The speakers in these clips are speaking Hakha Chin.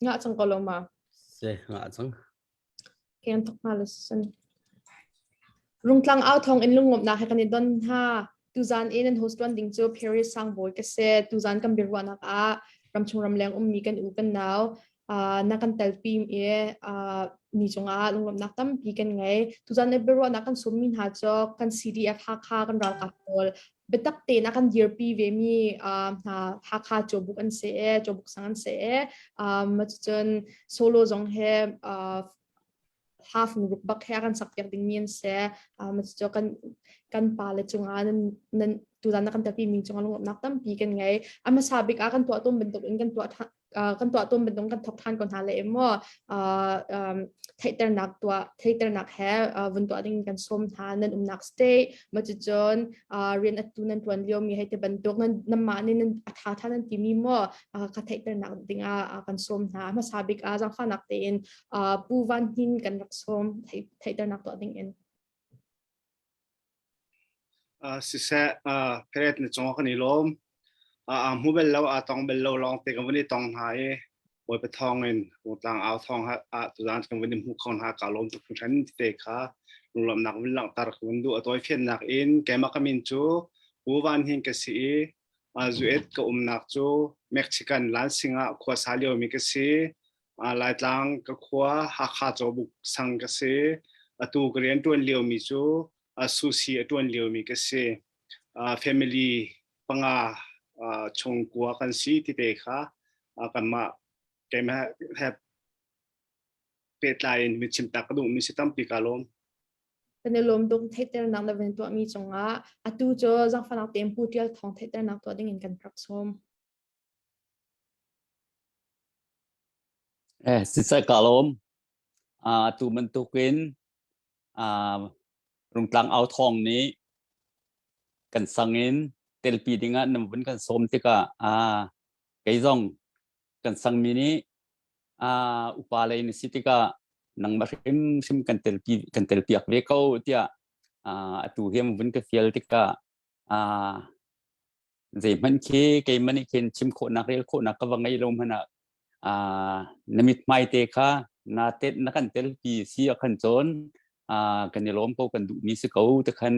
Ngah cang ko lo ma? Si, ngah cang. Kan thok hna le sun. Rungtlang au thong in lungngomnak he kan i don hna. Tuzan in an host tuan ding cu Paris Sangbawi ka si. Tuzan kan biaruahnak ah ramchung ramleng ummi kan u kan nau uh, na kan telpi i uh, mi cungah lunglawmhnak tampi kan ngei. Tuzan i biaruahnak kan sawmmi hna cu kan CDF Hakha kan ralkap pawl biatak tein a kan dirpi ve mi uh, hna Hakha Cawbuk an si e, Cawbuk sang an si e. Um, cun solo zong he uh, half ruk bak he a kan sak piak ding mi an si. Um, cu kan kan pa le cungah nan nan tuzan na kan telpi mi cungah lunglawmhnak tampi kan ngei. A hmasa bik ah kan tuah tawn bantuk in kan tuah kan tuah tawn bantuk kan thok than ko hna le maw theihternak tuah theihternak he vun tuah ding kan sawm hna nan umnak state ma cucun rian atu nan tuan lio mi hei te bantuk nan namah nih nan a tha tha nan timi maw ka theihternak ding ah kan sawm hna hmasa bik ah zangfahnak tein Pu Van Hnin kan rak sawm theihternak tuah ding in Siseh, Pheret na cungah kan i lawm. Aa hmu bal lo, aa tong bal lo lawng te kan vun i tong hna i Bawipa thawng in Rungtlang au thawng ah tuzaan kan vun i hmu kho hna ka lawm tuk hringhran tete kha lunglawmhnak vun langhter ka vun duh. A tawifiannak in keimah ka min cu Pu Van Hing ka si i Zuet ka umnak cu Mexican Lansing ah khua sa liomi ka si. Laitlang ka khua Hakha Cawbuk sang ka si. Atu ka rian ṭuan liomi cu sushi a ṭuan liomi ka si. Family panga chungkua kan si ti te kha kanmah keimah he pehtlai in mi chimtak ka duhmi si tampi ka lawm. Kan i lawm tuk theihternak na van tuahmi cungah atu cu zangfahnak tein Pu Tial Thawng theihternak tuah ding in kan rak sawm. Eh, siseh ka lawm. Atu bantukin Rungtlang au thawng nih kan sang in telpi dingah nan vun kan sawm tikah kei zong kan sangmi nih upa lei na si tikah nangmah hrimhrim kan telpi kan telpiak ve ko tiah atu hi an vun ka fial tikah zeihmanh khi keimah nih khin chim khawhnak rel khawhnak ka va ngei lo hmanh ah na mithmai te kha na tet na kan telpi si a khan cun kan i lawm ko kan duhmi si ko te khan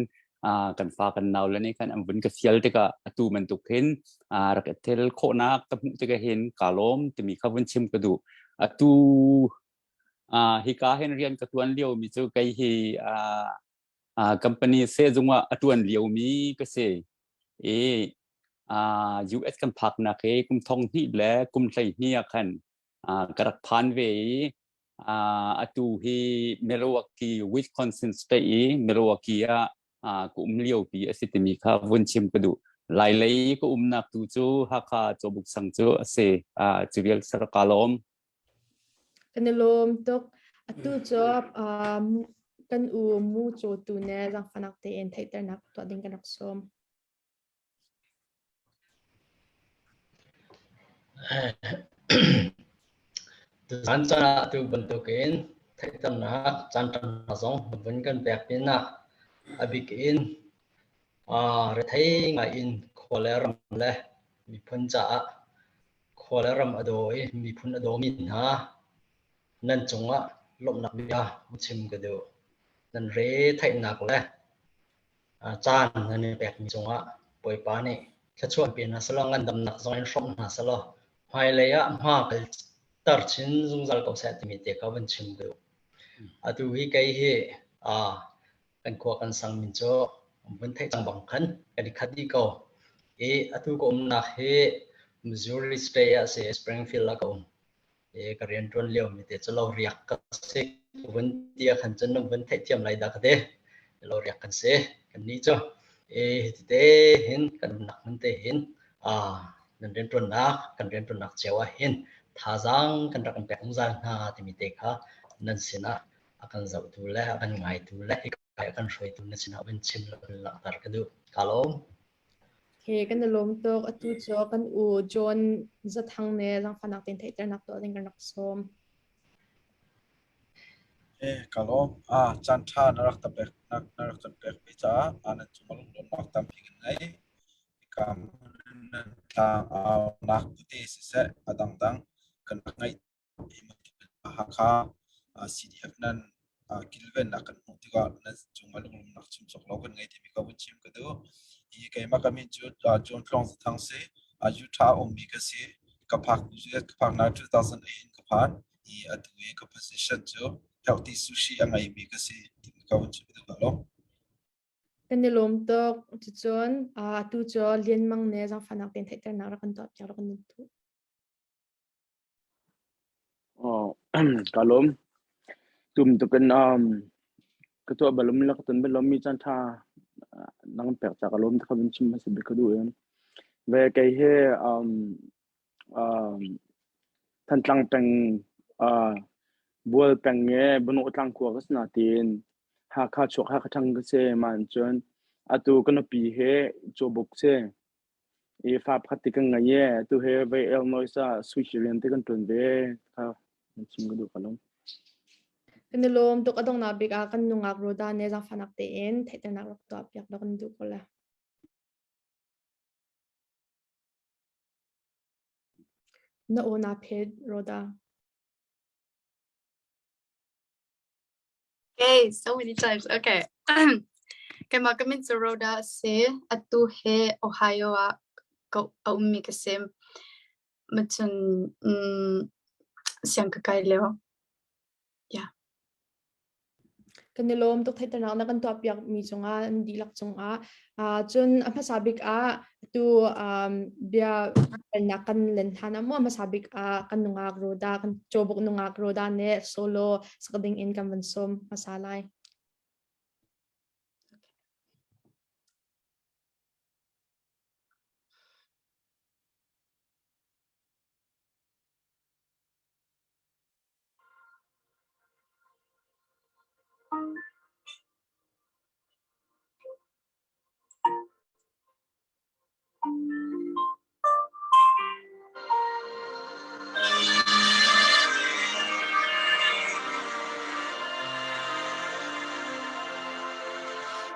kan fa kan nau le nih khan an vun ka fial tikah atu bantuk hin rak i tel khawhnak ka hmuh tikah hin ka lawm timi kha vun chim ka duh atu hika hin rian ka tuan lio mi cu kei hi company sehzung ah a tuan lio mi ka si i US kan phaknak hi kum thong hnih le kum 12 ah khan ka rak phan ve i atu hi Milwaukee, Wisconsin state i Milwaukee ah ka um liopi a si timi kha vun chim ka duh. Lailei ka umnak tu cu Hakha Cawbuk sang cu a si. Cu vial sar ka lawm. Kan i lawm tuk. Atu cu um, kan u mu cawtu ne zaangfahnak tein theihternak tuah ding kan rak sawm. Tuzaan caan ah atu bantukin theihternak caan ṭha zong vun kan pek pinah a bik in rethei ngai in khua le ram le miphun caah khua le ram a daw i miphun a dawmi hna nan cungah lawmhnak bia chim ka duh. Nan re theihnak le caan nan i pekmi cungah Bawipa nih thluachuah pe hna selaw ngandamnak zong in hrawmh hna selaw hmailei ah hma kal tar chin zungzal ko seh timi te kha van chim ka duh. Atu hi kei hi kan khua kan sang min cu vun theih cang bang khan kan i khat dih ko. I atu ka umnak hi Missouri State ah si Springfield ah ka um. I ka rian ṭuan lio mi te cu lo riak ka si. Vun ti ah khan cun vun theihthiam lai dah ka ti. Lo riak kan si. Kan nih cu i hiti te hin kan umnak hmun te hin nan rianṭuannak kan rianṭuannak cio ah hin thazaang kan rak in pek zungzal hna timi te kha nan sinah a kan zohtu le a kan ngaitu le hika a kan hruaitu na sinah vun chim le vun langhter ka duh. Ka lawm. Okay, kan i lawm tuk. Atu cu kan u John Zathang ne zaangfahnak tein theihternak tuah ding kan rak sawm. Eh, ka lawm. Ah, caan ṭha na rak ta pek na na rak kan pek mi caah ah nan cung lunglawmhnak tampi kan ngei. Hika nan tlang au nak tete siseh a dangdang kan rak ngeih. Hakha CDF nan kilvennak kan hmuh tikah nan cungah lunglawmhnak chim cawk lo kan ngei timi ka vun chim ka duh. Hi keimah ka min cu John Tluang Zathang si. Utah ummi ka si. Ka phak ka phaknak 2008 in ka phan. I atu i ka position cu healthy sushi a ngeimi ka si timi ka vun chim ka duh lo. Kan i lawm tuk. Cucun atu cu Lian Mang nih zaangfahnak tein theihternak rak kan tuah piak rak kan duh. Ka lawm. Tum tukin ka tuah balum le ka ton balum mi caan ṭha nang pek ca ka lawm ti kha vun chim hmasa bik ka duh i. Ve kei hi Thantlang peng Bual peng i Bunawh tlang khua ka si nain Hakha chuak Hakha ṭhang ka si. Mah cun atu ka nupi hi Cawbuk si. I fa pakhat ti kan ngei i atu hi vei Illinois ah Swiss rian te kan ṭuan ve kha nan chim ka duh ka lung. Kan i lawm tuk a donghnak bik ah kan nungak Rhoda nih zaangfahnak tein theihternak rak tuah piak law kan duh ko la. Na aw naa phet Rhoda. Okay, so many times. Okay. Keimah ka min cu Rhoda a si. Atu he Ohio ah ka a ummi ka si. Macun siang ka kai lio. Yeah. Kan i lawm tuk theihternak na kan tuahpiak mi cungah an dihlak cungah. Cun a hmasa bik ah tu bia nak kan len hlan ah mu a hmasa bik ah kan nungak Rhoda kan cawbuk nungak Rhoda nih solo sak ding in kan van sawm hmasa lai.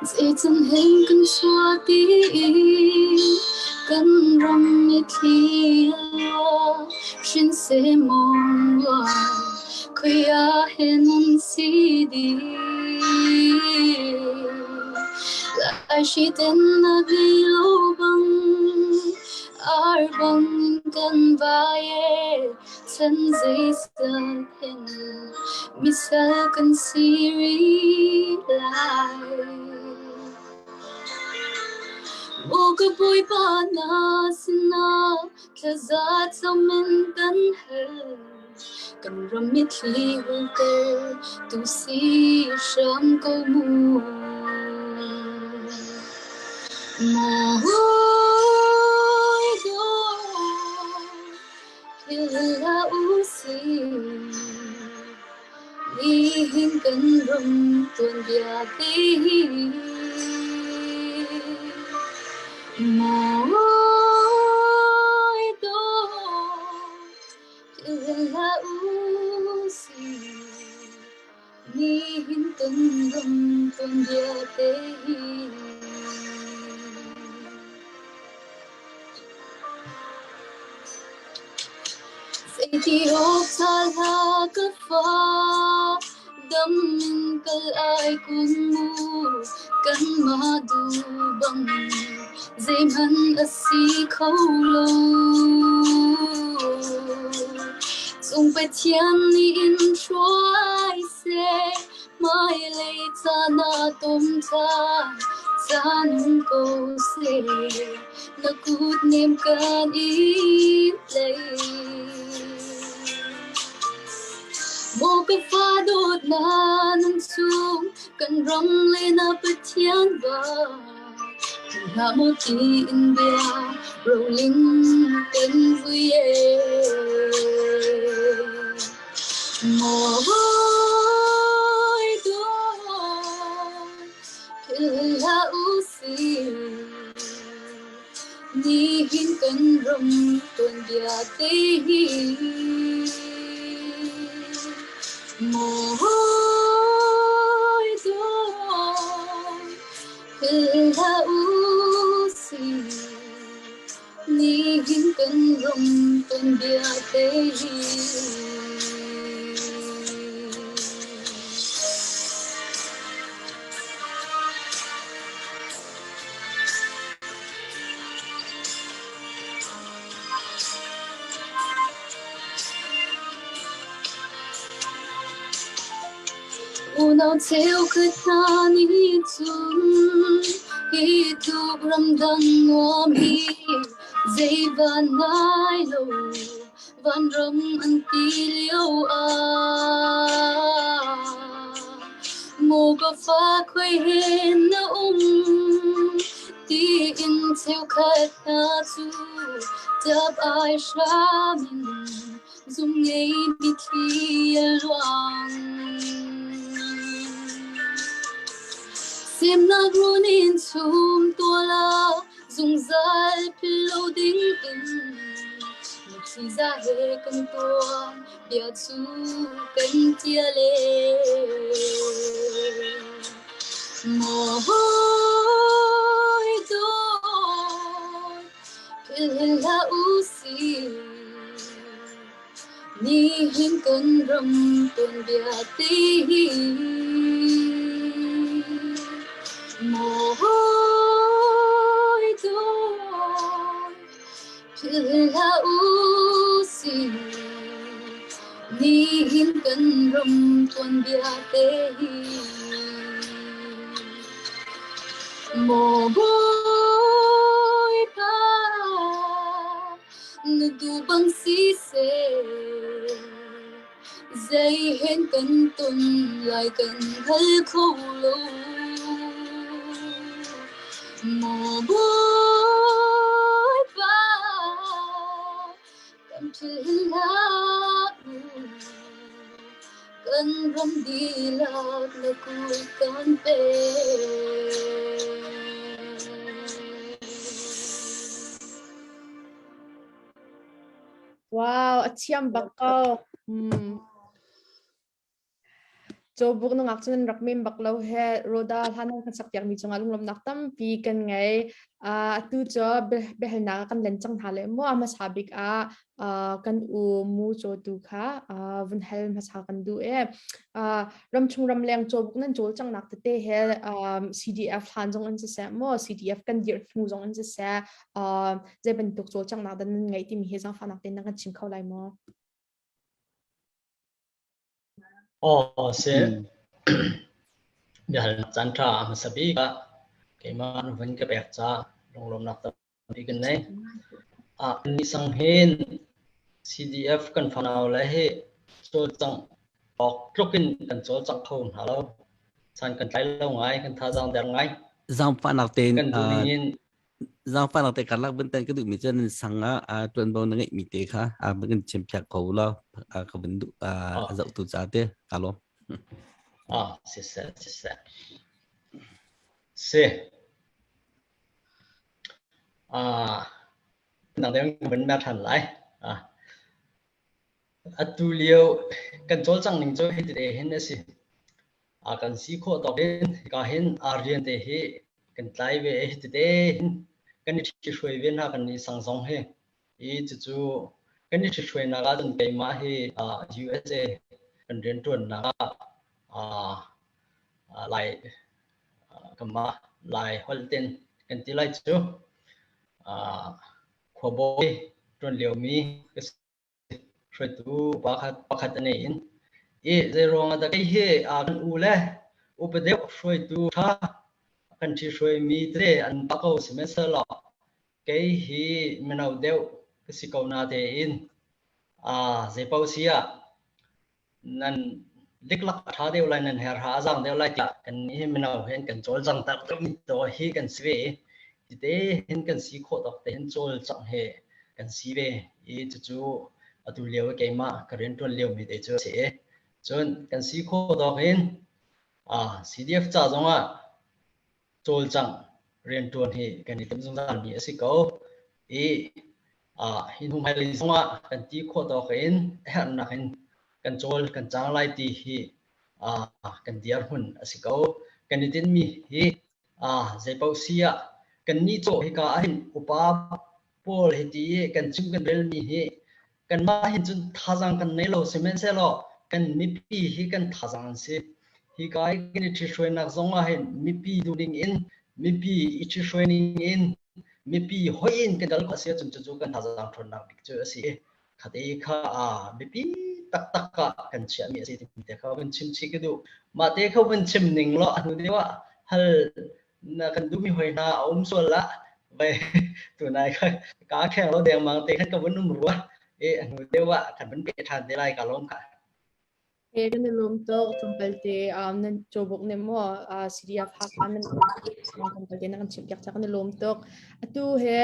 Zeican hen kan chuahpi i kan ram mitthli a luang hrinseh mawng luang khoi ah hen an si dih. Lai hri ten na ngei lo bang ar bang kan vai e chan zeizat hen misal kan si rih lai. Maw ka Bawipa na sinah thlaza cam in kan hal. Kan ram mitthli hulter tu si hram ko mu. Maw philh hlah u sih. Nihin kan ram tuanbia te hi. Mawi dawt hlah u sih. Nihin kan ram tuanbia te hi. Zeiti awk ṭha hlah ka fa, dam in kal ai kun mu, kanmah duh bang zeihmanh a si kho lo. Cung Pathian nih in hruai seh, hmailei caan ah tom ṭhan, caan um ko seh. Na kut nem kan i tlai. Maw ka fa dawtnak nan chung kan ram le na Pathian va hlah maw tiin bia roling kan vui e. Maw hawi dawt philh hlah u sih. Nihin kan ram tuanbia te hi. Maw hawi dawt philh hlah u sih. Nihin kan ram tuanbia te hi. Unau cheukhat hna nih cun hi tluk ramdang nuam hi zei van ngai lo vanram an ti lio ah. Maw ka fa khoi he na um tiin cheukhat hna cu ṭap ai hram in zum ngei mitthli a luang. Semnak run in chum tuala zungzal philh lo ding in mitthli za he kan tuan bia cu kan tial e. Maw hawi dawt philh hlah u sih. Nihin kan ram tuanbia te hi. Maw hawi dawt philh hlah u sih. Nihin kan ram tuanbia te hi. Maw Bawipa na duh bang siseh, zei hen kan ton lai kan hngal kho lo. Maw Bawipa kan philh hlah mu, kan ram dihlak na kut kan pe. Wow, a thiam bak ko. Hmm. Cawbuk nungak cu nan rak mem bak lo he Roda hlan nan kan sak piakmi cungah lunglawmhnak tampi kan ngei. Uh, atu cu biahalnak ah kan len cang hna le mu a hmasa bik ah uh, kan u mu cawtu kha uh, vun hal hmasa kan duh e. Uh, ramchung ramleng cawbuk nan cawl cangnak tete he um, CDF hlan zong an siseh mu CDF kan dirh hnu zong an siseh uh, zei bantuk cawlcanghnak dah nan ngeih timi hi zaangfahnak tein nan kan chim kho lai maw? Aw si. Biahalnak caan ṭha a hmasa bik ah keimah na vun ka pek caah lunglawmhnak tampi kan nei. Ah ni sang hin CDF kan fanau le hi cawlcangh awk tluk in kan cawlcangh kho hna lo. Chan kan tlai lo ngai, kan thazaang der ngai. Zaangfahnak tein Kan duh ning in zaangfahnak te karlak vun tan ka duhmi cu nan sang ah ṭuanvo na ngeihmi te kha a kan chimpiak ko law ka vun duh a zohtu ca te ka lawm. Ah, siseh, siseh. Si. Ah, nang deng vun mer ṭhan lai. Ah. Atu lio kan cawlcang ning cu hi te hin a si. A kan si khawh tawk in hika hin aa rian te hi kan tlai ve i tete hin kan i ṭhihruai ve hna kan nih sang zong hi. I cucu kan i ṭhihruainak ahcun keimah hi USA kan rianṭuannak ah Lai kanmah Lai holh ten kan ti lai cu khuabawi ṭuan liomi ka si. Hruaitu pakhat pakhat a nei in i zeiruang ah dah kei hi kan u le upa deuh hruaitu ṭha kan ṭhihruaimi tete an pa ko sihmanhsehlaw kei hi mino deuh ka si ko na tein zeipaoh si ah nan liklak a ṭha deuh lai nan herha a zaang deuh lai tiah kan nih hi mino hin kan cawlcang tak deuhmi to hi kan si ve i tite hin kan si khawh tawk te hin cawlcangh he kan si ve i cucu atu lio i keimah ka rianṭuan liomi te cu a si i cun kan si khawh tawk in CDF ca zongah cawlcangh rianṭuan hi kan i timh zungzalmi a si ko i hi hnu hmailei zongah kan ti khawh tawk in a herhnak in kan cawl kan cang lai ti hi kan dirhmun a si ko. Kan i tinhmi hi zeipaoh si ah kannih cu hika ahhin upa pawl hiti i kan chim kan relmi hi kanmah hin cun thazaang kan nei lo sihmanhsehlaw kan mipi hi kan thazaang an si. Hika i kan i ṭhithruainak zong ah hin mipi duhning in mipi i ṭhithruai ning in mipi hoih in kan kal khawh a si ahcun cucu kan thazaang ṭhawnnak bik cu a si. Khate kha a biapi taktak ah kan chiahmi a si timi te kha vun chim chih ka duh. Mah te kha vun chim ning law a hnu deuh ah hal na kan duhmi hoi hna a um sual ah vai tunai kha ka kheng lo dengmang te khan ka vun um rua i a hnu deuh ah kan vun peh ṭhan te lai ka lawm kha. He kan i lawm tuk tlawmpal te nan cawbuk nih maw CDF Hakha nan tlawmpal te na kan chimh piak ca kan i lawm tuk. Atu he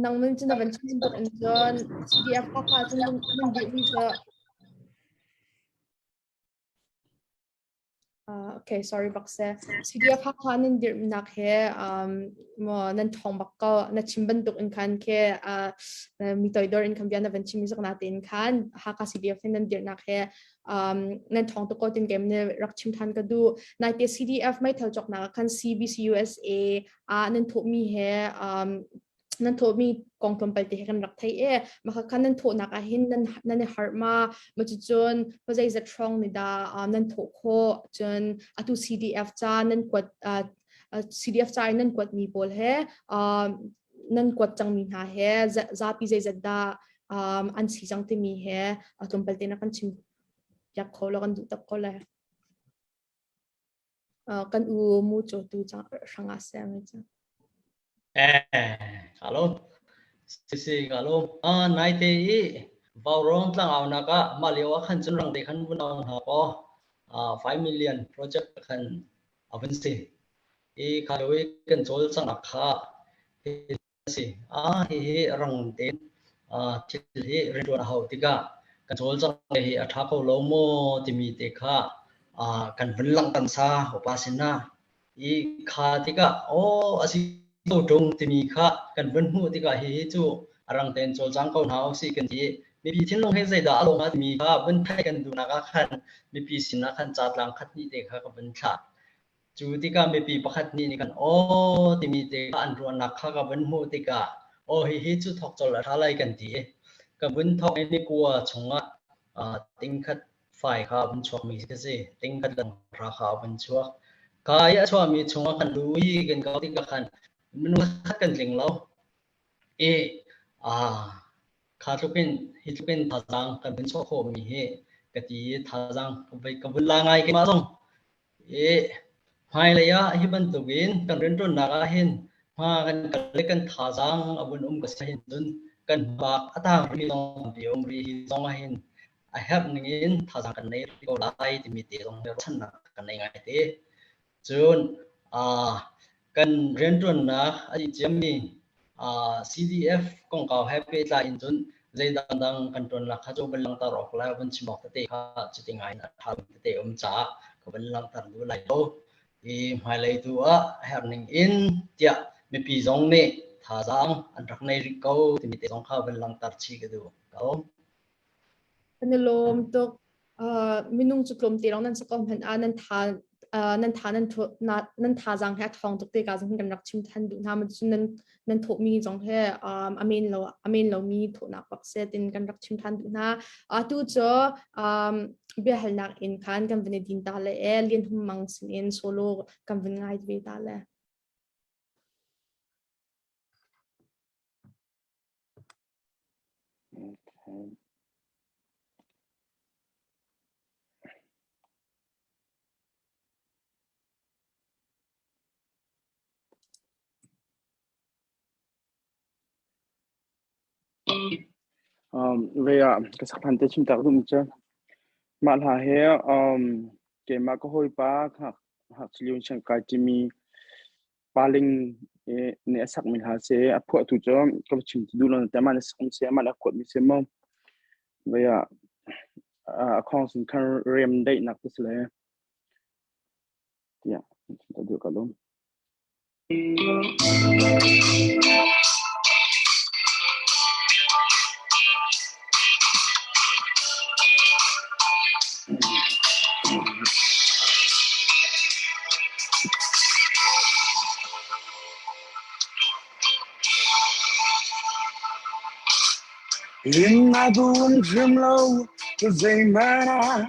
nang nan cun na van chim tuk in cun CDF Hakha cun nan duhmi cu Okay, sorry bak se. CDF Hakha nan dirhnak he maw nan ṭhawng bak ko. Na chim bantuk in khan ke mi toidor in khan bia na van chim mi zok na tein khan Hakha CDF he nan dirhnak he nan ṭhawng tuk ko tin kem ne rak chim than ka duh. Naite CDF meithal cawknak ah khan CBC USA ah nan thawhmi he nan thawhmi kong tlawmpal te he kan rak thei e maka khan nan thawhnak ah hin nan nan i harh ma ma cun zeizat hrawng ni dah nan thawh khawh cun atu CDF ca nan kuat CDF ca in nan kuat mi pawl he nan kuat cangmi hna he zapi zeizat dah an si cang timi he tlawmpal te na kan chim piak kho lo kan duh tak ko le Kan u mu cawtu hrangah a ser mi cu. Eh, ka lawm. Si si ka lawm. Ah, naite i Vaurawng tlangaunak ah mah lio ah khan cun rangte khan vun au hna kaw ah 5 million project khan a vun si. I kha lio i kan cawlcanghnak kha a si. Ah, hihi rang tein thil hi rianṭuan a hauh tikah kan cawlcangh hi a ṭha ko lo maw timi te kha kan vun langhter sa upa sinah. I kha tikah aw a si ko ṭung timi kha kan vun hmuh tikah hihi cu a rang tein cawlcang ko hna usih kan ti. Mipi thinlung hi zeidah a lawh hnga timi kha vun theih kan duhnak ah khan mipi sinah khan ca tlang khat hnih te kha ka vun thlah. Cu tikah mipi pakhat nih nih khan aw timi te kha an ruahnak kha ka vun hmuh tikah aw hihi cu thawk colh a ṭha lai kan ti i ka vun thawk i ni kua chungah tingkhat fai kha a vun chuakmi ka si. Tingkhat le ra kha a vun chuak. Kha i a chuahmi chungah khan lu i kan kau tikah khan minung khat kan tling lo. I kha tluk in hi tluk in thazaang kan vun chuah khawhmi hi ka ti i thazaang ka vun la ngai keimah zong. I hmailei ah hi bantukin kan rianṭuannak ah hin hma kan kal i kan thazaang a vun um ka si hin cun kan hmabak a tang rihmi zong tampi a um rih. Hi zong ah hin a herh ning in thazaang kan nei rih ko lai timi te zong hi ruahchannak kan nei ngai te. Cun kan rianṭuannak a dih ciammi CDF kongkau he pehtlai in cun zei dangdang kan ṭuannak kha cu van langhter awk le van chim awk tete kha cuti ngai in a ṭha tete um caah ka van langhter duh lai lo. I hmailei tu ah a herh ning in tiah mipi zong nih thazaang an rak nei rih ko timi te zong kha van langhter chih ka duh ko. Kan i lawm tuk. Minung cu tlawmte lawng nan si ko hmanh ah nan tha nan tha nan nan thazaang he a ṭhawng tuk te ka zong kan rak chim than duh hna ma cun nan nan thawhmi zong he a men lo a men lomi thawhnak bak se tin kan rak chim than duh hna atu cu biahalnak in khan kan van i din ta le e Lian Hum Mang sin in solo kan van ngai ve ta le. Okay. Um, ve ah ka sak hlan te chim tak dum cu mah hla he um, keimah ka hawipa hngak hngak chiliun siang kai timi Paling nih a sakmi hla si. A phuahtu cu ka va chim ti duh lo nain amah nih a sakmi si, amah nih a kuatmi si maw. Vei ah a khawng sin khan rem daihnak te si le tiah ta duh ka lum. Inn a dum hrim lo zeihmanh ah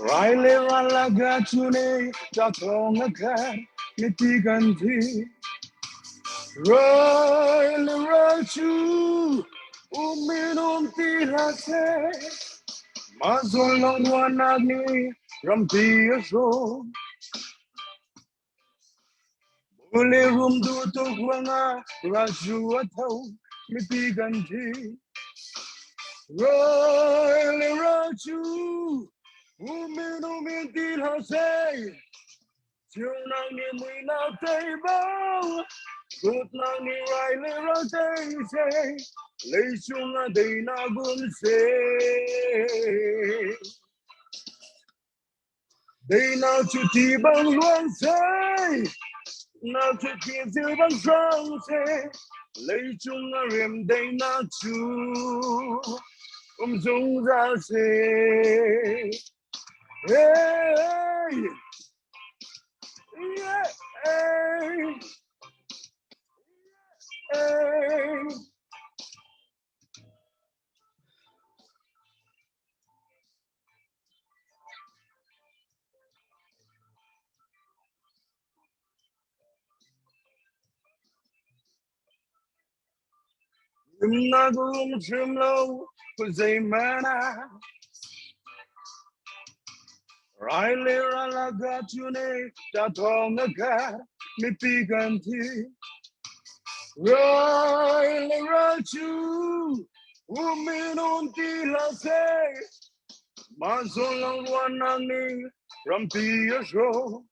Rai le ral la ga chu ne cha thong a khat miti kan thi Rai le ral chu. Um in um ti hlah seh. Mah zawn lawng ruahnak nih rampi a hrawh. Mule rum duh tuk ruangah ralcu a tho, mipi kan thi. Ral le ralcu um in um in ti hlah seh. Ceunak nih muihnak tei bang, dawtnak nih rai le ral tei seh, leicung ah daihnak um seh. Daihnak cu ti bang luang seh, nak cu ti zil bang hrang seh, leicung ah rem daihnak cu um zungzal seh. Hey! Yeah! Hey! Hey! Himnak um hrim lo zeihmanh ah Rai le ral a ga cu ne ta thawng a kar mipi kan thi Rai le ral cu um in um ti hlah seh mah zawn lang ruahnak nih rampi a hrawh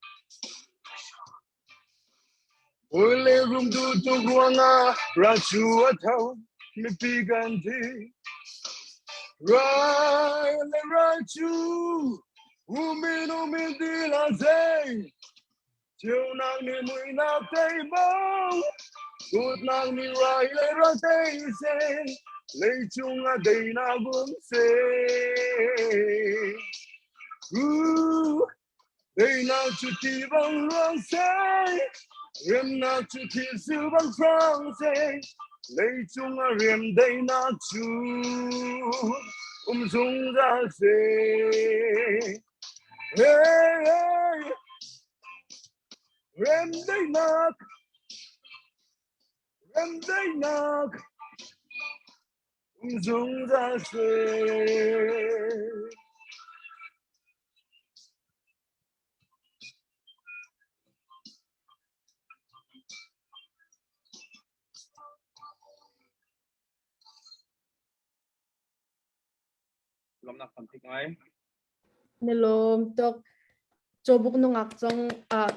Ule rum duh tuk ruangah ral cu a tho, mipi kan thi. Ral le ral cu umin umin ti la zei. Ceunak nih muihnak tei bang, dawtnak nih rai le ral tei seh, leicung ah daihnak um seh. Ooh, Daihnak cu ti bang luang seh, remnak cu thil sil bang hrang seh, leicung ah rem daihnak cu um zungzal seh. Hey, hey, rem daihnak, rem daihnak, um zungzal seh. Lawmnak tampi ngai. Na lawm tuk. Cawbuk nungak zong ah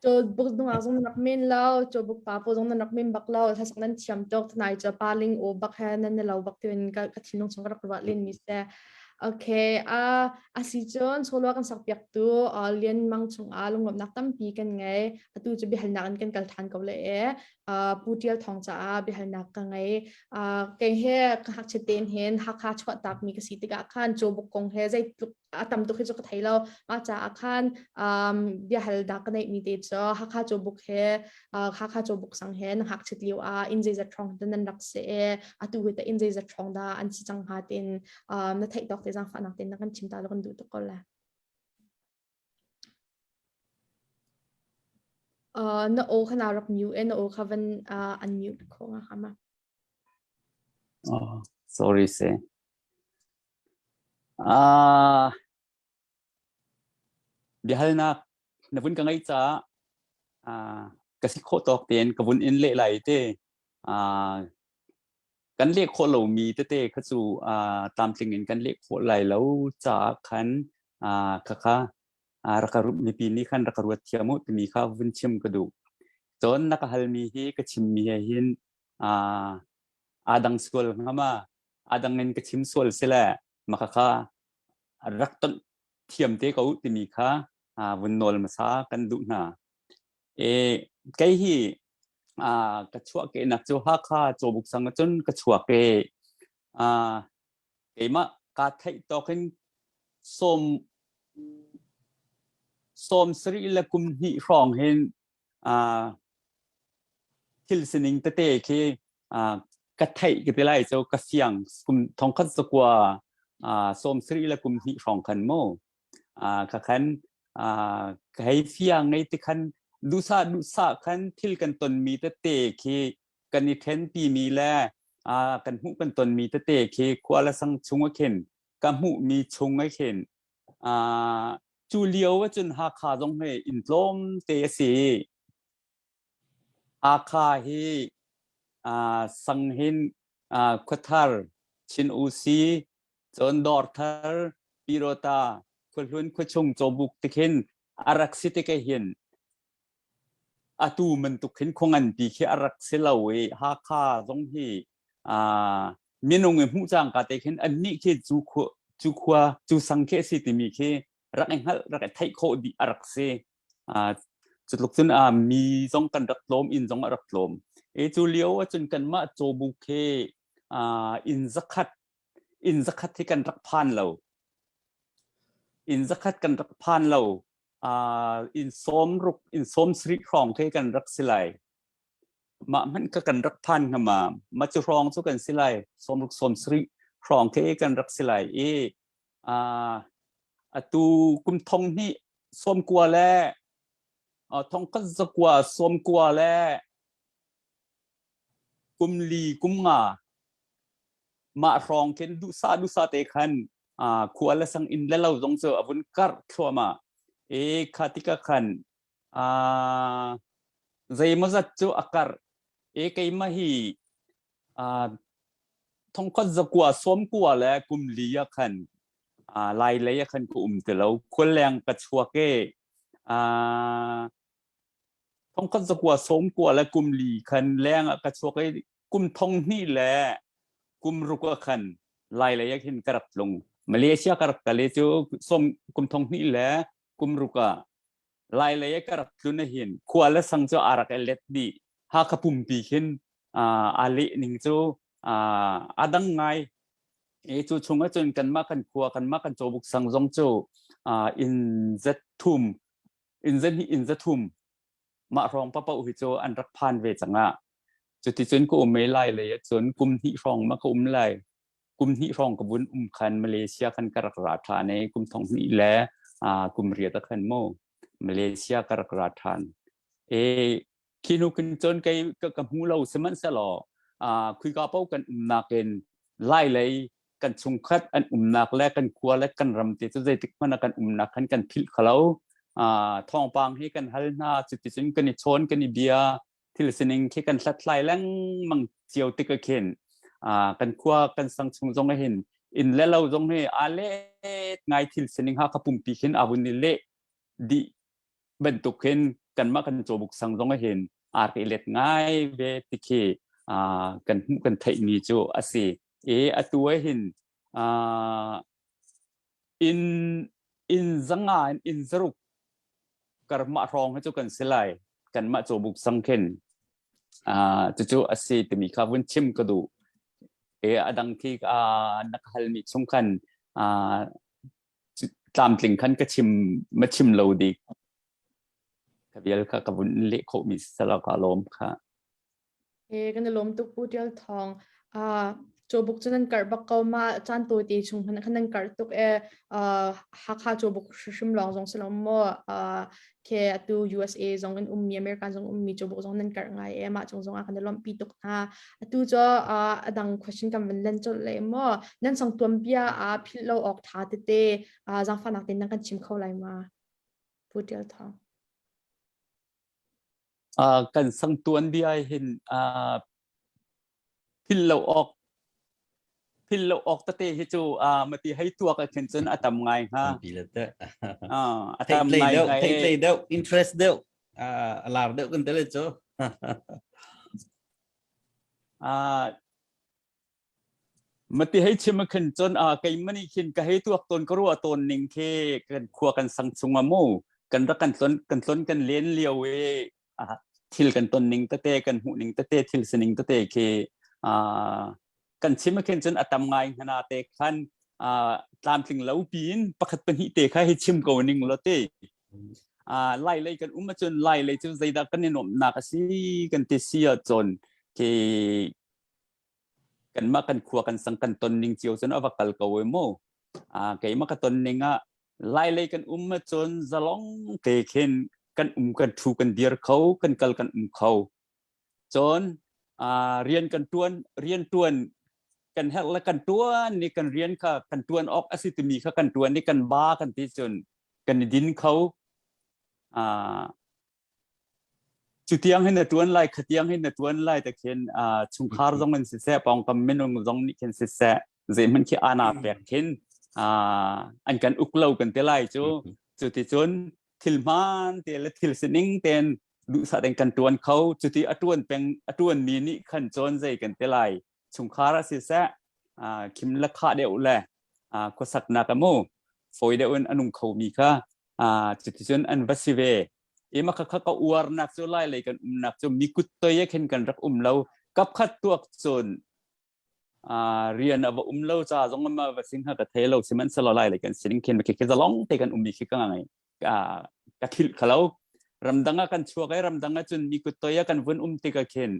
cawbuk nungak zong na rak men lo, cawbuk pa pawl zong na rak men bak lo. Hlasak nan thiam tuk. Tunai cu pa ling aw bak he nan na lo bak tiin ka ka thinlung chung ka rak ruah len mi si. Okay, uh, a si cun solo kan sak piak tu uh, Lian Mang chungah lunglawmhnak tampi kan ngei. Atu cu biahalnak in kan kal than ko le e. Uh, Pu Tial Thawng caah biahalnak ka ngei. Uh, kei he ka ngakchia tein hin Hakha chuahtak mi ka si tikah khan cawbuk kong he zeitluk a tam tuk hi cu ka thei lo. Mah caah khan um, biahal dah ka neih mi te cu Hakha cawbuk he uh, Hakha cawbuk sang he na ngakchiat lio ah inn zeizat hrawng te nan rak si e atu hi ta inn zeizat hrawng dah an si cang hnga tin um, na theih tawk te zaangfahnak tein na kan chim ta lo kan duh tuk ko le. Uh, na aw kha na rak mute e na aw kha van uh, unmute kho nga kha ma. Oh, sorry se. Ah, biahalnak na vun ka ngeih caah ah, ka si khawh tawk tein ka vun in leh lai te. Ah, kan leh khawh lomi tete kha cu ah, tlamtling in kan leh khawh lai lo caah khan ah, khakha ah, rak ka mipi nih khan rak ka ruat thiam u timi kha vun chim ka duh. Cun na ka halmi hi ka chimmi he hin ah, aa dang sual hnga ma? A dang in ka chim sual sile maka kha rak tonh thiam te ko timi kha vun nawl hmasa kan duh hna. E, kei hi ka chuah ke nak cu Hakha Cawbuk sang cun ka chuak e keimah ka theih tawk in sawm sawm sarih le kum hnih hrawng hin thil sining tete khi ka theih ka ti lai cu ka fiang kum thongkhat zakua sawm sarih le kum hnih hrawng khan mu ka khan ka hei fiang ngei ti khan dusa dusa khan thil kan ton mi tete khi kan i then pi mi le. Kan hmuh kan tonmi tete khi khua le sang chung ah khin ka hmuhmi chung ah khin cu lio ahcun Hakha zong hi inn tlawm te a si. Hakha hi Sanghin, Khuathar, Chin Usi, cun Dawrthar, Pyirota, Khuahlun, Khuachung, Cawbuk tikhin a rak si tik ahhin atu bantuk hin khua nganpi khi a rak si lo i Hakha zong hi minung i hmuh cangka te khin annih khi cu khua cu khua cu sang khi a si timi khi rak i hngalh rak i theih khawh dih a rak si. Cu tluk cun mi zong kan rak tlawm, inn zong a rak tlawm. E cu lio ahcun kanmah Cawbuk hi inn zakhat inn zakhat hi kan rak phan lo. Inn zakhat kan rak phan lo. Inn 60 inn 70 hrawng khi kan rak si lai. Mah hmanh kha kan rak phan hnga ma? Mah cu hrawng cu kan si lai. 60 70 hrawng khi kan rak si lai i atu kum thong hnih sawm kua le thong khat zakua sawm kua le kum li kum nga mah hrawng khin duhsah duhsah te khan khua le sang inn le lo zong cu a vun karh thluahmah i kha tikah khan zeimawzat cu a karh i keimah hi thongkhat zakua sawmkua le kum li ah khan lai lei ah khan ka um ti lo khualeng ka chuak i thongkhat zakua sawmkua le kum li khan leng ah ka chuak i kum thong hnih le kum ruk ah khan lai lei ah khin ka rak tlung. Malaysia ka rak kal i cu som kum thong hnih le kum ruk ah lai lei ah ka rak tlun hin khua le sang cu aa rak i let dih. Hakha pumpi khin aa leh ning cu aa dang ngai. E cu chung ahcun kanmah kan khua kanmah kan cawbuk sang zong cu inn zat thum inn zat hnih inn zat thum mah hrawng papaoh hi cu an rak phan ve cang ah. Cuticun ka um i lai lei ahcun kum hnih hrawng ma ka um lai. Kum hnih hrawng ka vun um khan Malaysia khan ka rak ra ṭhan i kum thong hnih le kum riat ah khan mu Malaysia ka rak ra ṭhan. E khi hnu khin cun kei ka hmu lo sihmanhsehlaw khuika paoh kan umnak in lai lei kan chungkhat an umnak le kan khua le kan ram te cu zeitik hmanh ah kan umnak khan kan philh khalo. Thawngpang hi kan hal hna, cuticun kan i chawn kan i bia, thil sining khi kan hlathlai lengmang cio tik ah khin kan khua kan sang chung zong ah hin inn le lo zong hi aa let ngai. Thil sining ha ka pumpi khin aa vun i leh dih bantuk khin kanmah kan cawbuk sang zong ah hin aa rak i let ngai ve ti khi kan hmuh kan theihmi cu a si i atu ah hin inn inn zanga in inn zaruk karmah hrawng hi cu kan si lai kanmah cawbuk sang khin cucu a si timi kha vun chim ka duh e. A dang khi na ka halmi chung khan tlamtling khan ka chim ma chim lo dik ka vial kha ka vun leh khawhmi sala ka lawm kha. E kan i lawm tuk Pu Tial Thawng. Cawbuk cu nan karh bak ko ma caan tawite chung hmanh khan nan karh tuk e. Hakha cawbuk hrim lawng zong si lo maw ke atu USA zong in ummi American zong ummi cawbuk zong nan karh ngai e. Mah cung zong ah kan i lawmhpi tuk hna. Atu cu adang question kan van len colh le maw nan sang tuanbia a philh lo awk tha tete zaangfahnak tein nan kan chim kho lai ma Pu Tial Thawng? Kan sang tuanbia hin philh lo awk philh lo awk tete hi cu mati hei tuak ah khin cun a tam ngai hnga. A tam ngai ngai thei deuh interest deuh a lar deuh kan tele cu. Mati hei chim ah khin cun keimah nih khin ka hei tuak tawn ka ruah tawn ning khi kan khua kan sang chung ah mu kan rak kan tlon kan tlon kan len lio i thil kan ton ning tete kan hmuh ning tete thil sining tete khi kan chim ah khin cun a tam ngai hna te khan tlamtling lo piin pakhat pahnih te kha hi chim ko ning lo te. Lai lei kan um ahcun lai lei cu zeidah kan i nuamhnak a si kan ti si ahcun khi kanmah kan khua kan sang kan ton ning cio cun a va kal ko e mu. Keimah ka ton ning ah lai lei kan um ahcun zalong te khin kan um kan thu kan dir kho kan kal kan um kho. Cun Rian kan tuan rian tuan kan herh le kan tuan ni kan rian kha kan tuan awk a si timi kha kan tuan ni kan ba kan ti cun kan i din kho. Cu tiang hin na tuan lai kha tiang hin na tuan lai te khin chungkhar zong in siseh pawngkam minung zong nih khin siseh zeihmanh khi ana pek khin an kan uk lo kan ti lai cu. Cu ti cun thil hmaan te le thil sining ten duhsah ten kan tuan kho. Cuti a tuan peng a tuan mi nih khan cawn zei kan ti lai chungkhar a siseh khim le khah deuh le khuasaknak a mu fawi deuh in a nung kho mi kha cuticun an va si ve. Ima kha kha ka uarnak cu lai lei kan umnak cu mi kut toi khin kan rak um lo. Kap khat tuak cun rian a va um lo ca zong ma va sing ha ka thei lo. Sihmanhsehlaw lai lei kan sining khin khi khi zalong te kan um mi khi ka ngai ka thil khalo. Ramdang ah kan chuak ai ramdang ah cun mi kut toi ah kan vun um tik ah khin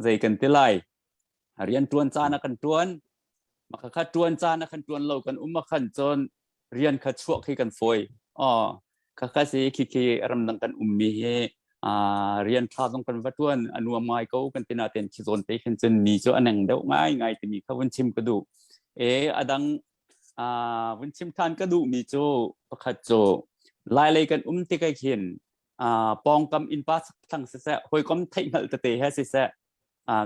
zei kan ti lai rian tuan caan ah kan tuan maka kha tuan caan ah kan tuan lo kan um ah khan cun rian kha chuah khi kan fawi. Oh kha kha si khi khi ramdang kan um mi hi rian tha zong kan va tuan a nuam ngai ko kan tina ten khi zawn te khin cun mi cu aneng deuh ngai ngai timi kha vun chim ka duh. E adang vun chim than ka duh mi cu pakhat cu lai lei kan um tik ai khin pawngkam innpa thang siseh hawikom theih hngalh tete he siseh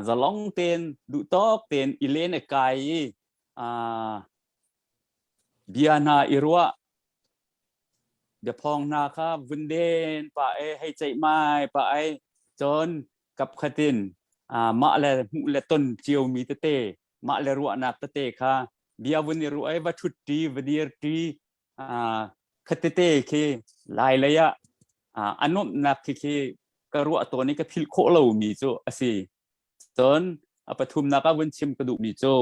zalong ten duh tawk ten i len e kai i bia hna i ruah biaphawng hna kha vun den pa e hei ceih mai pa ai cun kap khatin mah le hmuh le ton cio mi tete mah le ruahnak tete kha bia vun i ruah i va thut ṭi va dir ṭi khatete khi lai lei ah a nuamhnak khi khi ka ruah tawn i ka philh khawh lo mi cu a si. Cun a pathumnak ah vun chim ka duh mi cu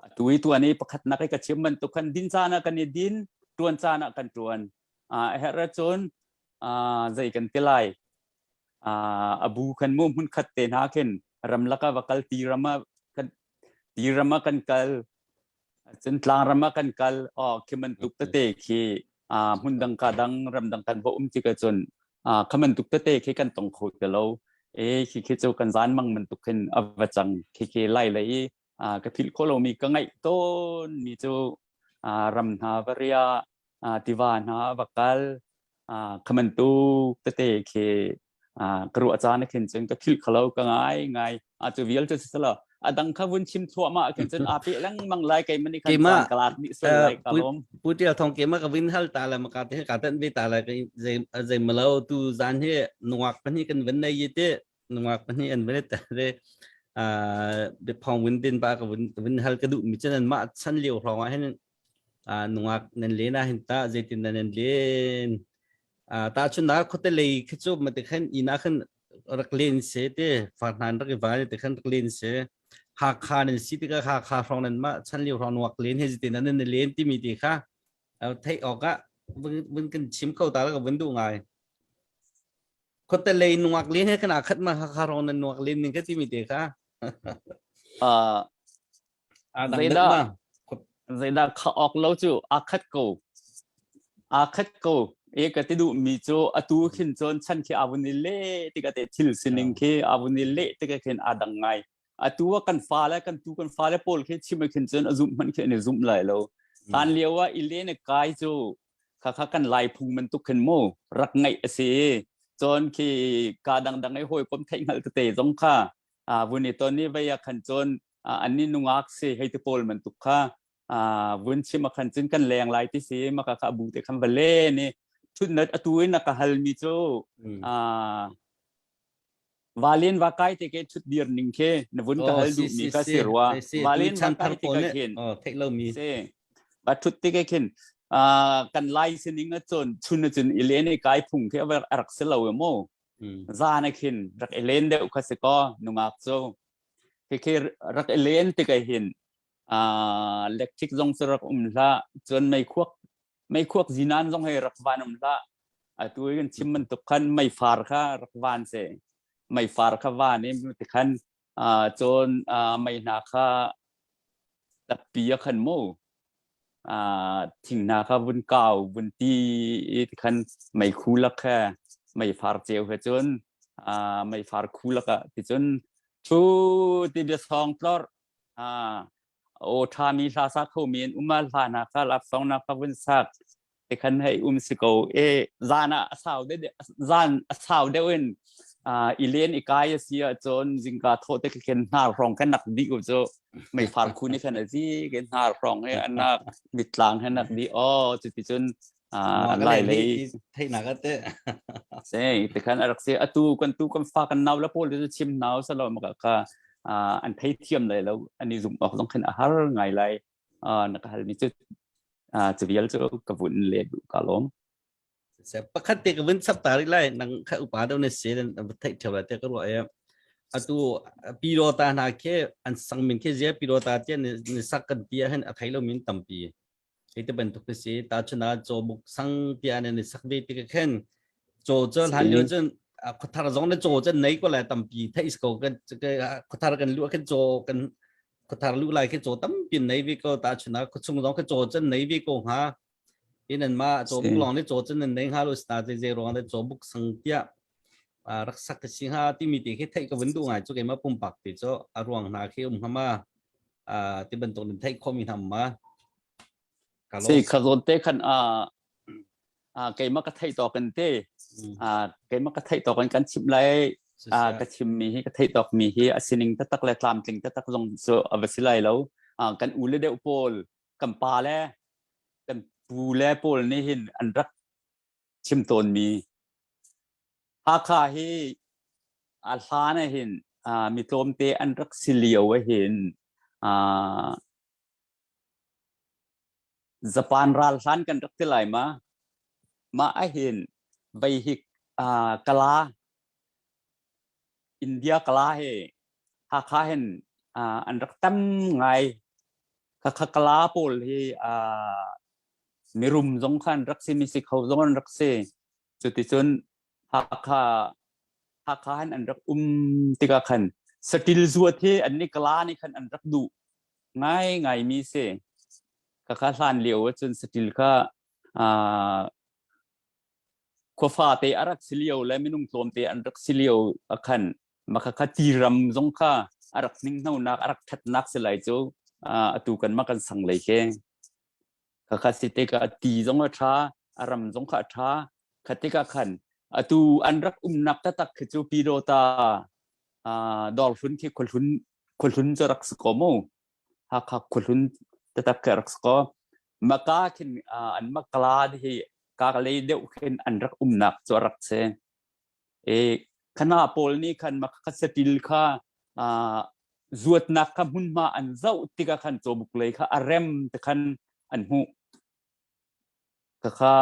atu i tuan i pakhatnak i ka chim bantuk khan din caan ah kan i din, tuan caan ah kan tuan. A herh ahcun zei kan ti lai a bu khan mu hmun khat te hna khin ramlak ah va kal ti ram ah kan ti ram ah kan kal cun tlangram ah kan kal oh khi bantuk tete khi hmun dang ka dang ramdang kan va um tik ahcun kha bantuk tete khi kan tong kho ti lo e khi khi cu kan zan mang bantuk khin a va cang. Khi khi lai le i ka philh kho lomi ka ngaih tawn mi cu ram hna va ria tiva hna va kal kha bantuk tete khi ka ruah caan khin cun ka philh khalo ka ngai ngai. Cu vial cu si lo a dang kha vun chim thluahmah khin cun a pe lengmang lai kei mani khan caan ka lak dih sual lai ka lawm. Pu Tial Thong ke ma ka vin hal ta la ma ka te ka tan ve ta la ka zei zei malo tu zan hi nungak pahnih kan vun nei te nungak pahnih an vun ta le be phong vun din ba ka vun vun hal ka duh mi chen an ma chan liu hrong ah hin nungak nan le na hin ta zeitin nan nan len ta chun na khote lei khi chu ma te khan ina khan rak len se te far hnan rak i van te khan rak len se Hakha nan si tikah Hakha hrawng nan mah chan lio hrawng nuak len he zite nan nan len timi ti kha theih awk ah vun kan chim kho ta la ka vun duh ngai. Khote lei nuak len he kana khat ma Hakha hrawng nan nuak len ning ka timi te kha. Zeidah zeidah kha awk lo cu a khat ko a khat ko. E ka ti duh mi cu atu khin cun chan khi a vun i le tikah te thil sining khi a vun i le tikah khin a dang ngai. Atu ah kan fa le kan tu kan fa le pawl khi chim khin cun a zumh hmanh khi an i zumh lai lo. Hlan lio ah i le ne kai cu kha kha kan lai phung bantuk khin mu rak ngaih a si. Cun khi ka dangdang i hawikom theih hngalh tete zong kha vun i ton i vei ah khan cun an ni nungak si hei ti pawl bantuk kha vun chim a khan cun kan leng lai ti si maka kha bu te khan va le ni thutnat atu in a ka hal mi cu valen va kai te ke thut dir ning khe na vun ka hal duh mi ka si rua. Valen va kai te ka khin theih lo mi si ba thut te ke khin kan lai sining a chun chun chun i len i kai phung khe a rak si lo mo zan a khin rak i len deuh kha si ko nungak cu khi khi rak i len te kai hin electric zong cu rak um hlah cun meikhuak meikhuak zinan zong hei rak van um hlah. Atu kan chim bantuk khan meifar kha rak van se meifar kha van i ti khan cun mei hna kha tappi a khan mu thing hna kha vun kau vun ti i ti khan meikhu lak kha meifar ceu he cun meifar khu lak ah ti cun. Thu ti bia song tlor ah o tha mi hla sa kho mi an uma hla na kha lap song na kha vun sak te khan hei um si ko e zan ah a sau de zan a sau deuh in i len i kai a si ah cun zingka tho te khen hnar hrong kan nak di u cu mei far khu ni khan a zi ke hnar hrong he anak mitlang he nak di o cu ti cun lai lei theihnak ate se te khan arak se atu kan tu kan fa kan nau la pawl cu chim nau salo ma ka an thei thiam lai lo ani zum ok zong khan a har ngai lai na ka hal mi cu cu vial cu ka vun le du ka lom. Se pakhat te ka vun chap ta rih lai nang kha upa deuh na si nan theih theo lai te ka ruah e atu piro ta hna khi an sang min khi zia piro ta te ni sak kan tia hen a thei lo min tampi hei te bantuk te si ta chuna chaw buk sang tia ne ni sak ve ti ka khen chaw cho hlan lio cun khuathar zong ne chaw cun nei ko lai tampi theih ko kan khuathar kan lu khan chaw kan khuathar lu lai khi chaw tampi nei ve ko ta chuna khuachung zong khi chaw cun nei ve ko hnga in an ma chaw buk long ne chaw cun nan nei hnga lo sta je je rong ne chaw buk sang tia rak sak ka si hnga timi ti khi theih ka vun du ngai chu keima pumpak ti cho a ruang hna khi um hama ti bantuk nan theih khomi hna ma. Si kha zawn te khan a keimah ka theih tawk in te keimah ka theih tawk in kan chim lai ka chim mi hi ka theih tawk mi hi a sining taktak le tlamtling taktak zong cu a va si lai lo. Kan u le deuh pawl kan pa le kan pu le pawl nih hin an rak chim tawn mi Hakha hi a hlan ah hin mi tlawmte an rak si lio ah hin Japan ral hlan kan rak ti lai ma. Mah ahhin vei hi Kala India Kala hi Hakha hin an rak tam ngai. Khakha Kala pawl hi mirum zong kha an rak si, misi kho zong an rak si. Cuticun Hakha Hakha hin an rak um tikah khan saṭil zuat hi an ni Kala nih khan an rak duh ngai ngai mi si. Khakha hlan lio ahcun saṭil kha khuafa te a rak si lio le minung tlawmte an rak si lio ah khan makhakha tiram zong kha a rak hninghnonak a rak ṭhatnak si lai cu atu kan mah kan sang lei khi. Khakha si tikah ti zong a ṭha, a ram zong kha a ṭha. Kha tikah khan atu an rak umnak taktak khi cu Pyidawta dawrhlun khi khuahlun khuahlun cu rak si ko mu. Hakha khuahlun taktak khi rak si ko. Maka khin an makala hi ka lei deuh khin an rak umnak cu a rak si. E khana pawl nih khan makha satil kha zuatnak kha hmunhma an zoh tikah khan cawbuk lei kha a rem te khan an hmuh. Khakha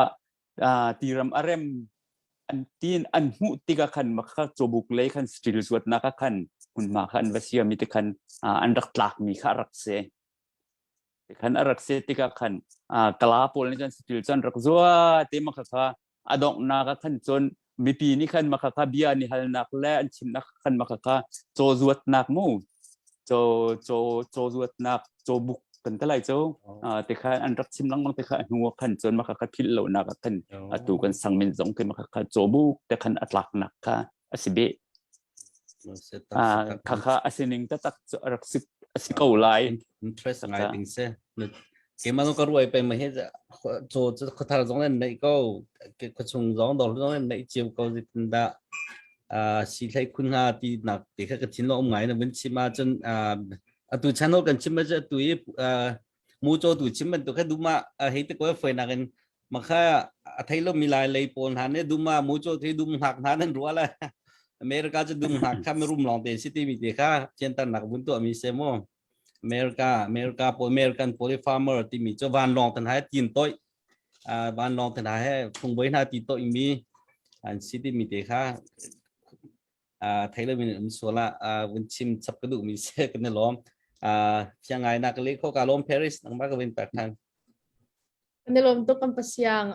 tiram a rem an tin an hmuh tikah khan makha cawbuk lei khan satil zuatnak ah khan hmunhma kha an va siam i te khan an rak tlakmi kha a rak si. Khan a rak si tikah khan kala pawl nih cun satil cu an rak zuat i makha kha a donghnak ah khan cun mipi nih khan maka kha bia ni halnak le an chimnak khan maka kha caw zuatnak mu caw caw caw zuatnak caw buk kan te lai cu te khan an rak chim lengmang te kha hnu ah khan cun maka kha philh lonak ah khan atu kan sangmin zong ke maka kha caw buk te khan a tlaknak kha a si be kha kha a sining taktak cu a rak si a si ko lai. Interest ngai ding se. Keimah zong ka ruai peng ma hi caw cu khuathar zong nan neih ko khuachung zong dawr zong nan neih cio ko zeitin dah si hlei khun hnga ti nak ti kha ka thin lo um ngai na vun chim ahcun atu channel kan chim ma cu atu i mu caw tu chim bantuk kha duma hei te ko foi nak in makha a thei lo mi lai lei pawl hna ne duma mu caw thei dum hngak hna nan ruwa la America cu dum hngak kha mi rum long te si ti mi te kha chiantan nak vun tuah mi se mu America America pawl American poly farmer ti mi cu van long tan hai tin toi van long tan hai phungboi hna ti toi mi an si ti mi te kha thei lo min um sual ah vun chim chap ka duh mi se kan i lawm fiang ngai nak le kho ka lawm Paris nangmah ka vin pek than Kan i lawm tuk kan pasiang.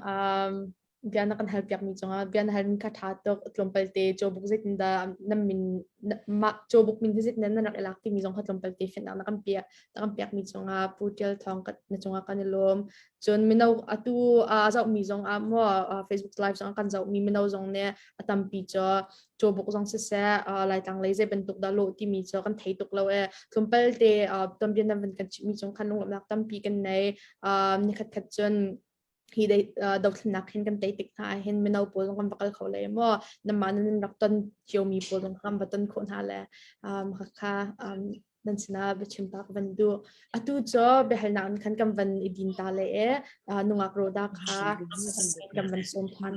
Bia na kan hal piakmi cungah bia na halmi kha ṭha tuk. Tlawmpal te cawbuk zeitindah nan min mah cawbuk min hi zeitindah nan rak i lak timi zong kha tlawmpal te fianhnak na kan piak na kan piakmi cungah Pu Ṭial Thawng na cungah kan i lawm. Cun mino atu a zohmi zong ah maw Facebook live zong ah kan zohmi mino zong nih a tampi cu cawbuk zong siseh Laitlang lei zei bantuk dah lawh timi cu kan thei tuk lo e. Tlawmpal te tuanbia nan van kan chimhmi cung khan lunglawmhnak tampi kan nei. Nikhat khat cun hi dothlennak hin kan tei tik hna ah hin mino pawl zong kan va kal kho le maw namah nan rak ton ciomi pawl zong kan va ton khawh hna le kha nan sinah biachim ta ka van duh. Atu cu biahalnak in khan kan van i din ta le e nungak roda kha kan van sawm than.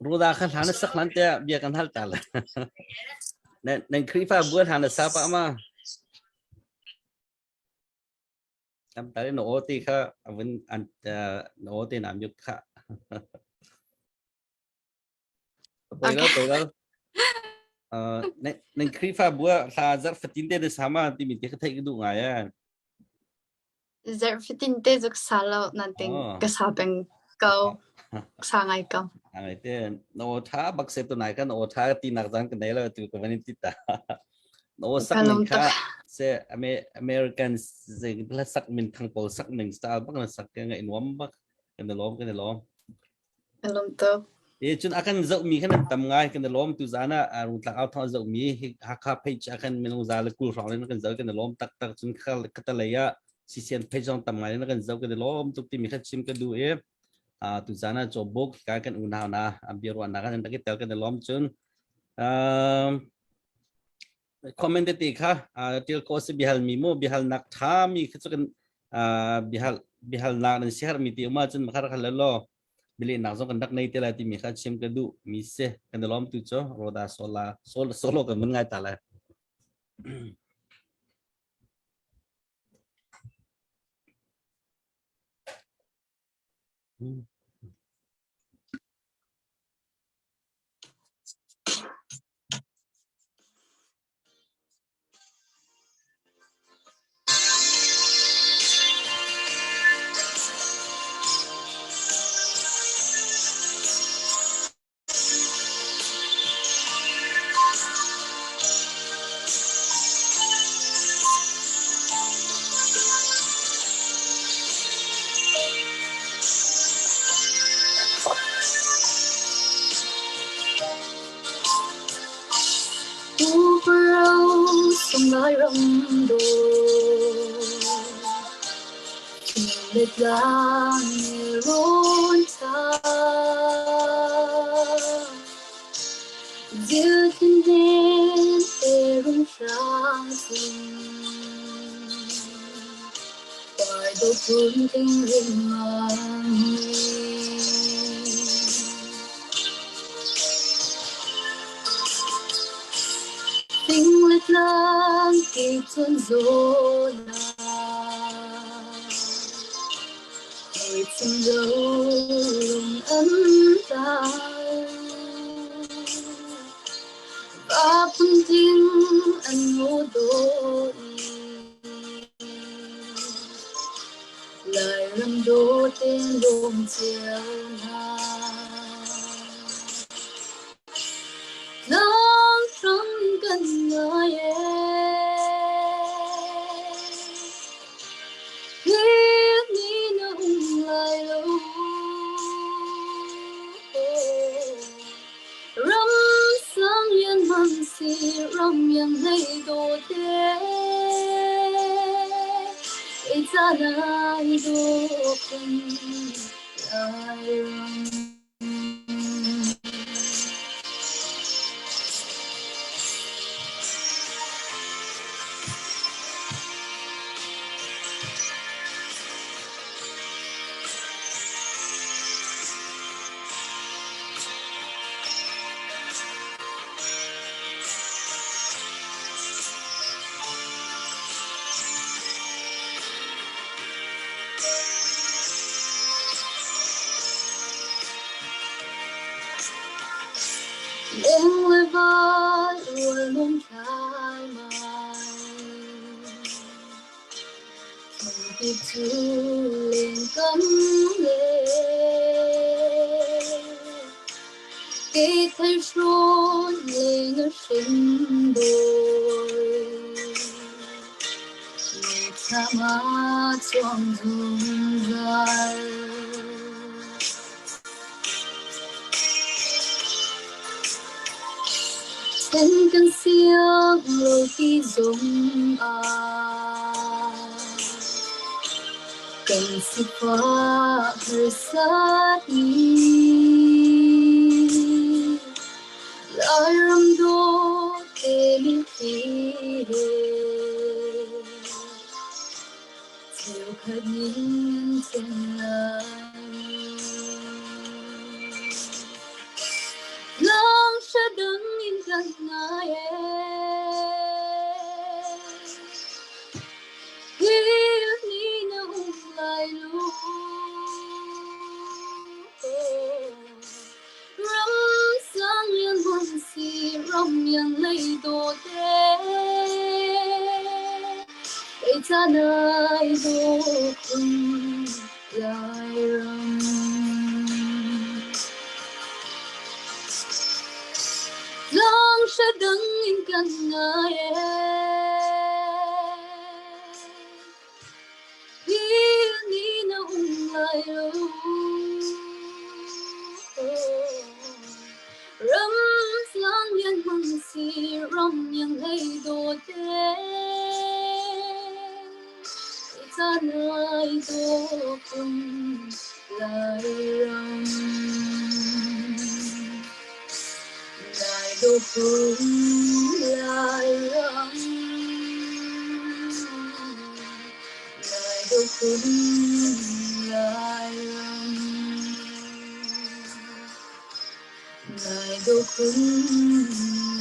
Roda kha hlan na sak hlan te bia kan hal ta le. Nan Khrihfa bu hlan na sa pa ma? Tam tari na aw ti kha avun an na aw te na mute kha. Poi lo poi lo. Nan Khrihfa bu ah hla zarh fatin te na sama timi te ka theih ka duh ngai a. Zarh fatin te zuk sa lo nan ting ka sa peng ko sa ngai ko. Ngai te na aw tha bak se tu nai kan aw tha ti nak zan ka nei lo tu ka van ti ta. Na aw sak ning kha se American hla sak min thang pawl sak ning style bak na sak ke ngai nuam bak kan lawm kan lawm. Kan lawm tuk. E cun a kan zoh mi khan an tam ngai kan lawm tu zan ah rungtlak au thong zoh mi Hakha page a kan minung za le kul hrawng in kan zoh kan lawm tak tak cun khal katalei ah CCN page zong tam ngai in kan zoh kan lawm tuk ti mi kha chim ka du e tu zan ah chobuk ka kan unau na biaruah na kan rak tel kan lawm cun comment te kha til ko si bihal mi mu bihal nak tha mi kha chu kan bihal bihal nak nan si har mi ti uma cun makhar khal lo bili nak zong kan rak nei te lai ti mi kha chim ka du mi se kan lom tu cho roda sola solo solo kan mun ngai ta lai. Thei hrawn leng a hring dawi. Thlam a chuang zungzal. Then kan siang lo ti zong ah kan sifah harsat ni Lairam dawt te mitthli he cheukhat ning an then lai. Tlang hra dang in kan ngai ee. Hil ni na um lai lu. Ram sang lian hmun si ram yang lei do te. Kei ca nai do khun Lairam. Tlang hra dang in kan ngai ee. Hil ni na um lai lo. Ram tlang lian hmang si ram yang hlei dawt te. Canai dawkum Lairam. Lai dawkum Lairam. Lai dawkum Lairam. Lai dawkum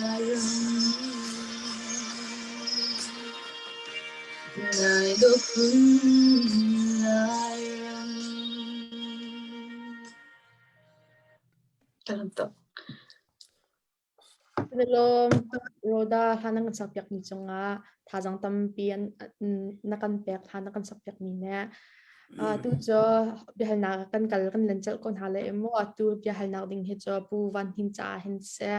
Lairam. Lai dawkum Lairam. Kalam tuk. Lawm Roda hlan na kan sakpiak mi cungah thazang tampi an na kan pek hlan na kan sakpiak mi ne tu cu biahalnak kan kal kan len cel ko hna le emo tu biahalnak ding hi cu Pu Van Hnin ca hin se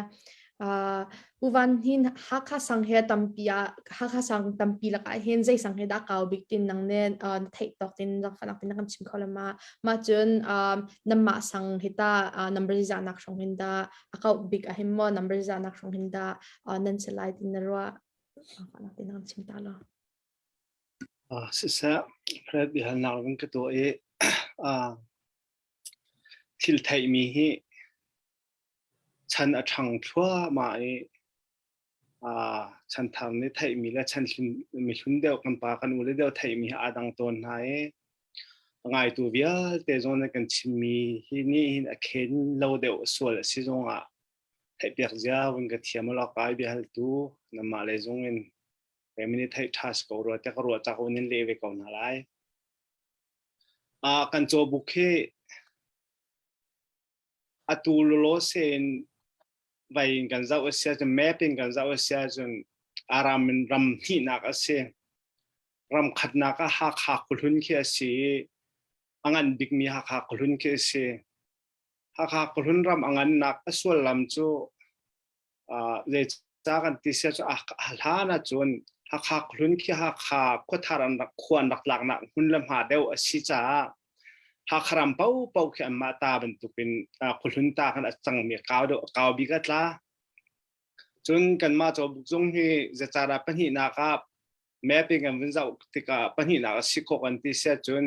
Pu Van Hnin Hakha sang he tampi ah Hakha sang tampi lakah hin zei sang he dah kau bik tin nang ne na theih tawk tin zangfanak tin na kan chim kho lama ma cun namah sang hi ta number za nak hrong hin da a kau bik a him mo number za nak hrong hin da nan se lai tin na ruah zangfanak tin na kan chim ta lo. Siseh, Fred biahalnak vun ka tuah i thil theihmi hi chan a ṭhang thluahmah i chanthar nih theihmi le chan mihlun deuh kan pa kan ule deuh theihmi hi aa dang tawn hna i a ngaitu vialte zong nih kan chimmi hi nih hin a khen lo deuh sual a si zongah theihpiak zia vun ka thiam law kai biahaltu namah le zung in kei nih theih ṭha si ko rua tiah ka ruah cak in leh ve ko hna lai. Kan cawbuk hi Atu lawlaw in vai in kan zoh a si ahcun map in kan zoh a si ahcun Aram in ram hnihnak a si. Ram khatnak ah Hakha khuahlun khi a si i a ngan bikmi Hakha khuahlun khi a si. Hakha khuahlun ram a ngannak a sullam cu Zeicah kan ti sia cu a hlan ahcun Hakha hlun khi Hakha khuathar an rak khua an rak tlaknak hmun le hma deuh a si caah Hakha ram paohpaoh khi anmah ta bantukin khuahlun ta khan a cangmi kau deuh kau bik a tla. Cun kanmah cawbuk zung hi zeicahdah pahnihnak ah mapping an vun zoh tikah pahnihnak a si khawh kan ti sia cun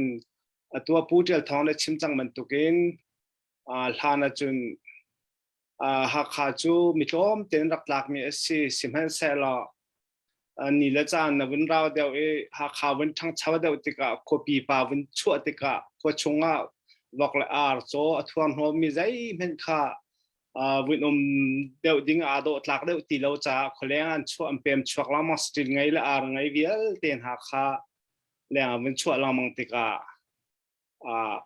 atu ah Pu Ṭial Thawng le chim cang bantukin hlan ahcun Hakha cu mi tlawm tein rak tlakmi a si. Sihmanhsehlaw ni le caan na vun rau deuh i Hakha vun ṭhangcho deuh tikah khuapi pa vun chuah tikah khua chungah vok le ar caw a thuarhnawmmi zeihmanh kha vun um deuh ding aa dawh tlak deuh ti lo caah khualeng an chuah an pem chuak lengmang saṭil ngei le ar ngei vialte hna kha leng ah vun chuah lengmang tikah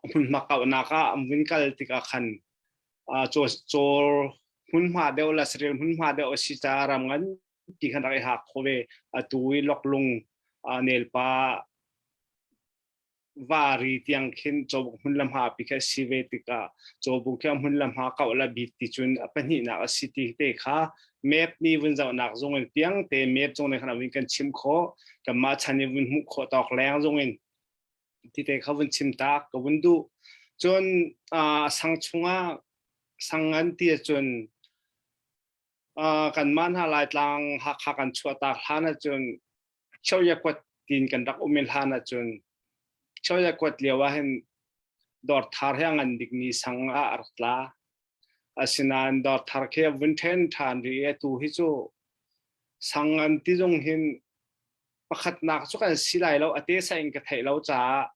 hmunhma kauhnak ah an vun kal tikah khan caw hmunhma deuh le saril hmunhma deuh a si caah ram nganpi khan rak i hak kho ve. Atu i loklung nelpa Vari tiang khin Cawbuk hmun le hma pi kha si ve tikah Cawbuk khi hmun le hma kauh la bit ti cun a pahnihnak a si ti te kha map ni vun zohnak zong in piang te map zong nih khan vun kan chim khawh. Kanmah chan i vun hmuh khawh tawk leng zong in ti te kha vun chim tak ka vun duh. Cun sang chungah sang ngan ti ahcun kanmah hna Laitlang Hakha kan chuahtak hlan ahcun Choyakuat tiin kan rak um i hlan ahcun Choyakuat lio ah hin dawrthar hi a ngan bikmi sang ah a rak tla. Asinain dawrthar khi a vun ṭhen ṭhan rih i atu hi cu sang an ti zong hin pakhatnak cu kan si lai lo, a te sa in ka theih lo caah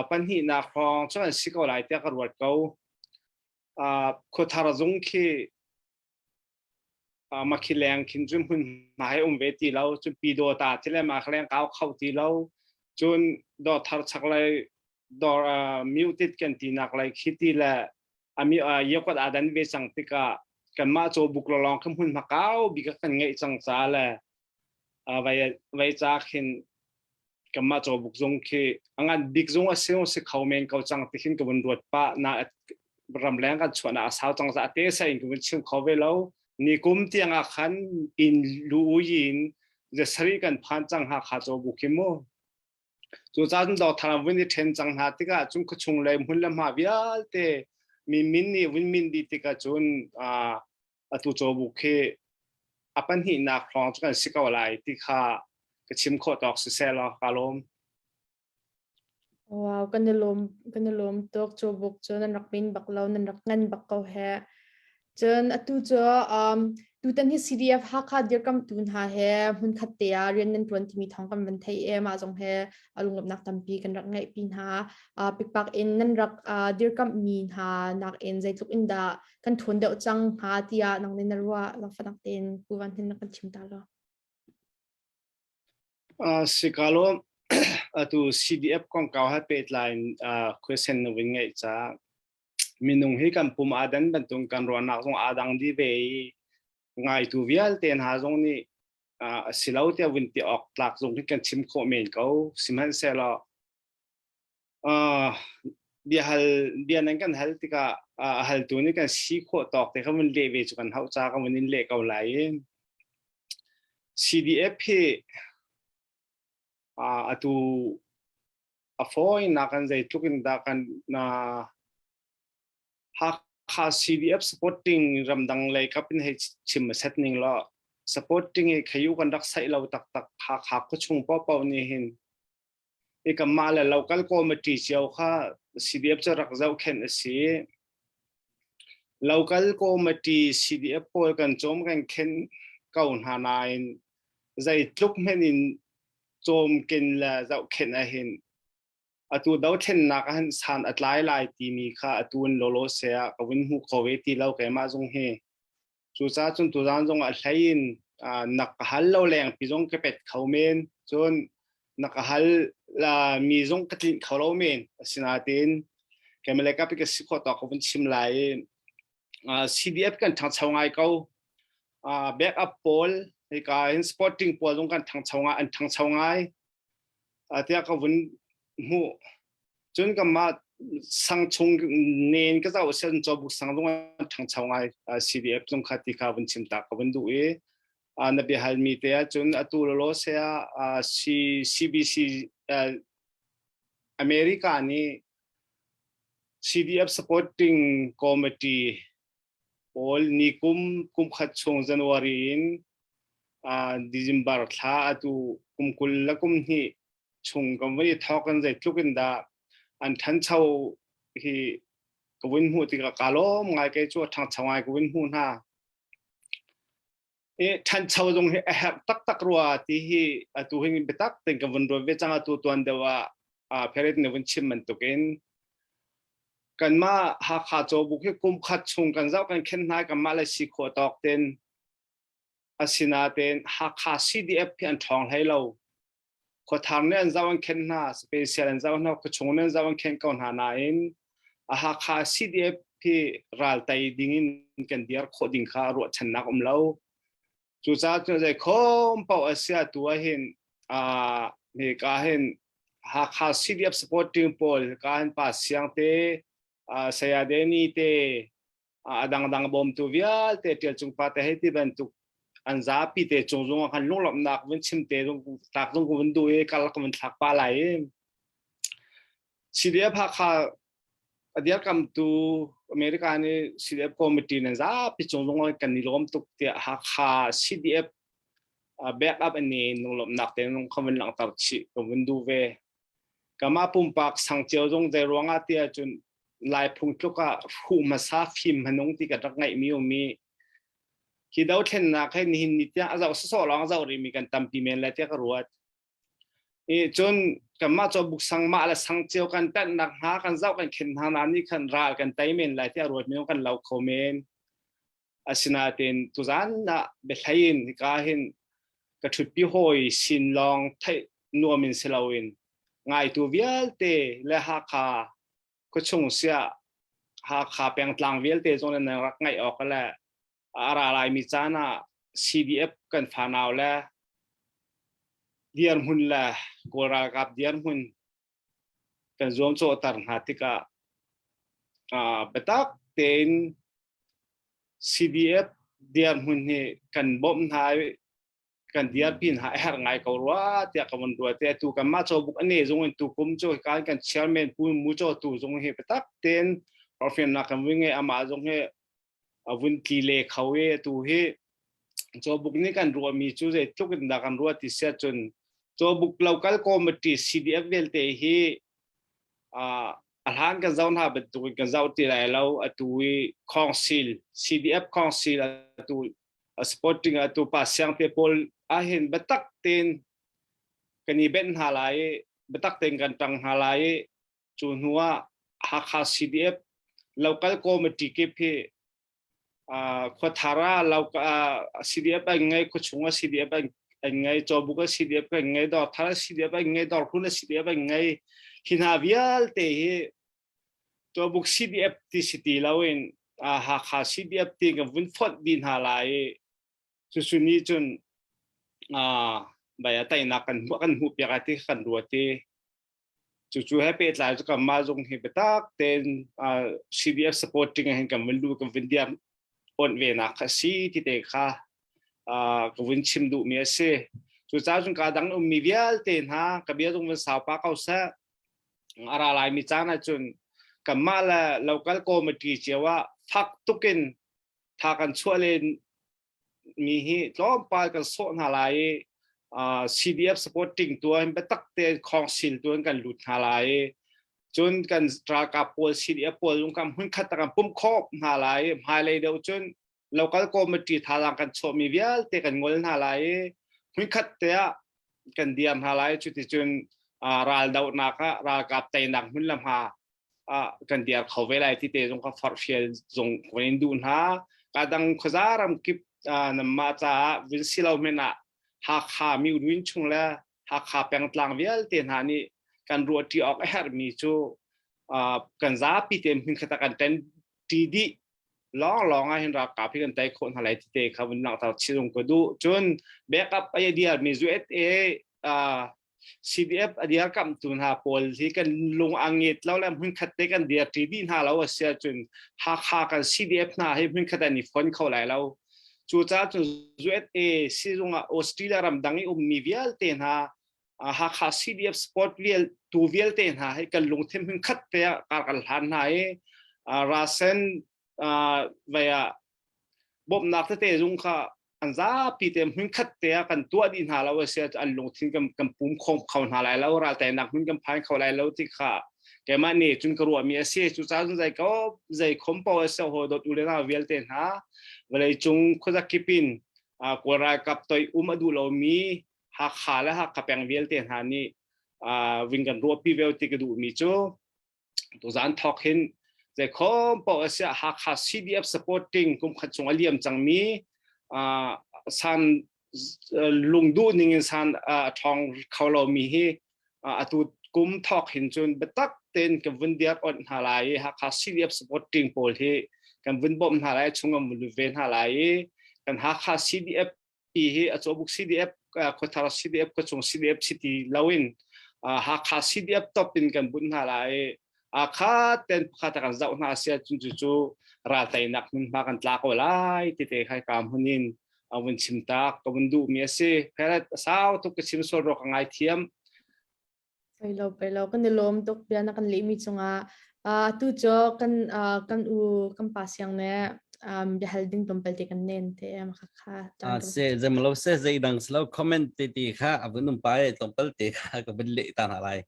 pahnihnak hrawng cu an si ko lai tiah ka ruat ko. Khuathar zung khi Makhi leng khin cun hmunhma he um ve ti lo. Cun Pyidawta ti le mah leng kau kho ti lo. Cun dawrthar chaklei dawr muted kan tinak lei khi ti le ami yakwat aa dan ve cang tikah kanmah cawbuk lawng kha hmunhma kau bik kan ngeih cang ca le vai vai ca khin kanmah cawbuk zung khi a ngan bik zung a si si kho men ko cang ti khin ka vun ruat pah na ramleng kan chuahnak a sau cang za te sa in ka vun chim kho ve lo. Ni kum tiang ah khan in lu in zasari kan phan cang ha kha cawbuk hi mu. Cu caan do thar vun i then cang hna tikah cun khuachung lei hmun le hma vialte mi min nih vun min dih tikah cun atu cawbuk hi a pahnihnak hrawng cu kan si ko lai ti kha ka chim khawh tawk siseh law ka lawm. Wow, kan i lawm kan i lawm tuk. Cawbuk cu nan rak min bak lo, nan rak ngan bak ko he. Cun atu cu tutan hi CDF Hakha dirkamtu hna he hmunkhat te ah rian nan ṭuan timi thawng kan van theih i mah zong he lunglawmhnak tampi kan rak ngeihpi hna. Pikpak in nan rak dirkamhmi hna nakin zeitluk in dah kan ṭhawn deuh cang hnga tiah nang nih na ruah? Langfanak tein Pu Van Hnin na kan chim ta law. Sikalo atu CDF kongkau he pehtlai in question na vun ngeih caah minung hi kan pum aa dan bantuk kan ruahnak zong aa dang dih ve i ngaitu vialte hna zong nih a si lo tiah vun ti awk tlak zong hi kan chim khawh men ko. Sihmanhsehlaw bia hal bia nan kan hal tikah a haltu nih kan si khawh tawk te kha vun leh ve cu kan hauh ca ka vun in leh ko lai i CDF hi atu a fawinak kan zeitluk in dah kan na Hakha CDF supporting ramdang lei kap in hei chim a set ning law supporting i khayu kan rak saih lo taktak. Hakha khuachung paohpaoh nih hin i kanmah le local committee cio kha CDF cu rak zohkhenh a si. Local committee CDF pawl kan cawm kan khenh ko hna nain zeitluk hmenh in cawmken le zohkhenh ahhin atu dothlennak ahhin san a tlai lai timi kha atu in lawlaw se ah ka vun hmu kho ve ti lo keimah zong hi. Cucaah cun tuzaan zong a hlei in na ka hal lo leng pi zong ka pet kho men. Cun na ka hal mi zong ka tlinh kho lo men. Asinain keimah le ka pi ka si khawh tawk ka vun chim lai i CDF kan ṭhangcho ngai ko. Backup pawl hika hin sporting pawl zong kan ṭhangcho ngai an ṭhangcho ngai tiah ka vun hmuh. Cun kanmah sang chung nen ka zoh sian cawbuk sang zong an ṭhangcho ngai. CDF zong kha ti kha vun chim ta ka vun duh i na biahal mi te ah cun atu lawlaw se ah CBC America nih CDF supporting committee pawl ni kum kum khat chung January in December thla atu kum 20 le kum hnih chung kan vun i thawk in zeitluk in dah an ṭhancho hi ka vun hmuh tikah ka lawm ngai. Kei cu a ṭhangcho ngai ka vun hmuh hna. I ṭhancho zong hi a herh taktak rua ti hi atu hin biatak tein ka vun ruat ve cang. Atu tuan deuh ah Perit nih vun chim bantukin kanmah Hakha cawbuk hi kum khat chung kan zoh kan khen hna, kanmah le si khawh tawk ten. Asinain Hakha CDF hi an ṭhawng hlei lo. Khuathar nih an zoh an khen hna, special an zoh hna, khuachung nih an zoh an khen ko hna nain a Hakha CDF hi ral tei ding in kan dir khawh ding kha ruahchannak um lo. Cucaah cun zei khom paoh a si atu ah hin hika hin. Hakha CDF supporting pawl kan pa siang te saya Deni te a dangdang bawmtu vialte ṭial cung pa te hei ti bantuk an zapi te cung zong ah khan lunglawmhnak vun chim te zong tlak zong ka vun duh i kal ka vun thlak pa lai i CDF Hakha a dirkamtu America nih CDF committee nan zapi cung zong ah kan i lawm tuk tiah Hakha CDF back up an i lunglawmhnak te nung kha vun langhter chih ka vun duh ve. Kama pumpak sang cio zong zei ruangah tiah cun Lai phungtluk ah hruh hmasa fim hmanung ti kan rak ngeihmi um i hi dothlennak he nihin ni tiang a zoh sawsawh lawng a zoh rihmi kan tampi men lai tiah ka ruat. I cun kanmah cawbuk sang mah le sang cio kan tanhnak hna kan zoh kan khen hna na nih khan ral kan tei men lai tiah ruat mi kan lo kho men. Asinain tuzan ah biahlei in hika hin ka ṭhutpi hawi sin lawng theih nuam in si loin ngaitu vialte le Hakha khuachung siah Hakha pengtlang vialte zong nan rak ngaih awk le a ra laimi caan ah CDF kan fanau le dirhmun le Kawl ralkap dirhmun kan zuamcawhter hna tikah biatak tein CDF dirhmun hi kan bawmh hna i kan dirpi hna a herh ngai ko rua tiah ka vun ruat i atu kanmah cawbuk a ne zung in tukum cu hika kan chairman Pu Mu Caw Tu zung hi biatak tein forhfialnak kan vui ngei amah zung hi a vun tli le kho i atu hi cawbuk nih kan ruahmi cu zeitluk in dah kan ruah ti siah cun cawbuk local committee CDF vialte hi a hlan kan zoh hna bantuk in kan zoh ti lai lo atu i council CDF council atu supporting atu pa siang te pawl ahhin biatak tein kan i benh hna lai i biatak tein kan ṭang hna lai i cu hnu ah Hakha CDF local committee kip hi khuathar ah CDF an ngei khuachung ah CDF an ngei Cawbuk ah CDF an ngei Dawrthar ah CDF an ngei Dawrhlun ah CDF an ngei hi hna vialte hi Cawbuk CDF ti si ti loin Hakha CDF ti kan vun fonh dih hna lai i cucu nih cun bai a teinak kan hmuh kan hmuh piak ti kan ruat i Cucu he pehtlai cu kanmah zung hi biatak tein CDF supporting hin kan vun lu kan vun diam onh ve nak kha si ti te kha ka vun chim duhmi a si. Cucaah cun ka dang ummi vialte hna ka bia zung vun sau pa ko seh. A ra laimi caan ahcun kanmah le local committee cio ah fak tukin tha kan chuah len mi hi tlawmpal kan sawh hna lai i CDF supporting tu in biatak te khawngsil tu in kan lut hna lai i cun kan ralkap pawl CDF pawl lung kan hmun khat kan pumh khawh hna lai i hmailei deuh cun local committee thazaang kan chuahmi vialte kan ngol hna lai i hmun khat te ah kan diam hna lai cuticun raldohnak ah ralkap teinak hmun le hma ah kan diar kho ve lai ti te zong kha forhfial zong kan in duh hna ka dang khuaza ram kip namma caah vun si lo men ah Hakha mi ruin chung le Hakha pengtlang vialte hna nih kan ruahṭi awk a herhmi cu kan zapi te hmun khat ah kan ṭen ṭi dih lawng lawng ah hin ralkap hi kan tei khawh hna lai ti te kha vun langhter chin ko duh cun backup ai diar mi USA CDF a dirkamhtu hna pawl hi kan lung a nget lo le hmunkhat te kan dirṭi dih hna lo a si ahcun Hakha kan CDF hna hi hmunkhat an i fon kho lai lo. Cucaah cun USA sizung ah Australia ramdang i ummi vialte hna Hakha CDF sport vial tu vialte hna hi kan lungthin hmunkhat te ah kar kan hlan hna i rasen vei ah bawmhnak tete zung kha an zapi te hmunkhat te ah kan tuah dih hna lo a si an lungthin kan kan pum kho kho hna lai lo raltainak hmun kan phan kho lai lo ti kha keimah nih cun ka ruahmi a si cu ca cun zei ko zei khom po a si ho dot u le nau vialte hna vawlei cung khuazakip in kawl ralkap toi um a duh lomi Hakha le Hakha peng vialte hna nih ving kan ruahpi veo ti ka duhmi cu Tuzaan thawk hin zeikhom paoh a siah Hakha CDF supporting kum khat chung a liam cangmi san lungduh ning in san a ṭhawng kho lomi hi atu kum thawk hin cun biatak tein kan vun diar onh hna lai i Hakha CDF supporting pawl hi kan vun bawmh hna lai chung kan vun lut ve hna lai i kan Hakha CDF hi hi a cawbuk CDF khuathar CDF khuachung CDF si ti loin. Hakha CDF top in kan bunh hna lai i akha ten pakhat kan zoh hna sia cun cu cu ral teinak hmunhma kan tla ko lai ti te khai ka hmun in a vun chim tak ka vun duh mi a si. Pheret sau tuk ka chim sual ro ka ngai thiam. Pei lo pei lo kan i lawm tuk bia na kan leh mi cungah tu cu kan kan u kan pa siang ne biahal ding tlawmpal te kan nen te ma kha kha a se zemlo se zei dang slo comment te ti kha avun um pa e tlawmpal te kha ka vun leh ta hna lai.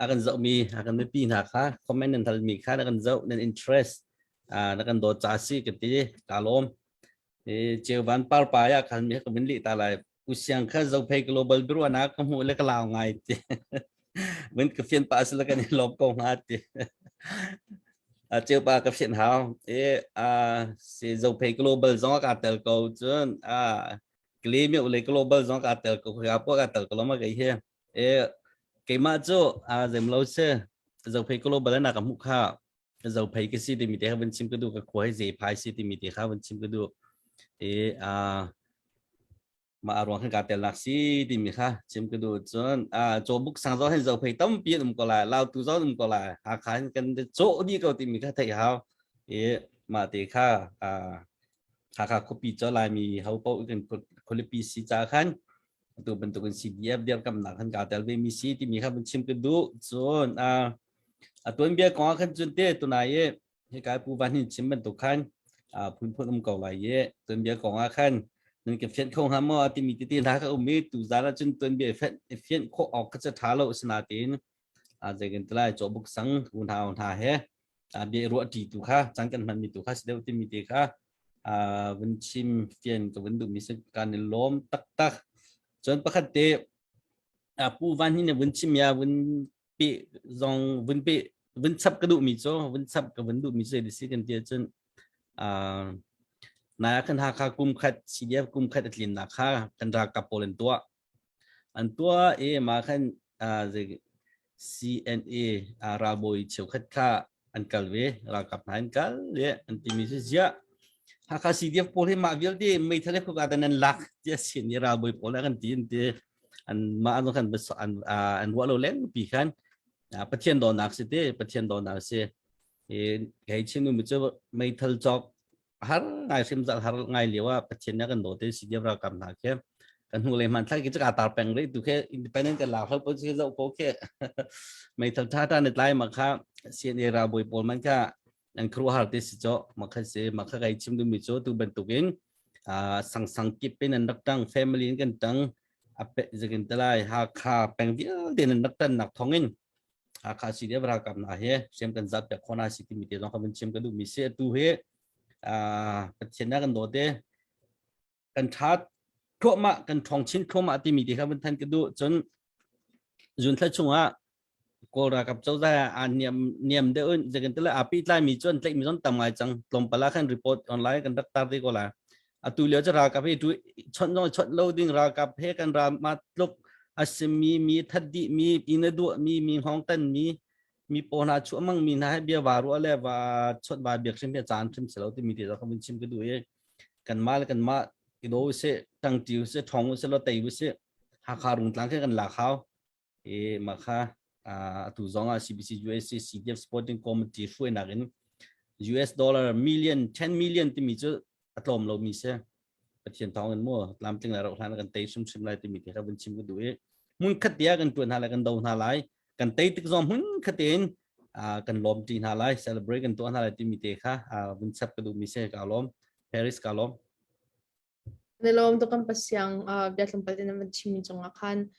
A kan zoh mi a kan mipi hna kha comment nan hal mi kha na kan zoh nan interest na kan dawt ca si ka ti ka lawm. E cheuvan par pa ya khan mi ka vun leh ta lai. Usiang kha Zophei Global Bureau na ka hmuh le ka lau ngai ti. Vun ka fian pa sila kan i lawm ko hnga ti. A cheu pa ka fian hau. E a si Zophei Global zong ka tel ko cun a Klemi le Global zong ka tel ko ka po ka tel ko lama kai he. E keimah cu a zem lo se Zophei Global na ka hmuh kha Zophei ka si timi te kha vun chim ka duh ka khua hi Zephai si timi te kha vun chim ka duh. E a mah a ruang khan kaa tel nak si timi kha chim ka duh cun a cawbuk sang zong hin Zophei tampi an um ko lai Lautu zong um ko lai Hakha hin kan cawh dih ko timi kha theih hau i mah te kha a Hakha khuapi cu Laimi ho paoh kan khualipi si ca khan atu bantukin CDF dirkamnak khan kaa tel ve mi si timi kha vun chim ka duh cun a a tuanbia kong ah khan cun te tunai i hika Pu Van Hin chim bantuk khan phunphun um ko lai i tuanbia kong ah khan nan ka fianh kho hnga maw timi tete hna ka um i tuzaan ah cun tuanbia i fianh khawh awk kha cu ṭha lo asinain zeikan ti lai cawbuk sang unau hna he bia ruah ṭi tu kha caan kan hmanmi tu kha si deuh timi te kha vun chim fian ka vun duhmi si kan i lawm taktak cun pakhat te Pu Van Hin vun chim ya vun pe zong vun pe vun chap ka duhmi cu vun chap ka vun duhmi cu si kan ti ahcun nai ah khan Hakha kum khat CDF kum khat a tlinnak kha kan ralkap pawl an tuah an tuah i mah khan CNA ralbawi cheukhat kha an kal ve ralkap hna an kal le an timi cu ziah Hakha CDF pawl hi mah vialte meithal he khuka nan lak tiah CNA ralbawi pawl an ti an ti an mah an kan an an ruah lo leng pi khan Pathian dawnak si te Pathian dawnak si hei chin mi cu meithal cawk har ngai hrim zal har ngai lio ah Pathian na kan daw te CDF ralkap hna khi kan hnu le hman thlai ki ka tar peng re tu khe independent kan lak hlo po chi zo ko khe meithal tha ta ne tlai ma kha CNA ralbawi pawl man kha an khru har te si cho ma kha se ma kha kai chim du mi cho tu bantukin sang sang kip in an rak tang family in kan tang ape zakin talai Hakha peng vialte nan rak tan nak thongin Hakha CDF ralkap hna he siam kan zat piak khona si timi te zong kha vun chim ka duh mi si atu hi Pathian na kan dawt e kan tha thluahmah kan ṭhawng chin thluahmah timi te kha vun than ka duh cun zun thla chungah Kawl ralkap cozah ah niam niam deuh in zekin tele a pi tlai mi cu an tlaih mi zon tam ngai cang tlawmpal ah khan report online kan rak tar te ko la atu lio cu ralkap hi tu chawnh zong chawnh lo ding ralkap he kan ram ma tluk asimi mi that dih mi ina duah mi mi hngawng tan mi mi paw hna chu amang mi hna he bia wa ruah le wa chawt wa biak hrim he caan hrim selo ti mi te ka vun chim ka duh i kan ma le kan ma i do se tang tiu se thong se lo tei se Hakha rungtlang khe kan lak hau i mah kha atu zong ah CBC USA CDF Supporting Committee hruainak in US dollar million 10 million timi cu a tlawm lomi si Pathian thawng in mu tlamtling le rohlan kan tei hrimhrim lai timi te kha vun chim ka duh i hmun khat te ah kan tuan hna lai kan do hna lai kan tei tik zong hmun khat tein kan lawm ṭi hna lai celebrate kan tuah hna lai timi te kha vun chap ka duhmi si ka lawm Paris ka lawm Na lawm tuk kan pasiang bia tlawmpal te nan van chimmi cungah khan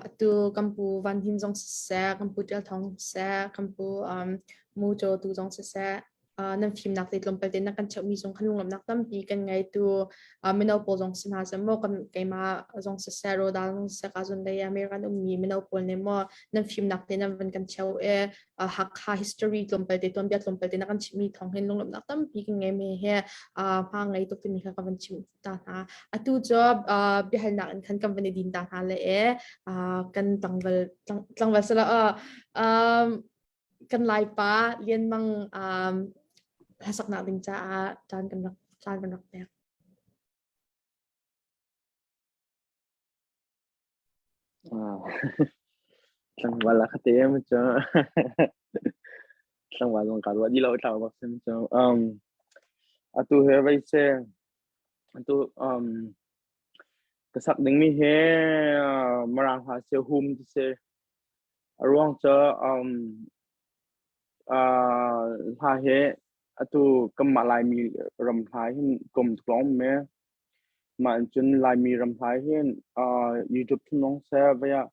atu kan pu Van Him zong siseh, kan pu Tial Thawng siseh, kan pu Mu Caw tu zong siseh, nan fimnak te tlawmpal te na kan cheuhmi zong khan lunglawmhnak tampi kan ngei tu mino pawl zong si hna seh maw kan keimah zong siseh, Rodal zong siseh, ka zun lei American ummi mino pawl nih maw nan fimnak te nan van kan cheu i Hakha history tlawmpal te tuanbia tlawmpal te na kan chimmi thawng hin lunglawmhnak tampi kan ngei me he hma ngei tuk timi kha ka van chim ta hna atu cu biahalnak in khan kan van i din ta hna le e kan tlangval tlangval sala kan laipa Lian Mang hlasaknak ding caah caan kan rak caan kan rak pek. Tlangval ah kha te em cu. Tlangval zong ka ruah dih lo thlau bak sim cu. Um atu he vai se atu um ka sak dingmi he Mirang hla se hum ti se a ruang cu um uh hla he atu kanmah Laimi ram hla hin kom tuk lawng me Mah in cun Laimi ram hlai hin uh, YouTube thunong se vai ah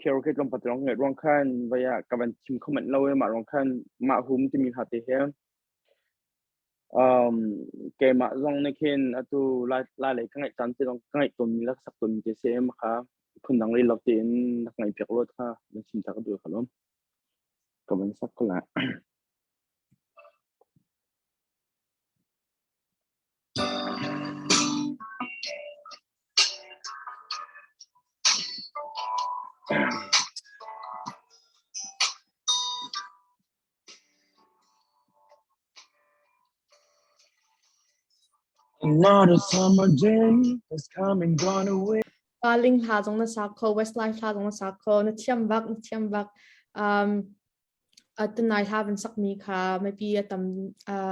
karaoke tlawmpal te lawng ngaih ruang khan vai ah ka van chim kho manh lo i mah ruang khan mah hum timi hla te hi um, keimah zong nih khin atu lai lai lei ka ngaih caan te zong ka ngaih tawnmi le ka sak tawnmi te si ma kha phundang rih lo tein na ka ngaih piak lo kha na chim ta ka duh kha lom ka van sak ko lai. Another summer day has come and gone away. Paling hla zong na sa kho, Westlife hla zong na sa kho, na thiam bak, na thiam bak. Um, Tunai hla van sakmi kha mipi a tam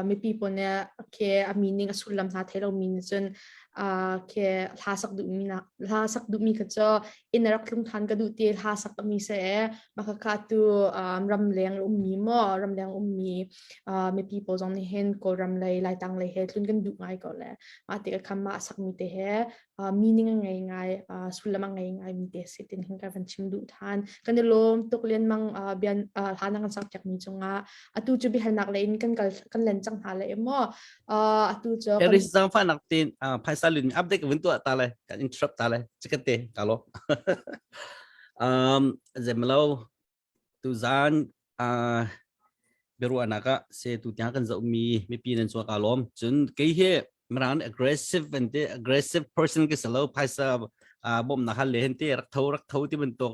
mipi pawl nih khi a meaning a sullam hna thei lomi nih cun khi hla sak duhmi hla sak duhmi kha cu inn a rak tlung ṭhan ka duh ti hla sak mi si ee mah khakha tu ramleng ummi maw ramleng ummi mipi pawl zong nih hin Kawlram lei Laitlang lei he tlun kan duh ngai ko le mah tikah khan mah a sakmi te he meaning a ngei ngai sullam a ngei ngai mi te si tin hin ka van chim duh than kan i lawm tuk lian mang bian hla na kan sak piak mi cungah atu cu biahalnak le in kan kal kan len cang hna le maw atu cu Paris zangfa nak tin phaisa lun update vun tuah ta le kan interrupt ta le chikate ka lo um zemlo Tuzaan uh, biaruahnak ah se tu tiang kan zohmi mipi nan chuak aa lawm. Cun kei hi Mirang aggressive an ti aggressive person ka si lo phaisa uh, bawmhnak hal le hen ti rak tho rak tho ti bantuk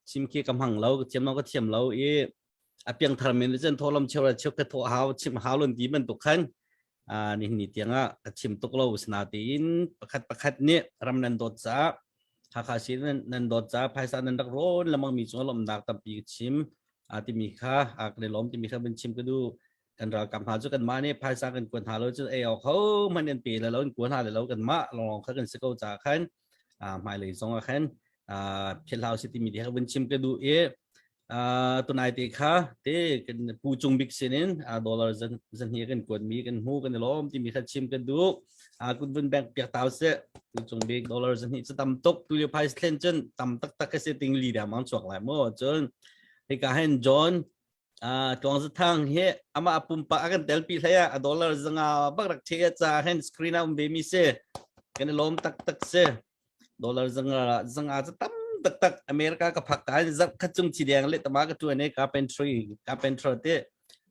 chim khi ka hmang lo ka thiam lo ka thiam lo i a piangthar men cun tholam cheu cheu ka tho hau chim hau lon ti bantuk khan uh, ni ni tiangah ka chim tuk lo sinatein pakhat pakhat nih ram nan dawt caah Hakha si nan, nan dawt ca phaisa nan rak rawn lamang mi cung lawmnak tampi ka chim a timi kha a kan i lawm timi kha van chim ka duh kan ralkap hna cu kan mah nih phaisa kan kuan hna lo cun ei awk ho hmanh an pe le lo an kuan hna le lo kan mah lawng kha kan si ko ca khan a hmailei zong ah khan a philhau si timi kha van chim ka duh i Uh, tunai te kha te kan pu cung bik sinin uh, dollar zan zan hi kan kuat mi kan hmu kan i lawm timi kha chim kan duh uh, kun vun bank piak tau se pu cung bik dollar zan hi chu tam tuk tu lio phai thlen cun tam tak tak ka se ting li da mang chuak lai mo cun hika hen John uh, tuang za thang hi ama pumpa a kan tel pi hlaya a dollar zanga bak rak the cha hen screen a um ve mi se kan i lawm tak tak se dollar zanga zanga cu tam taktak America ka phak ka zarh khat chung chi deng le tama ka tuan e carpentry carpenter te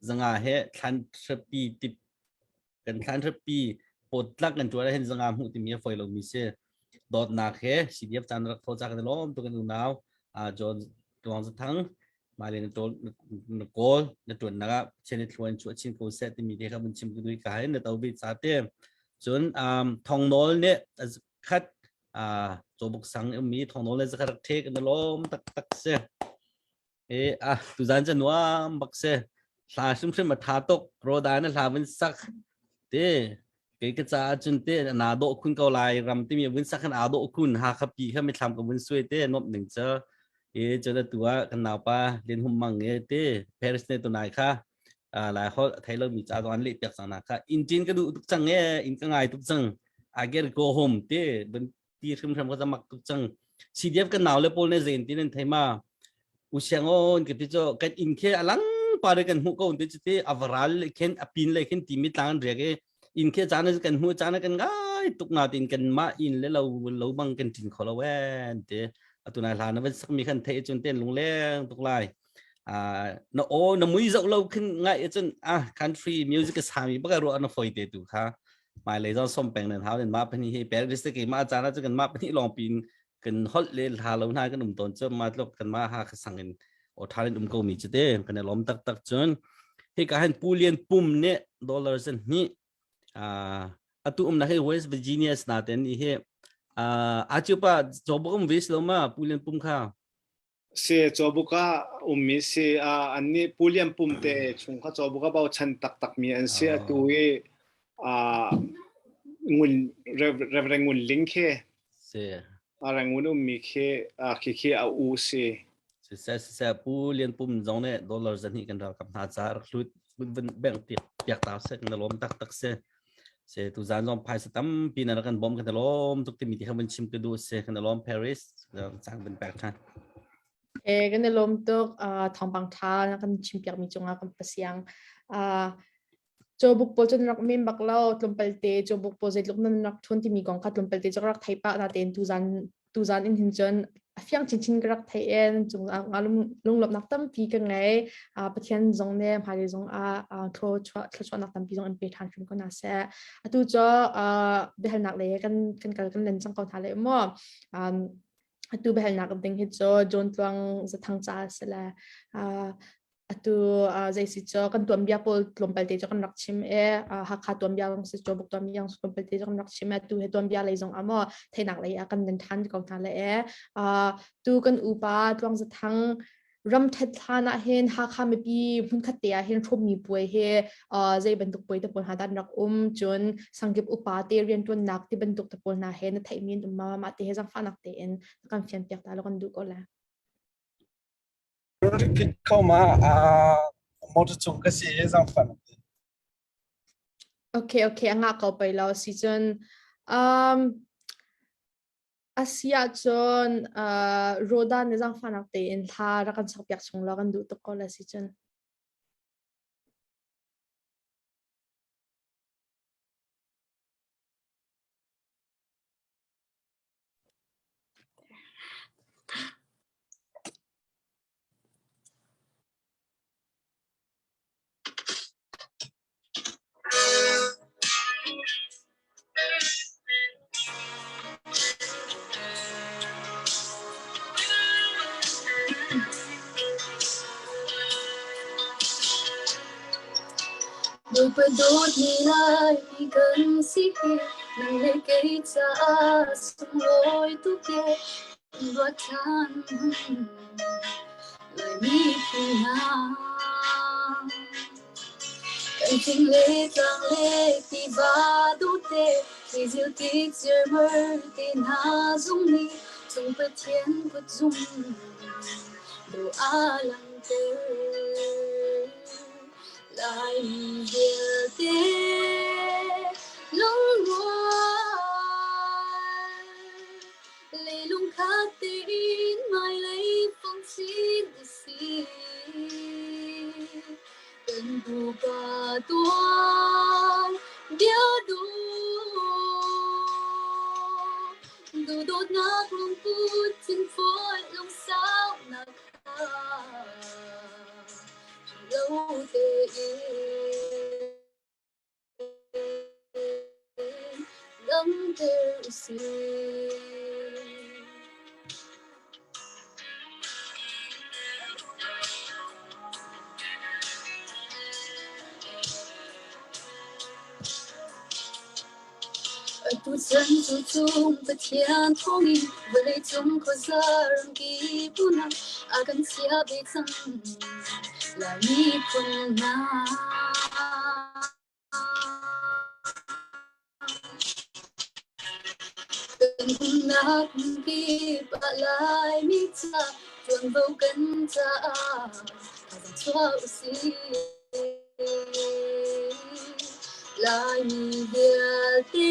zanga he thlan thrapi tip kan thlan thrapi pot tlak kan tuan hen zanga hmu timi a foi lo mi si dawtnak he CDF chan rak tho cha kan lom tu kan unau a John Tuang Zathang male na tol na kawl na tuan nak ah chen i thluan chu chin ko se timi te kha mun chim ku dui ka hai na to bi cha te cun um thong nol ne khat a cawbuk sang ummi thongnol le zakhat rak ṭhek na lawm taktak si e ah tuzan cu nuam bak si hla hrimhrim a tha tuk roda na hla vun sak te kei ka caah cun te na dawh khun ko lai ram timi vun sak khan aa dawh khun ha kha pi kha mithlam ka vun suai te nuamh ning cu e cun atu ah kan naupa Lin Hum Mang e te Paris ne tunai kha lai hol thei lo mi ca zong an leh piak cang na kha inn tin ka duh tuk cang e inn ka ngai tuk cang I get go home te ban ti hrimhrim ka zamak tuk cang CDF kan nau le pawl ne zein tin an thei ma u siang on ka ti cho kan inn khe alang pa re kan hmu ko te te avaral le khen apin le khen ti mi tlang riak e inn khe chan kan hmu chan kan ngai tuk na tin kan ma in le lo lo bang kan tin kho lo en te atuna hla na van sak mi khan thei chun ten lung leng tuk lai na aw na mui zoh lo khin ngai cun ah country music ka sami baka ruah na foi te tu kha mai lei zong som peng nan hau nen ma phani hi Paris te ke ma chana chu kan ma phani long pin kan hol le hla lo na kan um ton chu ma tlok kan ma ha kha sang in o thalin um ko mi chu te kan lom tak tak chun hi ka han pulian pum ne dollar zan ni atu um na hi West Virginia na ten ni hi a chu pa job um vis lo ma pulian pum kha. Si Cawbuk ah ummi si an nih Pu Lian Pum te chung kha Cawbuk ah bochan taktak mi an si. Atu i Ngun Reverend Ngun Ling khi Si. Rangoon ummi khi khi khi a u si. Siseh siseh Pu Lian Pum zong nih dollar zahnih kan ralkap hna ca rak hlut vun beng piak ta seh kan lawm taktak si. Se tu zan zong phaisa tampi na rak kan bawm kan lawm tuk timi ti kha vun chim ka duh si kan lawm Paris cang vun pek than. E kan i lawm tuk thawngpang tha na kan chim piak mi cungah kan pasiang. Cawbuk pawl cu nan rak men bak lo tlawmpal te cawbuk pawl zeitluk nan rak ṭhawn timi kong kha tlawmpal te cu ka rak thei pah natein tuzan tuzan in hin cun a fiang chinchin ka rak thei e nan cung ah lunglawmhnak tampi ka ngei. Pathian zong nih hmailei zong ah thluachuahnak tampi zong in pe ṭhan hrim ko hna seh. Atu cu biahalnak lei kan kan kal kan len cang ko hna lai maw. Atu biahalnak ding hi cu John Tluang Zathang ca a si le Atu zei si cu kan tuanbia pawl tlawmpal te cu kan rak chim i Hakha tuanbia zong si Cawbuk tuanbia zong tlawmpal te cu kan rak chim i atu hi tuanbia lei zong ah maw theihnak lei ah kan nan ṭhan ko hna le e. Tu kan upa Tluang Zathang ram ṭhat hlan ah hin Hakha mipi hmunkhat te ah hin hrawmmi puai hi zei bantuk puai te pawl hna dah an rak um cun sangkip upa te rianṭuannak ti bantuk te pawl hna he na theihmi an um ma mah te he zaangfahnak tein na kan fianpiak ta law kan duh ko la. Repeat kho ma motor cung ka si i zaangfah Okay, okay, a ngah ko pei lo si cun um a si ahcun Roda nih zaangfahnak tein thla rak kan sakpiak chung law kan duh tuk ko la si cun. Bawipa dawtmi Laimi kan si hi nang le kei caah sunglawi tuk e ruat ṭhan Laimi phun hna. Kan fing le tlang le tiva dawte thlizil ti cirmar te hna zong nih cung Pathian kutzung do a langhter. Laimi vialte lungrual leilung khat tein hmailei fong chin a si. Kan pupa tuan bia duh duhdawtnak lungput thinfawi lungsaunak kha lo tein langhter u sih. Tuchan cu cung Pathian thawngin vawleicung khuaza ramkip unau a kan chia ve cang Lai miphun hna. Kan umnak hmunkip ah Laimi ca ṭuanvo kan caah thazaang chuah usih. Laimi vialte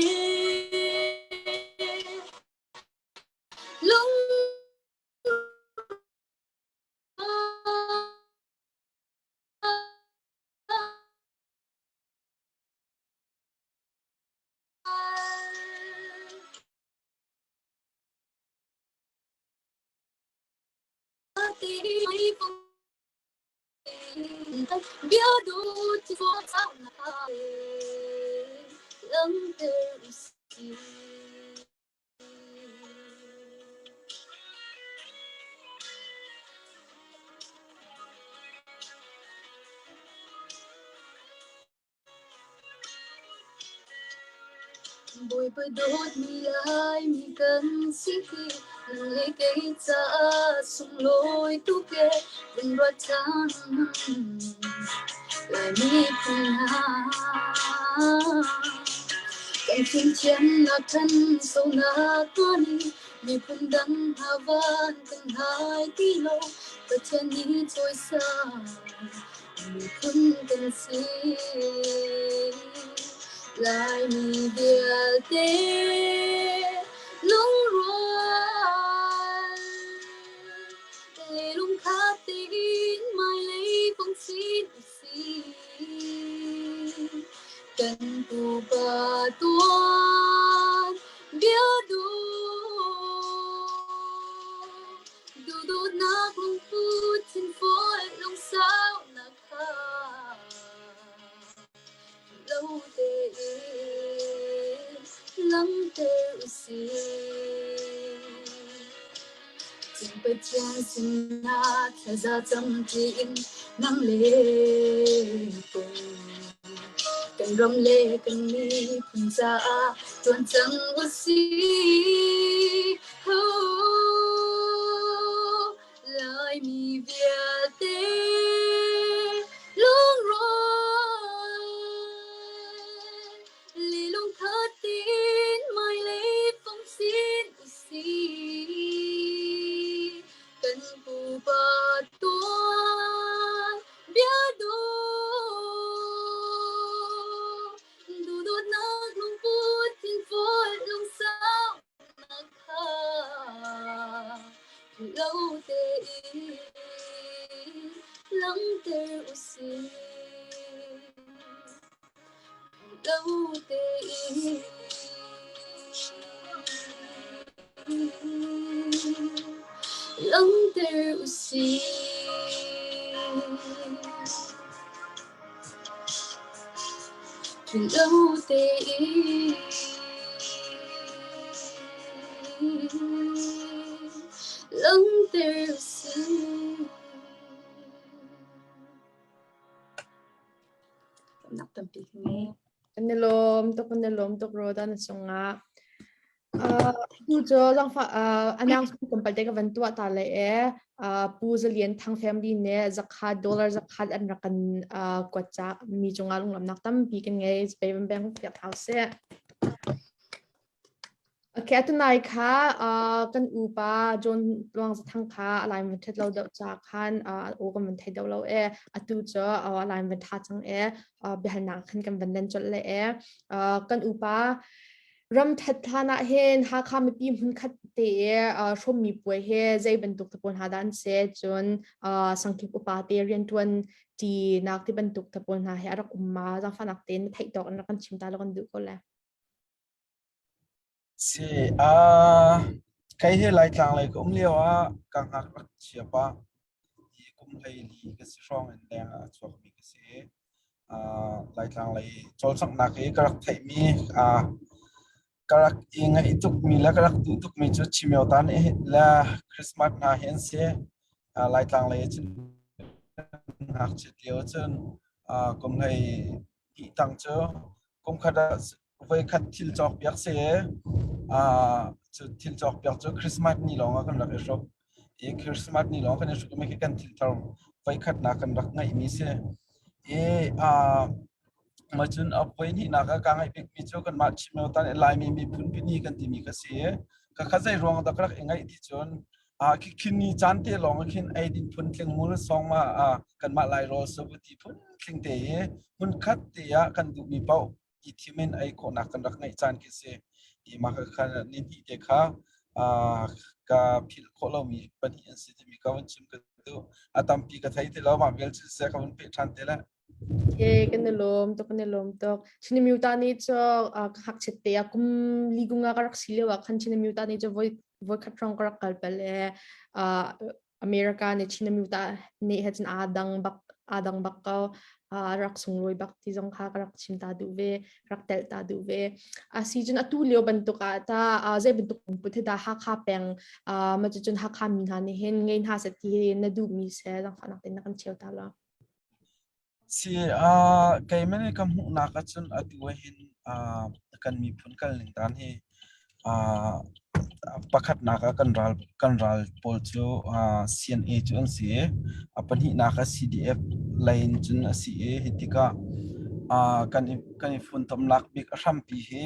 lung Bia duh ti langhter usih. Bawipa dawtmi Laimi kan si hi. Nang le kei caah sunglawi tuk e vun ruat cang Laimi phun hna. Kan fimthiamnak ṭhansonak hna nih miphun dang hna van kan hai ti lo. Pathian nih cawisan miphun kan si. Laimi vialte lungrual le lungkhat tein hmailei kong chin usih. Kan pupa tuan bia duh duhdawtnak lungput thinfual lungsaunak kha lo tein langhter usih. Cun Pathian sinah thlaza cam ṭiin nang le kei kan ram le kan miphun caah ṭuan cang usih. Oh, Laimi vialte lungrual lilung khat in hmailei fong sin usih. Kan pupa tuan bia duh duhdawtnak lungput thinfual lungsau nak kha lo tein langhter usih. Lo tein langhter usih. Lo tein langhter usih. Nak tampi ka ngei. Kan i lawm tuk, kan i lawm tuk Roda na cungah. Uh, tu cu zangfa uh, announcement tlawmpal te ka van tuah ta le e uh, Pu Zalian Thang family nih zakhat dollar zakhat an rak kan uh, kuat ca mi cungah lunglamnak tampi kan ngei pe van beng piak hau seh. Okay, atu nai kha uh, kan upa John Luang Zathang kha a lain van ṭhat lo deuh ca khan uh, aw kan van thei deuh lo e. Atu cu uh, a lain van ṭha cang e. Uh, biahalnak khan kan van len colh le e. Uh, kan upa ram ṭhat hlan ah hin Hakha mipi hmunkhat te i uh, hrawmmi puai hi zei bantuk te pawl hna dah an si cun uh, sangkip upa te rianṭuan ṭi nak ti bantuk te pawl hna hi a rak um ma zaangfahnak tein na theih tawk in rak kan chim ta lo kan duh ko le. Si, uh, kei hi Laitlang lei ka um lio ah ka ngak rak chia pah. Hi kum 14 ka si hrawng in leng ah a chuakmi ka si. Uh, Laitlang lei cawlcanghnak i ka rak theihmi uh, ka rak i ngaih tukmi le ka rak duh tukmi cu Chimyotan le Christmas hna hi an si. Uh, Laitlang lei cun ngakchiat lio cun uh, kum 12 tang cu kum khat ah voikhat thil cawk piak si uh, cu thil cawk piak cu Christmas ni lawng ah kan rak i hruk i Christmas ni lawng kan i hruk mi khi kan thil thar voikhat nak kan rak ngeih mi si i uh, ma cun a voi hnihnak ah ka ngaih bik mi cu kanmah Chin tan Laimi miphun pini kan timi ka si ka kha zei ruang dah ka rak i ngaih ti cun ah khin ni caan te lawng ah khin eidin phun tling mul song ma kanmah lai rawl sabuti phun tling te i hmun khat te ah kan duhmi paoh i thim in ei khawhnak kan rak ngeih caan khi si i mah kha ni hnih te kha ka philh khawh lomi pahnih an si timi ka vun chim ka duh a tampi ka thei ti lo mah vial cu seh ka vun peh ṭhan te le Okay, kan i lawm tuk, kan i lawm tuk. Chinamyuta nih cu ka ngakchiat te ah kum li kum nga ka rak si lio ah khan Chinamyuta nih cu voi voi khat hrawng ka rak kal bal i America nih Chinamyuta nih he cun aa dang bak aa dang bak ko. Rak sunglawi bak ti zong kha ka rak chim ta duh ve, rak telh ta duh ve. A si cun atu lio bantuk ah ta zei bantuk lungput hi dah Hakha peng ma cucun Hakha mi hna nih hin ngei hna seh ti na duhmi seh zaangfahnak tein na kan cheu ta lo. Si, keimah nih ka hmuhnak ahcun atu ahhin kan miphun kalning dan hi. Pakhatnak ah kan ral pawl cu CNA cu an si i a pahnihnak ah CDF lei in cun a si i hi tikah kan i funtomnak bik a hrampi hi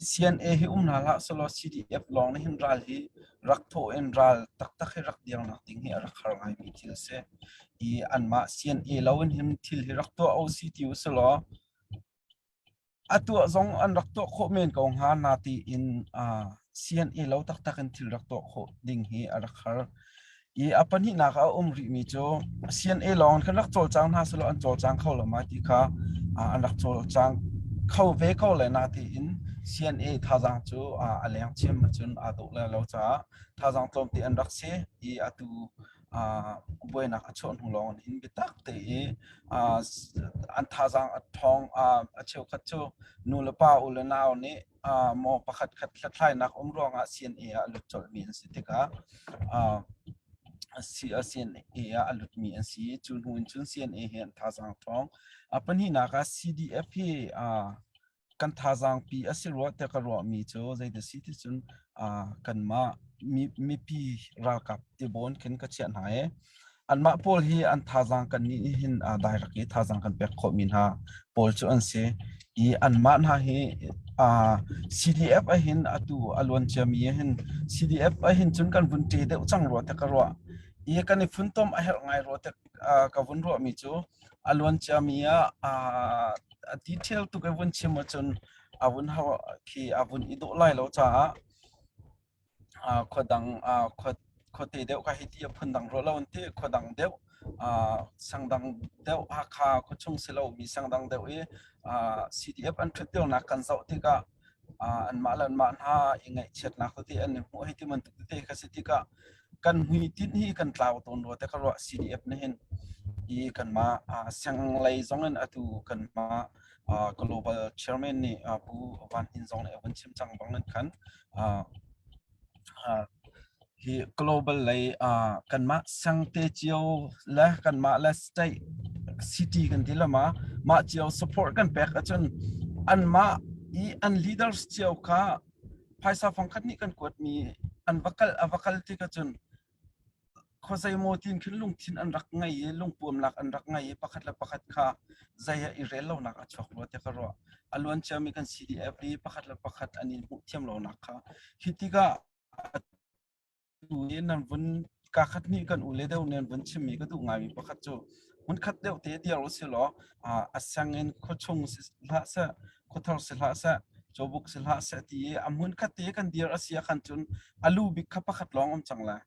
CNA hi um hna hlah sehlaw CDF lawng nih hin ral hi rak thawh in ral taktak hi rak dirnak ding hi a rak har ngaimi thil a si. I anmah CNA lo in hin thil hi rak tuah u si ti u silaw A tuah zong an rak tuah khawh men ko hnga natein CNA lo taktak in thil rak tuah khawh ding hi a rak har. I a pahnihnak ah a um rihmi cu CNA lawng khan rak cawlcang hna sehlaw an cawlcang kho lo ma ti kha an rak cawlcang kho ve ko le natein CNA thazaang cu a leng cim ahcun aa dawh le lo caah thazaang tlawmte an rak si i atu buainak a chuah hnu lawng in biatak te i an thazaang a ṭhawng. A cheukhat cu nu le pa u le nau nih maw pakhat khat hlathlainak um ruangah CNA ah a lut colhmi an si tikah CNA ah a lutmi an si. Cu hnu in cun CNA hi an thazaang ṭhawng. A pahnihnak ah CDF hi kan thazaang pi a si rua tiah ka ruahmi cu zeidah si ti cun kanmah mipi ralkap tibawn khin ka chiah hna i anmah pawl hi an thazaang kan nih hin direct i thazaang kan pek khawhmi hna pawl cu an si i anmah hna hi CDF ahhin atu a luan ciami hin CDF ahhin cun kan vun ṭe deuh cang rua tiah ka ruah i kan i funtom a herh ngai rua tiah ka vun ruahmi cu a luan ciami ah a detail tuk i vun chim ahcun a vun har khi a vun i dawh lai lo caah khua dang khua khuate deuh ka hei ti a phun dang rua lo an ti. Khua dang deuh sang dang deuh Hakha khuachung si lomi sang dang deuh i CDF an ṭhut lionak kan zoh tikah anmah le anmah hna i ngaihchiatnak tete an i hmuh hei ti bantuk tete kha si tikah kan hmuitinh hi kan tlau tawn rua te ka ruah. CDF nih hin i kanmah siang lei zong in atu kanmah global chairman nih Pu Van Hnin zong nih a vun chim cang bang in khan Hi global lei kanmah sangte cio le kanmah le state city kan ti lama mah cio support kan pek ahcun anmah i an leaders cio kha phaisa fangkhat nih kan kuatmi an va kal a va kal tik ahcun khuazeimaw tiin khin lungthin an rak ngei i lungpuamnak an rak ngei i pakhat le pakhat kha zei ah i rel lonak a chuak rua tiah ka ruah. A luan ciami kan CDF i pakhat le pakhat an i hmuh thiam lonak kha hi tikah atu i nan vun kakhat hnih kan u le deuh nan vun chimmi ka duh ngaimi pakhat cu hmunkhat deuh te dir u si law a seng in khuachung si hlah seh, khuathar si hlah seh, cawbuk si hlah seh ti i a hmunkhat te kan dir a si ah khan cun a lu bik kha pakhat lawng um cang lai.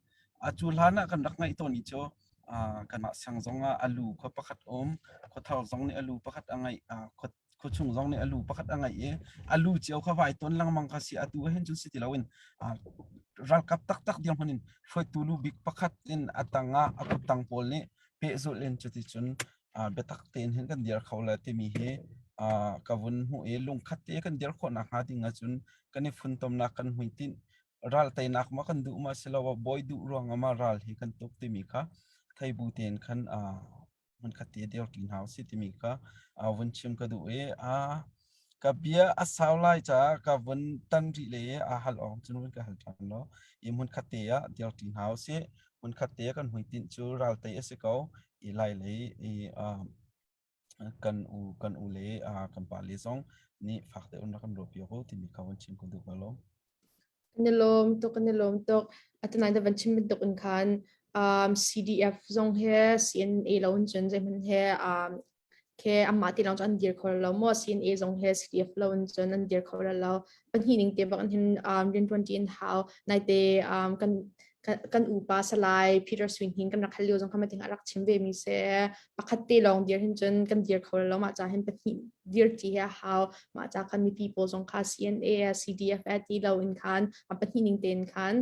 Atu hlan ah kan rak ngaih tawn i cu kanmah siang zong ah a lu khua pakhat um, khuathar zong nih a lu pakhat a ngeih, khuachung zong nih a lu pakhat a ngeih i a lu cio kha vai tawn lengmang kha si. Atu ah hin cun si ti loin ralkap taktak dirhmun in hruaitu lu bik pakhat in a tang ah a kuttang pawl nih pehzulh in cuticun biatak tein hin kan dir kho le timi hi ka vun hmuh i lungkhat te kan dir khawh nakhnga ding ahcun kan i funtomnak kan hmuitinh ral teinak ma kan duh ma siloah bawi duh ruangah ma ral hi kan tuk timi kha thei bu tein khan hmunkhat te dir ṭi hna usih timi kha vun chim ka duh i ka bia a sau lai caah ka vun tan rih le a hal awk cun vun ka hal ṭhan law i hmunkhat te ah dir ṭi hna usih. Hmunkhat te kan hmuitinh cu ral tei a si ko i lai lei i kan u kan u le kan pa le zong nih fak deuh in rak kan ruah piak u timi kha vun chim ka duh ko lo. Kan i lawm tuk, kan i lawm tuk. Atu nai na van chim bantuk in khan CDF zong he CNA lo in cun zeihmanh he ke amah ti lawng cu an dir kho lo maw. CNA zong he CDF lo in cun an dir kho lo. Pahnih ning te bak in hin riantuan ti in hau. Naite kan kan upa Salai Peter Swin hin kan rak hal lio zong kha mating a rak chim ve mi se pakhat te lawng dir hin cun kan dir kho lo, mah ca hin pahnih dir ti he hau. Mah ca khan mipi pawl zong kha CNA CDF ti lo in khan pahnih ning tein khan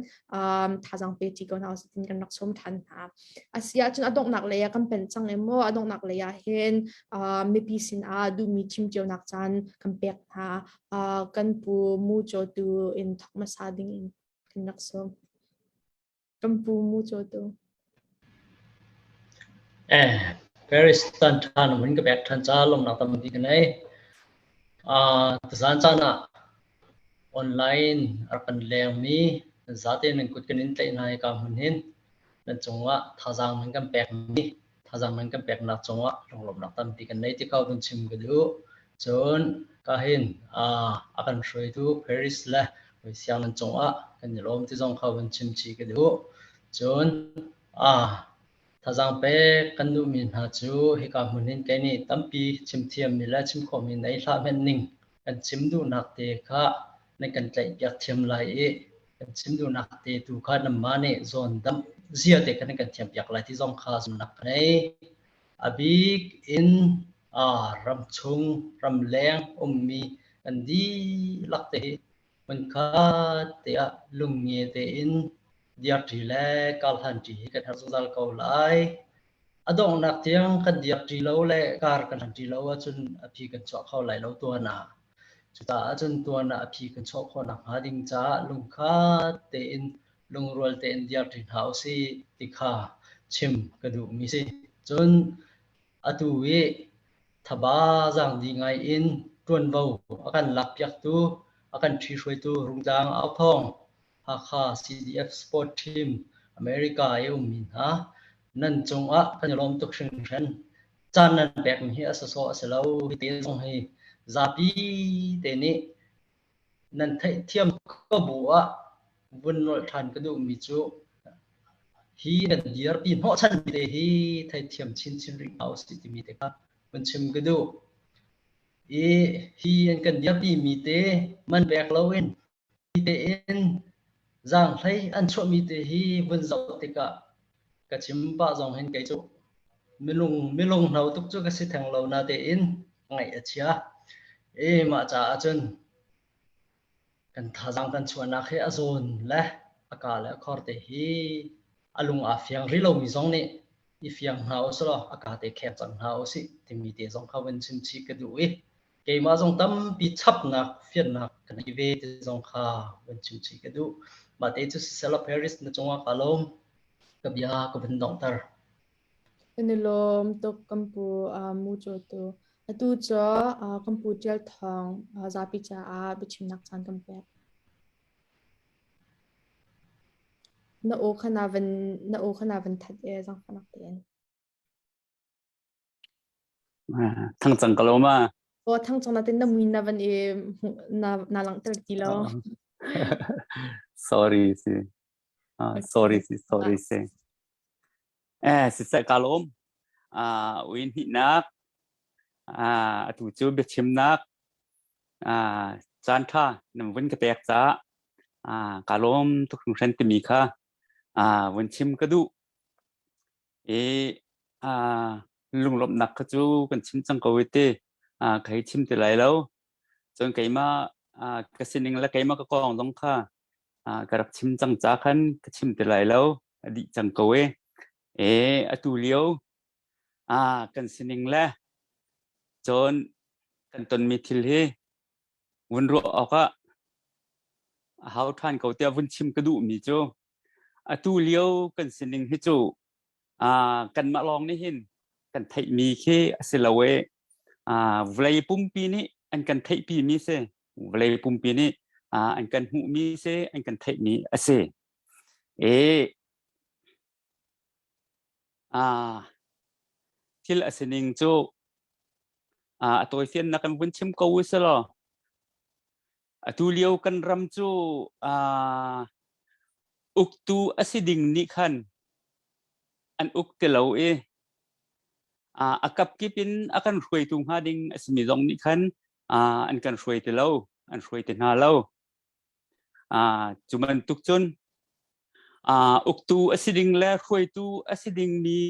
thazang pe ti ko hna tin kan rak som than hna. Asia cun a donghnak lei ah kan pen cang emaw a donghnak lei ah hin mipi sin ah duhmi chim cio nak caan kan pek hna. Kan pu mu cho tu in thok masa ding in kan rak sawm. Kan pu mu cho tu. Eh, Paris tan than mun ka pek than cha lom nak tampi ka nei. Ah, tazan chan ah online ar kan leng mi. Nan zate nan kut kan in tlaih hna i ka hmun hin nan cungah thazaang nan kan pekmi thazaang nan kan peknak cungah lunglawmhnak tampi kan nei ti kha vun chim ka duh. Cun ka hin a kan hruaitu Paris le siang nan cungah kan i lawm ti zong kha vun chim chih ka duh. Cun thazaang pek kan duhmi hna cu hika hmun hin kei nih tampi chim thiammi le chim khawhmi nei hlah hmenh ning kan chim duhnak te kha nan kan tlaihpiak thiam lai i kan chim duhnak te tu kha nanmah nih zawn damh zia te kha nan kan thiampiak lai ti zong kha zumhnak ka ngei. A bik in ramchung ramleng ummi kan dihlak te hi hmunkhat te ah lungnge tein dirṭi le karhlanṭi hi kan herh zungzal ko lai. A donghnak tiang kan dirṭi lo le kar kan hlanṭi lo ahcun a phi kan chuah kho lai lo tuan ah. Cucaah cun tuan ah a phi kan chuah khawh nakhnga ding caah lungkhat tein lungrual tein dirṭi hna usih ti kha chim ka duhmi si. Cun atu i thaba zaangdi ngai in ṭuanvo a kan lakpiaktu, a kan ṭhihruaitu Rungtlang Authawng Hakha CDF Sport Team America i ummi hna nan cungah kan i lawm tuk hringhran. Caan nan pekmi hi a sawsawh a si lo. Hi te zong hi zapi te nih nan theihthiam ko bu ah vun nolh ṭhan ka duhmi cu hi nan dirpi hnawhchanmi te hi theithiam chinchin rih hna usih timi te kha vun chim ka duh. I hi an kan dirpi mi te man pek loin tein zaanghlei an chuahmi te hi vun zoh tikah ka chim pah zong hin kei cu milung milung hno tuk cu ka si theng lo na tein ngaih a chia. E mah caah cun kan thazaang kan chuahnak hi a zawn le a ka le a khor te hi a lung aa fiang rih lomi zong nih i fiang hna usih a ka te khek cang hna usih timi te zong kha vun chim chih ka duh i keimah zong tampi chapnak fiannak ka nei ve ti zong kha vun chim chih ka duh. Mah te cu sisela Paris na cungah ka lawm. Ka bia ka vun donghter. Kan i lawm tuk kan pu mu cu tu. Atu cu kan pu Ṭial Thawng zapi caah biachimnak caan kan pek. Na aw kha na van na aw kha na van that e zaangfahnak tein. Thang cang ka lo ma. Aw thang cang natin na mui na van i na na langhter ti lo. Sorry si. Sorry si sorry si. Eh siseh ka lawm. Ah uin hnihnak ah atu cu biachimnak ah caan ṭha nan vun ka pek caah ah ka lawm tuk hringhran timi kha ah vun chim ka duh. I ah lunglawmhnak kha cu kan chim cang ko i ti ah ka hei chim ti lai lo. Cun keimah ah ka sining le keimah ka kong zong kha ah ka rak chim cang ca khan ka chim ti lai lo. A dih cang ko e. E atu lio ah kan sining le cun kan tonmi thil hi vun ruah awkah a hau ṭhan ko tiah vun chim ka duhmi cu atu lio kan sining hi cu ah kanmah lawng nih hin kan theihmi khi a si lo e. Ah vawlei pumpi nih an kan theihpi mi si. Vawlei pumpi nih ah an kan hmuhmi si, an kan theihmi a si. E ah thil a sining cu ah a tawifiannak kan vun chim ko u selaw atu lio kan ram cu ah uktu a si ding nih khan an uk ti lo i ah a kapkip in a kan hruaitu hnga ding a simi zong nih khan ah an kan hruai ti lo an hruai ti hna lo. Ah cu bantuk cun ah uktu a si ding le hruaitu a si dingmi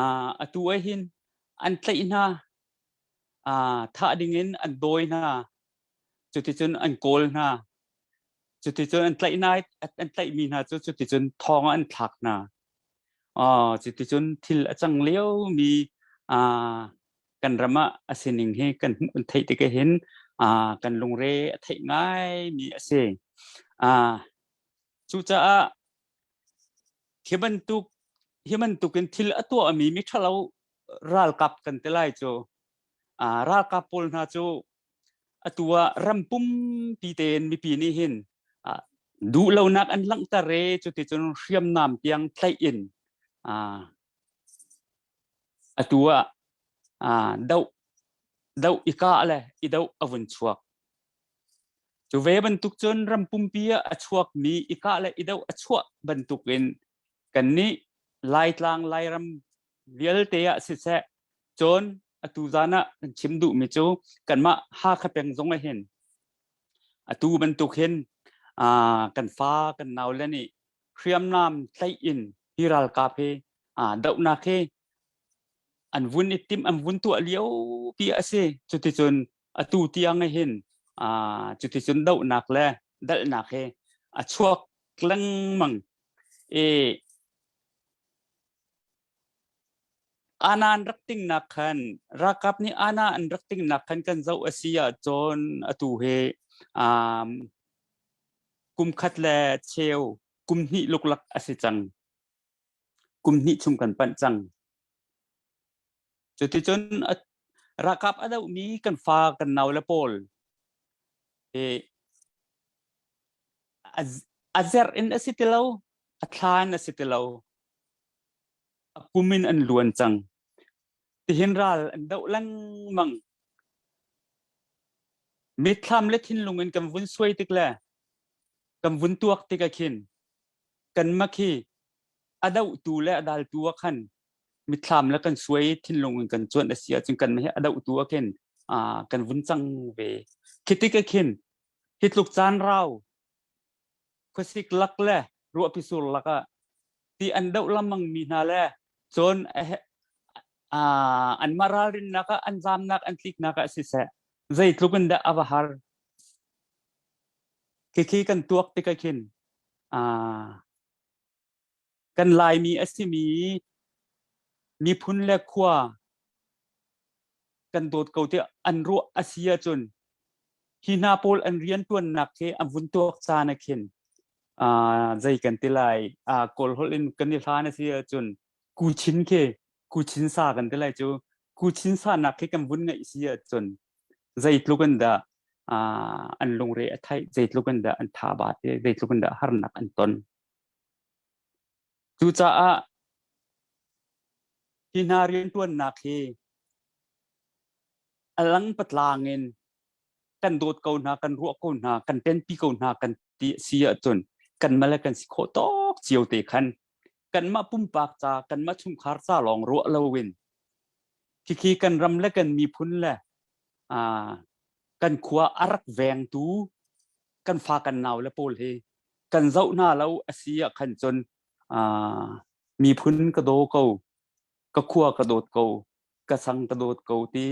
ah atu ah hin an tlaih hna ah thah dingin an dawi hna cuticun an kawl hna cuticun an tlaih hna an tlaihmi hna cu cuticun thong ah an thlak hna ah cuticun thil a cang liomi ah kan ram ah a sining hi kan hmuh kan theih tik hin ah kan lungre a theih ngaimi a si. Ah cucaah hi bantuk hi bantukin thil a tuahmi mi ṭhalo ralkap kan ti lai cu ah ralkap pawl hna cu atu ah ram pumpi tein mipi nih hin ah. Duhlonak an langhter i cuticun hriamnam tiang tlaih in atu ah doh doh i kah le i doh a vun chuak. Cu ve bantuk cun ram pumpi ah a chuakmi i kah le i doh a chuah bantukin kannih Laitlang Lairam vialte ah siseh cun atu zan ah kan chim duhmi cu kanmah Hakha peng zong ah hin atu bantuk hin kan fa kan naule nih hriamnam tlaih in hi ralkap hi dohnak hi an vun i timh an vun tuah lio pi a si. Cuticun atu tiang hin cuticun dohnak le dalhnak hi a chuak lengmang i Ana an rak tingnak khan ralkap nih ana an rak tingnak khan kan zoh a si ahcun atu hi um, kum khat le cheu kum hnih luklak a si cang. Kum hnih chung kan panh cang. Cuticun ralkap a dohmi kan fa kan nau le pawl hi a zerh in a si ti lo, a thla in a si ti lo. A kum in an luan cang. Tihin ral an doh lengmang. Mitthlam le thinlung in kan vun suai tik le kan vun tuak tik ah khin kanmah khi a dohtu le a daltu ah khan mitthlam le kan suai thinlung in kan cuanh a si ahcun kanmah hi a dohtu ah khin kan vun cang ve. Khi tik ah khin hi tluk caan rau khuasik lak le ruahpi sur lak ah ti an doh lengmang mi hna le cun anmah ralrinnak ah an zamnak an tliknak ah siseh zeitluk in dah a va har. Khikhi kan tuak tikah khin kan Laimi a simi miphun le khua kan dawt ko tiah an ruah a si ahcun hi hna pawl an rianṭuannak khi an vun tuak caan ah khin zei kan ti lai Kawl holh in kan i hlan a si ahcun kuchin khi kuchin sa kan ti lai cu kuchin sa nak khi kan vun ngeih si ahcun zeitluk in dah an lungre a theih zeitluk in dah an tha ba te zeitluk in dah harnak an ton. Cucaah hi hna rianṭuannak hi a lang patlang in kan dawt ko hna, kan ruah ko hna, kan ṭenpi ko hna kan ti a si ahcun kanmah le kan si khawh tawk cio te khan kanmah pumpak ca, kanmah chungkhar ca lawng ruah loin khikhi kan ram le kan miphun le kan khua a rak vengtu kan fa kan nau le pawl hi kan zoh hna lo a si ah khan cun miphun ka daw ko, ka khua ka dawt ko, ka sang ka dawt ko ti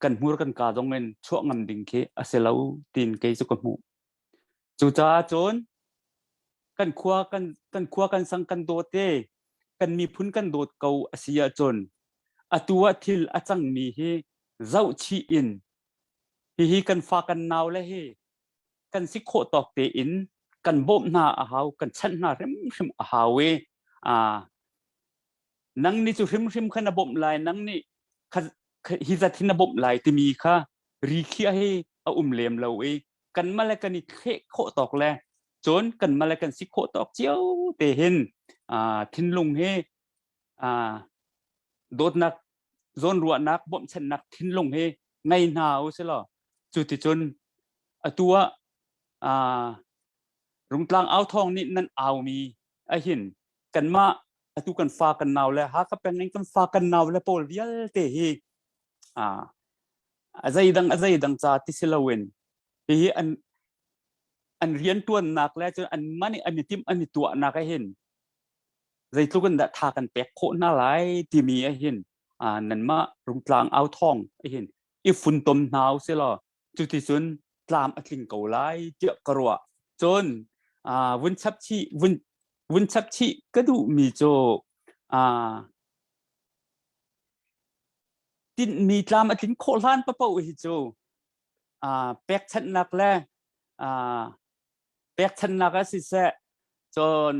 kan hmur kan ka zong in chuah ngam ding khi a si lo tiin kei cu ka hmuh. Cucaah cun kan khua kan kan khua kan sang kan dawt i kan miphun kan dawt ko a si ahcun atu ah thil a cangmi hi zohchih in hihi kan fa kan nau le hi kan si khawh tawk tein kan bawmh hna a hau kan chanh hna hrimhrim a hau i nang nih cu hrimhrim kha na bawmh lai nang nih hi zat hi na bawmh lai timi kha ri khiah hi a um lem lo i kanmah le kan i thleh khawh tawk le cun kanmah le kan si khawh tawk cio te hin thinlung hi dawtnak zawnruahnak bawmhchanhnak thinlung hi ngei hna u si law cu ti cun atu ah Rungtlang au thawng nih nan aumi ahin kanmah atu kan fa kan nau le Hakha peng in kan fa kan nau le pawl vialte hi a zeidang a zeidang ca ti si loin hihi an an riantuannak le cun an man i an i timh an i tuahnak ah hin zeitluk in dah tha kan pek khawh hna lai timi ah hin nanmah Rungtlang au thawng ah hin i funtom hna u si law cuticun tlam a tling ko lai tiah ka ruah. Cun vun chap chih vun vun chap chih ka duhmi cu tinhmi tlam a tlin khawh hlan paoh hi cu pekchanhnak le pekchanhnak ah siseh cun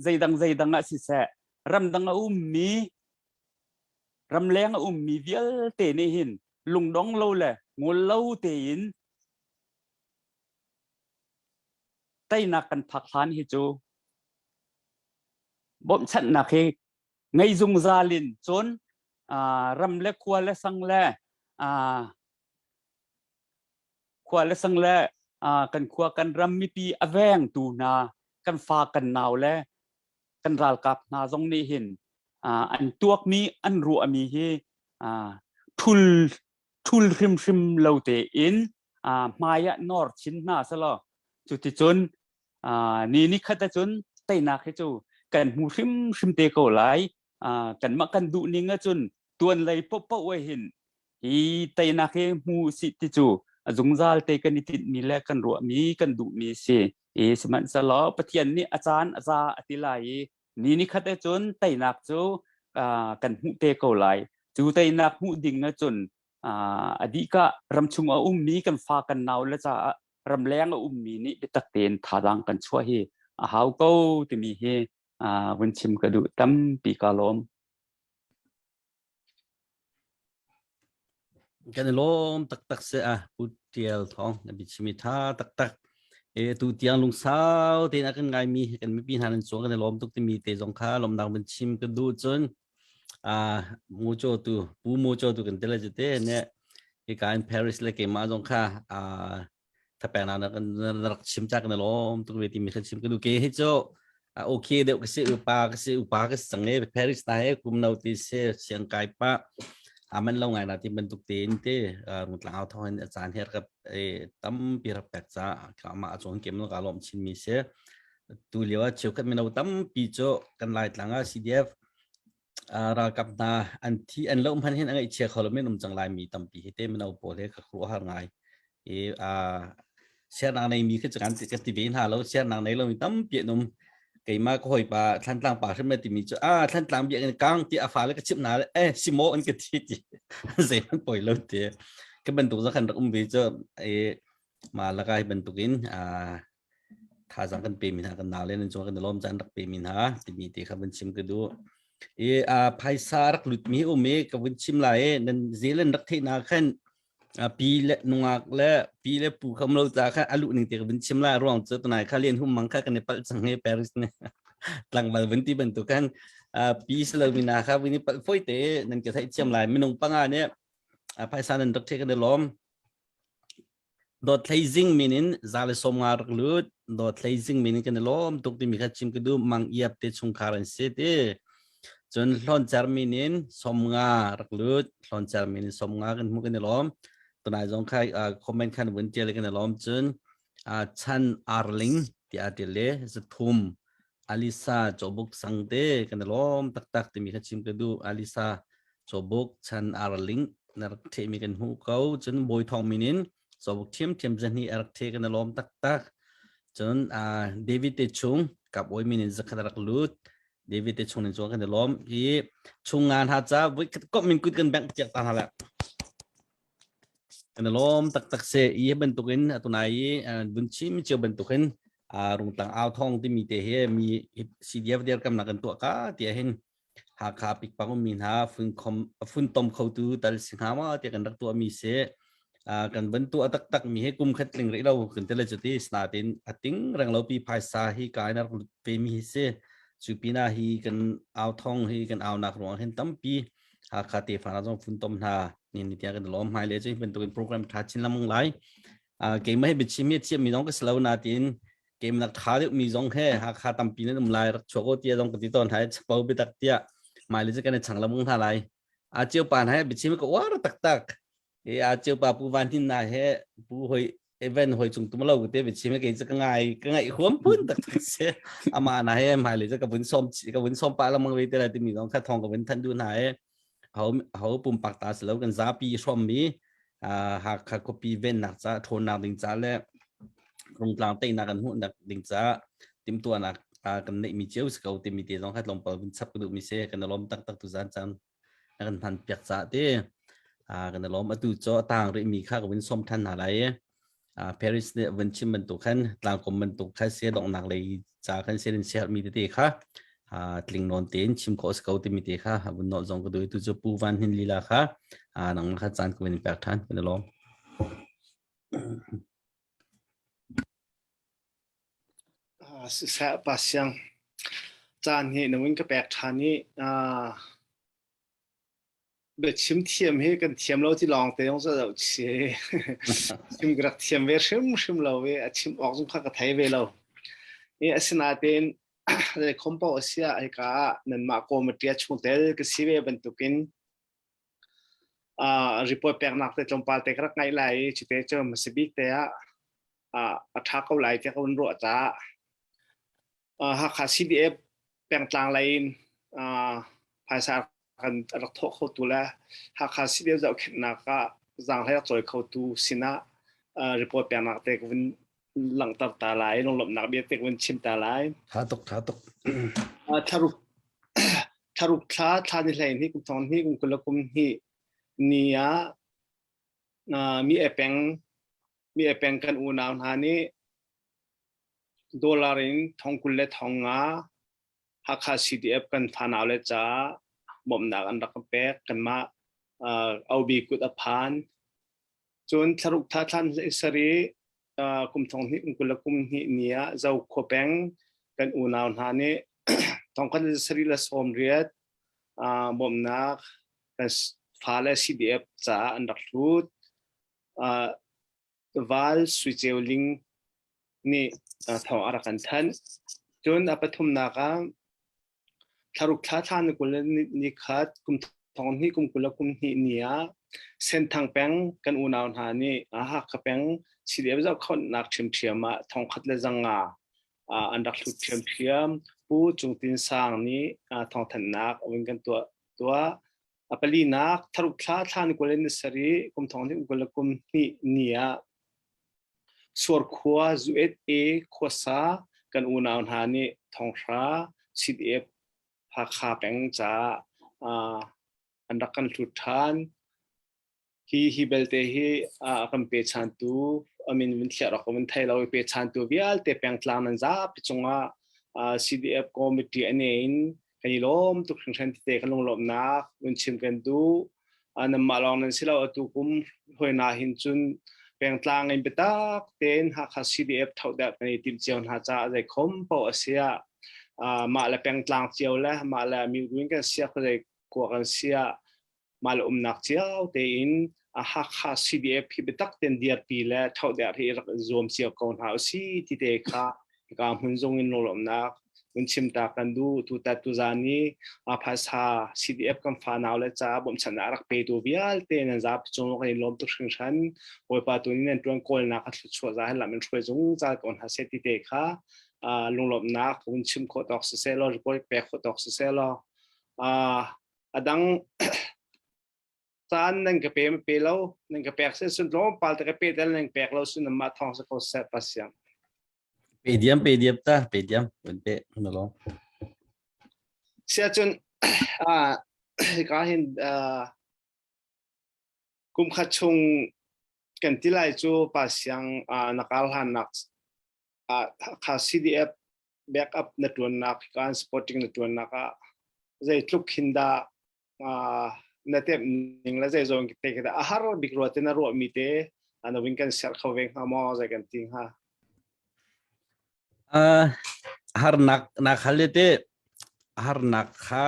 zeidang zeidang ah siseh ramdang a ummi ramleng a ummi vialte nih hin lungdong lo le ngol lo tein. Teinak kan phak hlan hi cu bawmhchanhnak hi ngei zungzal in cun ram le khua le sang le khua le sang le kan khua kan ram mipi a vengtu hna kan fa kan nau le kan ralkap hna zong nih hin an tuakmi an ruahmi hi thul thul hrimhrim lo tein hmai ah nawr chin hna selaw cuticun ni ni khat ahcun teinak hi cu kan hmu hrimhrim te ko lai. Kanmah kan duh ning ahcun tuan lei paohpaoh hin hi teinak hi hmu sih ti cu a zungzal te kan i tinhmi le kan ruahmi kan duhmi si. I sihmanhsehlaw Pathian nih a caan a za a ti lai i ni ni khat ahcun teinak cu kan hmuh te ko lai. Cu teinak hmuh ding ahcun a dihka ramchung a ummi kan fa kan nau le caah ramleng a ummi nih biatak tein thazaang kan chuah hi a hau ko timi hi vun chim ka duh tampi ka lawm. Kan i lawm taktak se a Pu Tial Thawng na biachimi tha taktak. E tu tiang lungsau tein a kan ngaimi kan mipi hna nan cung kan i lawm tuk timi te zong kha lawmnak van chim ka duh cun a mucho tu pu mucho tu kan tele te ne hika in Paris le keimah zong kha a thapek na na rak chim cha kan lawm tuk ve timi kha chim ka duh ke hi cu okay deuh ka si upa ka si upa ka si cang e Paris ta he kum no ti se siang kai pa aman lo ngai na ti bantuk tein te rungtlang au thong in a caan her ka tampi rak pek ca ka ma chon kem lo ka lom chin mi se tu lio ah cheukhat mino tampi cu kan lai tlang ah CDF ralkap hna an thi an lo hman hin a ngaihchia kho lo men um cang lai mi tampi hi te mino pawl he ka khuruah har ngai i a siarnak nei mi khi kan ka ti ve hna lo siarnak nei lo mi tampi an um keimah ka hawipa thlantlang pa hrim timi cu a thlantlang biakinn kang ti a fale ka chimh hna le eh simo an ka thi ti zei man poi lo ti ka bantuk zakhan rak um ve cu e ma laka hi bantukin a thazaang kan pe mi hna kan nau le nan cung kan lawm caan rak pe mi hna timi te kha vun chim ka duh i a phaisa rak lut mi um i ka vun chim lai i nan zealand rak theih na khan pi le nungak le pi le pu kham lo ca kha alu ning te ka vun chim lai ruang cu tunai kha lian hum mang kha kan i palh cang he Paris ne tlangval vun ti bantuk khan pi slo mi na kha vun i palh foi te nan ka theih thiam lai minung panga ne phaisa nan rak the kan i lawm Dawt Hlei Zing min in 150 rak lut. Dawt Hlei Zing min in kan i lawm tuk timi kha chim ka duh. Mang Iap te chungkhar an si ti. Cun Hlawncer min in 50 rak lut. Hlawncer min in 50 kan hmuh kan i lawm. Tunai zong kha uh, comment khan vun tial kan i lawm. Cun uh, Chan Arling tiah tial le 300 Alisa Cawbuk Sangte kan i lawm taktak timi kha chim ka duh. Alisa Cawbuk Chan Arling na rak thehmi kan hmuh ko. Cun Bawi Thawng min in Cawbuk ṭhiamṭhiam zahnih a rak theh kan i lawm taktak. Cun uh, David te chung Kap Awi min in zakhat a rak lut. David te chung in chuan kan i lawm. Hi chung nga hna ca voi khat kop min kut kan bengh piak ta hna la. Kan i lawm taktak se i bantukin atunai i vun chim cio bantukin rungtlang au thong timi te hi mi CDF dirkamnak kan tuah ka tiah hin Hakha pikpang ummi hna funkhom funtom khotu tal si hnga ma tiah kan rak tuah mi si kan van tuah taktak mi hi kum khat tling rih lo kan ti le cuti sinatin a ting reng lo pi phaisa hi ka in rak lut ve mi hi si cu pinah hi kan au thong hi kan au nak ruang hin tampi Hakha tefa hna zong funtom hna ni ni tiang kan lawm hmai le cu bantukin program tha chin lamang lai keimah hi biachim hi thiam mi zong ka si lo na tiin keimah tha deuh mi zong he Hakha tampi nan um lai rak chuak o tia zong ka ti tawn hai chapo bitak tia mai le kan chang lamung hna lai a chiu pa hai biachim ka war taktak e a chiu pa pu van hin na he pu hoi event hoi chung tum lo te biachim ke ka ngai ka ngai huam phun tak tak se ama na he mai le ka vun som ka vun som pa lamang ve te la ti mi zong kha thong ka vun than du na he ho ho pumpak ta si lo kan zapi hrawmmi Hakha khuapi vennak ca ṭhawnnak ding ca le rungtlang teinak kan hmuhnak ding ca timhtuahnak kan neihmi cio si ko timi te zong kha tlawmpal vun chap ka duhmi si kan i lawm taktak tu zan caan na kan hman piak ca te kan i lawm atu cu a tang rihmi kha ka vun sawm ṭhan hna lai Paris nih vun chim bantuk khan tlangkom bantuk kha se donghnak lei ca khan se in sermi tete kha tling nawn tein chim khawh si ko timi te kha vun nawl zong ka duh tu cu Pu Van Hin lila kha nang kha caan ka vun pek ṭhan kan i lawm. Siseh pa siang caan hi na vun ka pek ṭhan i biachim thiam hi kan thiam lo ti lawng te zong zoh chi chim ka rak thiam ve hrimhrim lo i a chim awk zong kha ka thei ve lo. I asinain zei khom paoh a si ah hika ah nanmah committee chungtel ka si ve bantukin report peknak te tlawmpal te ka rak ngaih lai i cute cu hmasa bik te ah a ṭha ko lai tiah ka vun ruah caah Hakha CDF pengtlang lei in phaisa kan rak thawh khotu le Hakha CDF zohkhenhnak ah zaanghlei rak cawi khotu sinah report peknak te ka vun langhter ta lai lunglawmhnak bia te ka vun chim ta lai. Tha tuk, tha tuk. Thlaruk thlaruk thla thla ni hlei ni kum thong ni kum kul le kum hnih ni ah mi e peng mi e peng kan unau hna nih dollar in thong kul le thong nga Hakha CDF kan fanau le ca bawmhnak an rak pek kanmah OB kut a phan cun thlaruk tha thlan sari kum thong hnih kum kul le kum hnih ni ah Zokhua peng kan unau hna nih thongkhat le sarih le sawm riat bawmhnak kan fale CDF caah an rak hlut. Val Sui Ceu Ling nih thawng a rak kan thanh. Cun a pathumnak ah Thlaruk thla thla ni kul le ni khat kum thong hnih kum kul le kum hnih ni ah Senthang peng kan unau hna nih Hakha peng CDF zohkhenhnak ṭhiamṭhiam ah thongkhat le zanga an rak hlut ṭhiamṭhiam. Pu Cung Tin Sang nih thawngthanhnak a vun kan tuah tuah. A palinak thlaruk thla thla ni kul le ni sarih kum thong hnih kum kul le kum hnih ni ah Suarkhua Zuet-e khuasa kan unau hna nih thonghra CDF Hakha peng caah an rak kan hlut ṭhan. Hi hi belte hi a kan pechantu a min vun thliah rak vun thei lo i pechantu vialte pengtlang nan zapi cungah CDF committee an in kan i lawm tuk hringhran tete kan lunglawmhnak vun chim kan duh. Nanmah lawng nan si lo atu kum hoi na hin cun pengtlang in biatak tein Hakha CDF thodah kan i timh cio hna caah zei khom paoh a si ah mah le pengtlang cio le mah le miruin kan siak zei kua kan siah mah le umnak cio tein Hakha CDF hi biatak tein dirpi le thohder hi rak zuam cio ko hna usih ti te kha hika hmun zung in lunglawmhnak un chim ta kan duh tu ta tu zan i phaisa CDF kan fanau le ca bawmchannak rak petu vialte nan zapi cung kan i lawm tuk hringhran Bawipa tu nih nan tuan kawlnak a thluachuah za lam in hruai zungzal ko hna seh ti te kha lunglawmhnak un chim khawh tawk siseh law report pek khawh tawk siseh law a dang caan nan ka pe pe lo nan ka pek se sun tlawmpal te ka pe tel nan pek lo sun mah thong sa ko seh pasiang Pe diam pe diam ta pe diam wen pe na lo. Sia cun ka hin kum khat chung kan ti lai cu pa siang na kal han nak kha CDF backup na tuannak kan supporting na tuannak ah zeitluk khin dah na temh ning le zeizong te khi dah a har bik rua te na ruah mi te na win kan ser kho ve hnga maw zei kan ti hnga? Harnak nak hal te harnak kha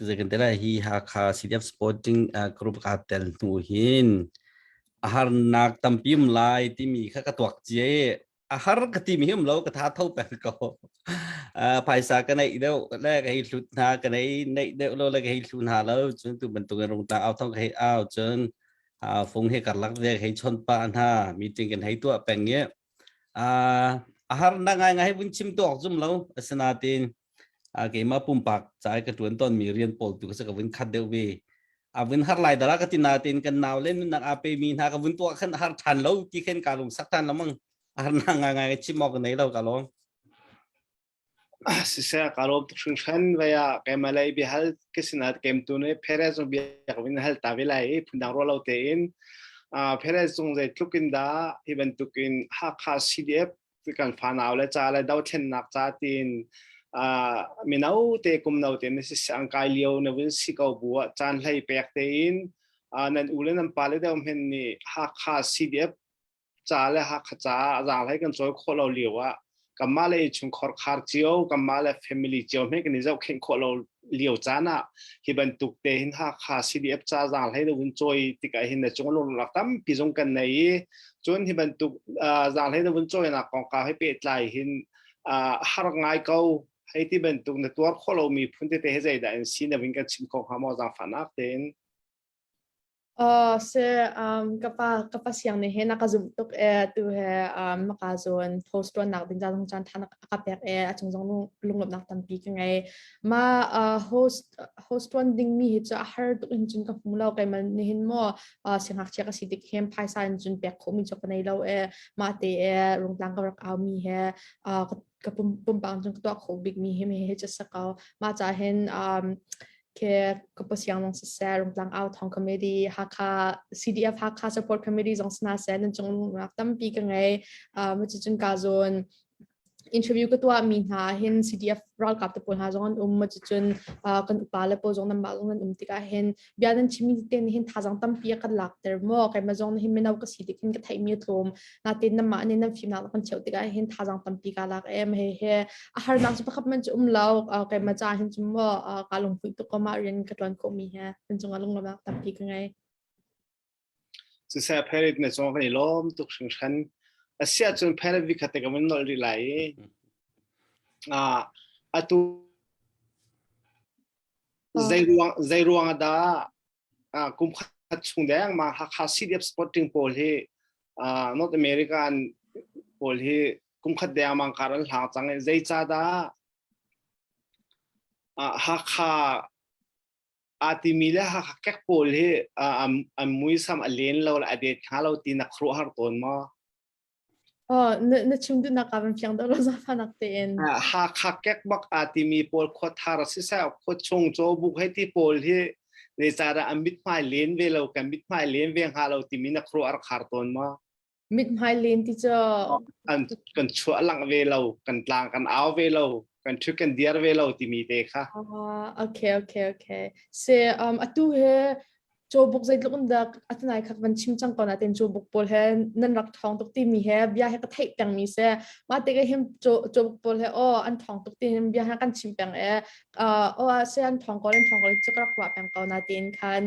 zei kan te lai hi Hakha CDF Sporting Group ka tel hnu hin harnak tampi um lai timi kha ka tuak cia a har ka ti mi hi um lo ka tha tho peng ko phaisa ka neih deuh le ka hei hlut hna ka nei neih deuh lo le ka hei hlu hna lo cun tu bantuk in rungtlang au thong ka hei au cun fung he karlak ve hei chon pa hna meeting kan hei tuah peng i a har na ngai ngai vun chim tuak zum lo asinatin keimah pumpak ca ka tuan ton mi rian pawl tu ka vun khat deuh ve a vun har lai dara ka ti natin kan nau le nunnak a pe mi hna ka vun tuah khan har than lo ti khen ka lung sak than lamang har na ngai ngai chim awk nei lo ka lawm. Siseh ka lawm tuk hringhran vai ah keimah lei biahal ka sinah kem tu nih Perez zong bia ka vin hal ta ve lai i phundang ruah lo tein Perez zong zeitluk in dah hi bantukin Hakha CDF kan fanau le ca le dothlennak ca tiin mino te kum no te na si ang kai lio na vun si ko bu ah caan hlei pek tein nan u le nan pa le deuh men nih Hakha CDF. ca le Hakha caah zaanghlei kan cawi khawh lo lio ah kanmah le innchungkhar khar cio kanmah le family cio hme kan i zohkhenh khawh lo lio caan ah hi bantuk te hin Hakha CDF ca zaanghlei na vun cawi tikah hin na cung lungrawk tampi zong kan nei i cun hi bantuk zaanghlei na vun cawinak kongkau he pehtlai hin har ngai ko hei ti bantuk na tuar khawh lomi phun tete he zeidah in si na vun kan chim kho hnga maw zaangfahnak tein? Uh, se um, ka pa ka pa siang nih hin a ka zumh tuk e tu he um, maka zawn post tuannak ding ca zong caan tha a ka pek e a cung zong lunglawmhnak tampi ka ngei. Ma uh, host host tuan ding mi hi cu a har tuk in cun ka hmu lo keimah nihin maw uh, siangngakchia ka si tik hin phaisa in cun pek khawh mi cu ka nei lo e mah te e rungtlang ka rak au mi he uh, ka pumpang cun ka tuah kho bik mi hi mi hi cu sa ko mah ca hin um, ke ka pasiang zong siseh rungtlang au thong committee Hakha CDF Hakha support committee zong sna seh nan cung rak tampi ka ngei um cucun ka zawn interview ka tuah mi hna hin CDF ralkap te pawl hna zong an um cucun kan upa le pawl zong nan mah zong nan um tikah hin bia nan chimmi te nih hin thazang tampi a kan lakter maw keimah zong hin mino ka si tik hin ka theihmi a tlawm natin namah nih nan fimnak kan cheuh tikah hin thazang tampi ka lak em he he a harnak cu pakhat man cu um lo keimah ca hin cu maw ka lungpui tuk ko mah rian ka tuan khawh mi he nan cungah lunglawmnak tampi ka ngei. Siseh Perit na cung kan i lawm tuk hringhran. Asiah cun Perit vi khat te ka vun nolh rih lai i atu Zei ruang ah dah kum khat chung deng ma Hakha CDF supporting pawl hi North American pawl hi kum khat deng mang kar an hlang cang i zei ca dah Hakha aa timi le Hakha kek pawl hi an muisam a len lo le a det hnga lo ti na khuaruahhar tawn maw? Oh, na, na chim duhnak ah van fiang deuh lo zaangfahnak tein. Hakha kek bak aa timi pawl khuathar siseh khuachung cawbuk hei ti pawl hi zeicahdah an mithmai len ve lo kan mithmai len ve hnga lo timi na khuaruah a rak har tawn maw? Mithmai len ti cu an kan chuah langh ve lo kan tlang kan au ve lo kan ṭhu kan diar ve lo timi te kha. Ah, okay, okay, okay. Se um atu he Cawbuk zeitluk in dah atunai kha van chim cang ko nain cawbuk pawl he nan rak ṭhawng tuk timi he bia he ka theih pengmi si. Mah tikah hin cawbuk pawl he aw an ṭhawng tuk ti bia he kan chim peng e aw se an ṭhawng ko an ṭhawng ko cu ka rak ruah peng ko nain khan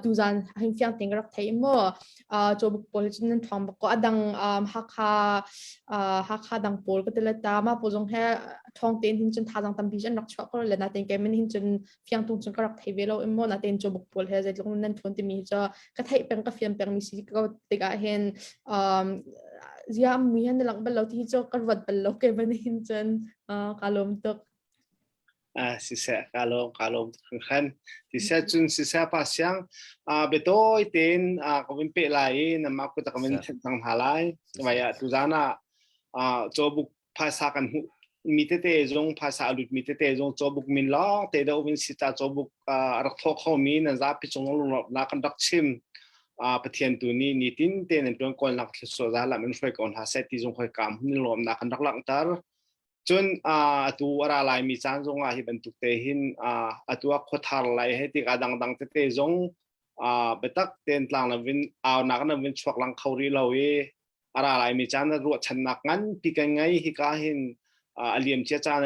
tuzan hin fiang tein ka rak theih mu. Cawbuk pawl he cun nan ṭhawng bak ko. A dang Hakha Hakha dang pawl ka ti le ta mah pawl zong he ṭhawng tein hin cun thazaang tampi an rak chuah ko le nain kei min hin cun fiang tung cun ka rak thei ve lo in maw natein cawbuk pawl he zeitluk nan ṭhawn timi hi cu ka theih peng ka fian peng mi si ko tikah hin um, zia mi han lang bal lo ti hi cu ka ruat bal lo ke ban hin cun ka lawm tuk. Ah siseh ka lawm ka lawm tuk hringhran siseh cun siseh pa siang biatawi tein ka vun pe lai i namah kut ka vun thenh cang hna lai vai ah tuzan ah cawbuk phaisa kan hmuh mi tete zong phaisa a lut mi tete zong cawbuk min lawng te do vin si ta cawbuk a rak thaw kho mi nan zapi cung lunglawmhnak kan rak chim Pathian tu nih nitin te nan tuan kawlnak thluachuah za lam in hruai ko hna seh ti zong hoi kam hun lawmnak kan rak langhter cun atu a ra lai mi caan zong ah hi bantuk te hin atu a khuathar lai he tik a dangdang tete zong biatak ten tlang na vin au nak na vin chuak lang kho rih lo i a ra laimi caan ah ruahchannak nganpi kan ngei hika hin a liamcia caan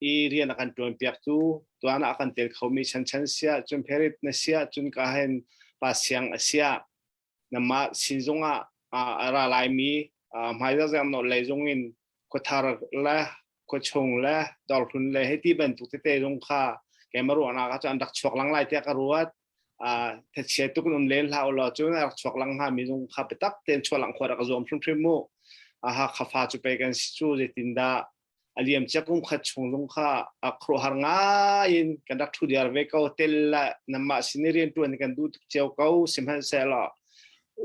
i rian a kan ṭuan piak tu tuan ah a kan tel khomi chanchan siah cun pherit na siah cun ka hin pa siang a siah namah sin zongah a ra laimi hmaizarh nawl lei zong in khuathar le khuachung le dawrhlun le hei ti bantuk tete zong kha keimah ruahnak ah cun an rak chuak lang lai tiah ka ruat thachia tuk in um len hlah ulaw cun a rak chuak lang hnga mi zong kha biatak tein chuah lang khawh rak zuam hrimhrim mu aha khafa cu pei kan si cu zeitindah a liam cia kum khat chung zong kha a khuaruahhar ngai in kan rak thu diar ve ko tel la namah sin i rian tuan kan duh tuk cio ko sihmanhsehlaw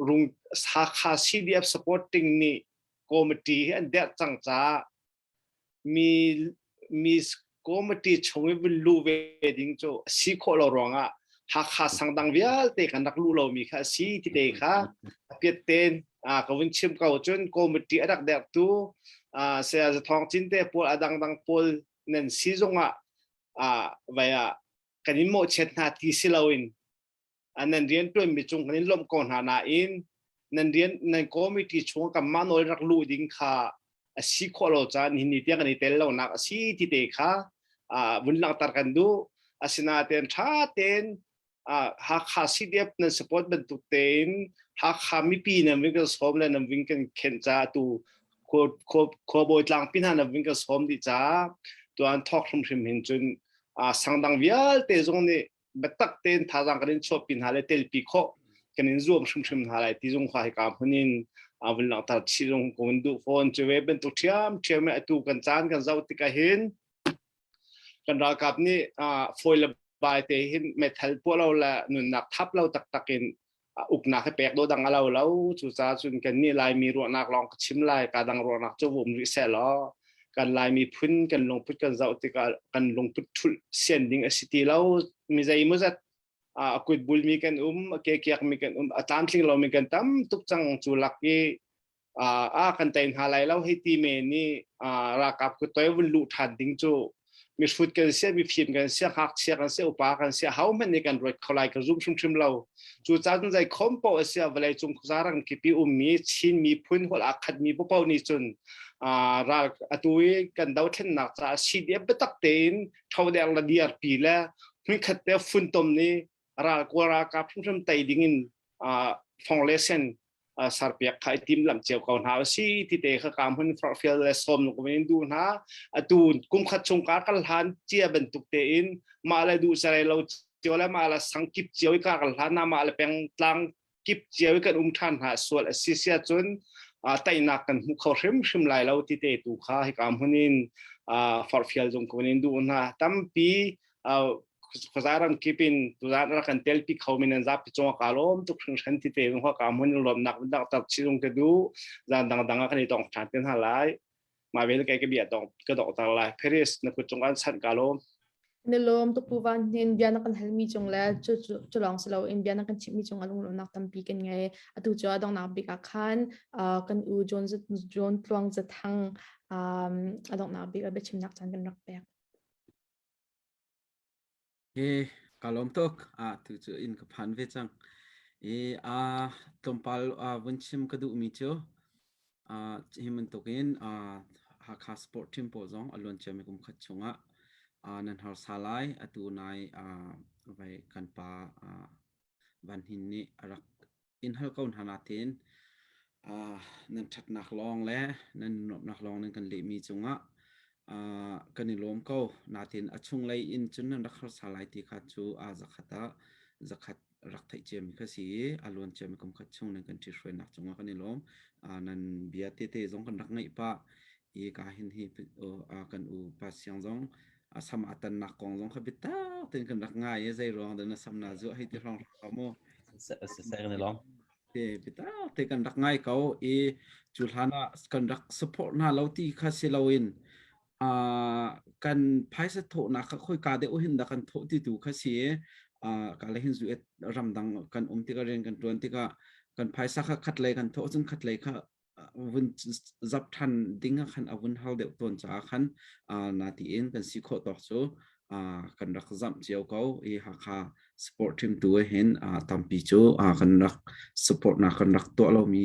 rung Hakha CDF supporting nih committee hi an derh cang caah mi mi committee chung i vun luh ve ding cu a si khawh lo ruangah Hakha sangdang vialte kan rak luh lomi kha a si ti te kha a piat ten ka vun chim ko cun committee a rak derhtu saya Zathawng Cin te pawl a dangdang pawl nan si zongah vai ah kan in mawhchiat hna ti si loin nan rianṭuanmi cung kan in lawmh ko hna nain Nan rian nan committee chung kanmah nawl rak luh ding kha a si khawh lo caan nihin ni tiang kan i tel lonak a si ti te kha vun langhter kan duh. Asinain ṭha tein Hakha CDF nan support bantuk tein Hakha mipi nan vin kan sawm le nan vin kan khenh caah tu khuabawi tlangpi hna nan vin kan sawm dih caah tuan thawk hrimhrim hin cun sangdang vialte zong nih biatak tein thazaang kan in chuahpi hna le telpi khawh kan in zuam hrimhrim hna lai ti zung kha hika hmun in vun langhter chih zung ko in duh fawn. Cu ve bantuk ṭhiamṭhiam atu kan caan kan zoh tikah hin kan ralkap nih fawi le bai te hin meithal puah lo le nunnak thap lo taktak in uknak hi pek do dang a lo lo. Cucaah cun kan nih Laimi ruahnak lawng ka chim lai, ka dang ruahnak cu um rih seh law, kan Laimi phun kan lungput kan zoh tikah kan lungput thulh sian ding a si ti lo. Mi zeimawzat a kut bulmi kan um, a ke kiakmi kan um, a tlamtling lomi kan tam tuk cang. Cu lak i a kan tei hna lai lo hei ti men nih ralkap kut toi vun luh ṭhan ding cu mihrut kan si, mifim kan si, ngakchia kan si, upa kan si, ho hmanh nih kan ruat kho lai ka zum hrimhrim lo. Cu caan zei khom paoh a si, vawlei cung khuazarang kipi ummi Chin miphun holh aa khatmi paoh nih cun ral atu i kan dothlennak caah CDF biatak tein thodeng le dirpi le hmunkhat te funtom nih ral kawl ralkap hrimhrim tei ding in fong le sen sarpiak kha i tim lam cio ko hna si ti te kha ka hmun forhfial le sawm nu in du hna. Atu kum khat chung ka kal hlan cia bantuk te in mah le duh sarai lo cio le mah le sang kip cio i ka kal hlan na mah le peng tlang kip cio i kan um than hna sual a si sia cun teinak kan hmu kho hrim hrim lai lo ti te tu kha hi ka hmun in forhfial zung ko in du hna. Tampi khuazaram kip in tuzan rak kan telpi kho min an zapi cung ka lawm tuk hringhran ti te ho ka mun lawmnak dak tak chilung ka du zan dang dang kan i tong than ten ha lai ma vel kai ka bia dong ka dok tar lai. Paris na kut cung an chan ka lawm. Na lawm tuk pu Van Hnin. Bia na kan halmi cung le cu cu lawng si lo in bia na kan chimmi cung a lunglawmnak tampi kan ngei. Atu cu a donghnak bik ah khan kan u John John Tluang Zathang a donghnak bik a biachimnak caan kan rak pek. He ka lawm tuk. Tu cu inn ka phan ve cang. I a tlawmpal vun chim ka duhmi cu hi bantukin Hakha Sport Team pawl zong a luan ciami kum khat chungah nan harsa lai. Atu nai vai kan pa Van Hnin nih a rak in hal ko hna nain nan ṭhatnak lawng le nan nuamhnak lawng nan kan lehmi cungah kan i lawm ko. Nain a chunglei in cun nan rak harsa lai ti kha cu aa zakhat ah zakhat rak theih ciami kha si i a luan ciami kum khat chung nan kan ṭhithruainak cungah kan i lawm. Nan bia tete zong kan rak ngaih pah i ka hin hi kan u Pa Siang zong a sam a tannak kong zong kha biatak tein kan rak ngai i zei ruang dah na sam na zuah hei ti hrawng hrawng mu. Kan i lawm. Te biatak te kan rak ngai ko i cu hlan ah kan rak support hna lo ti kha si loin kan phaisa thawhnak kha khoi ka deuh hin dah kan thawh ti tu kha si i ka le hin zu ramdang kan um tikah rian kan tuan tikah kan phaisa kha khat lei kan thawh cun khat lei kha vun zap ṭhan ding ah khan a vun har deuh tawn caah khan na tiin kan si khawh tawk cu kan rak zamh cio ko i Hakha sport team tu hin tampi cu kan rak support nak kan rak tuah lomi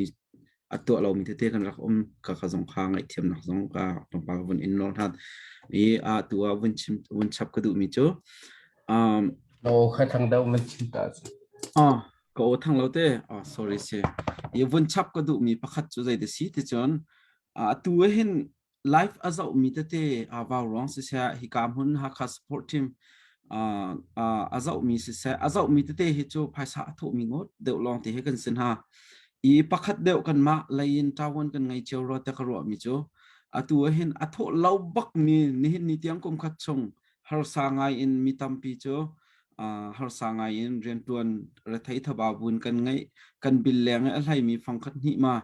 a tuah lomi tete kan rak um ka ka zong kha ngaihthiamnak zong ka tlawmpal vun in nawl hna i tu ah vun chim vun chap ka duhmi cu No kha thang deuh man chim ta. Ah ka aw thang lo te. Oh sorry si i vun chap ka duh mi pakhat cu zei te si ti cun atu hin live a zoh mi tete a vau ruang siseh hika hmun Hakha support team a zoh mi siseh a zoh mi tete hi cu phaisa a thawh mi ngawt deuh lawng te hi kan sin ha i pakhat deuh kan mah leiin tawan kan ngei cio ro te ka ruah mi cu atu hin a thawh lo bak mi nihin ni tiang kum khat chung harsa ngai in mi tampi cu harsa ngai in riantuan rethei thaba bun kan ngeih kan bil leng i a hlaimi fangkhat hnih ma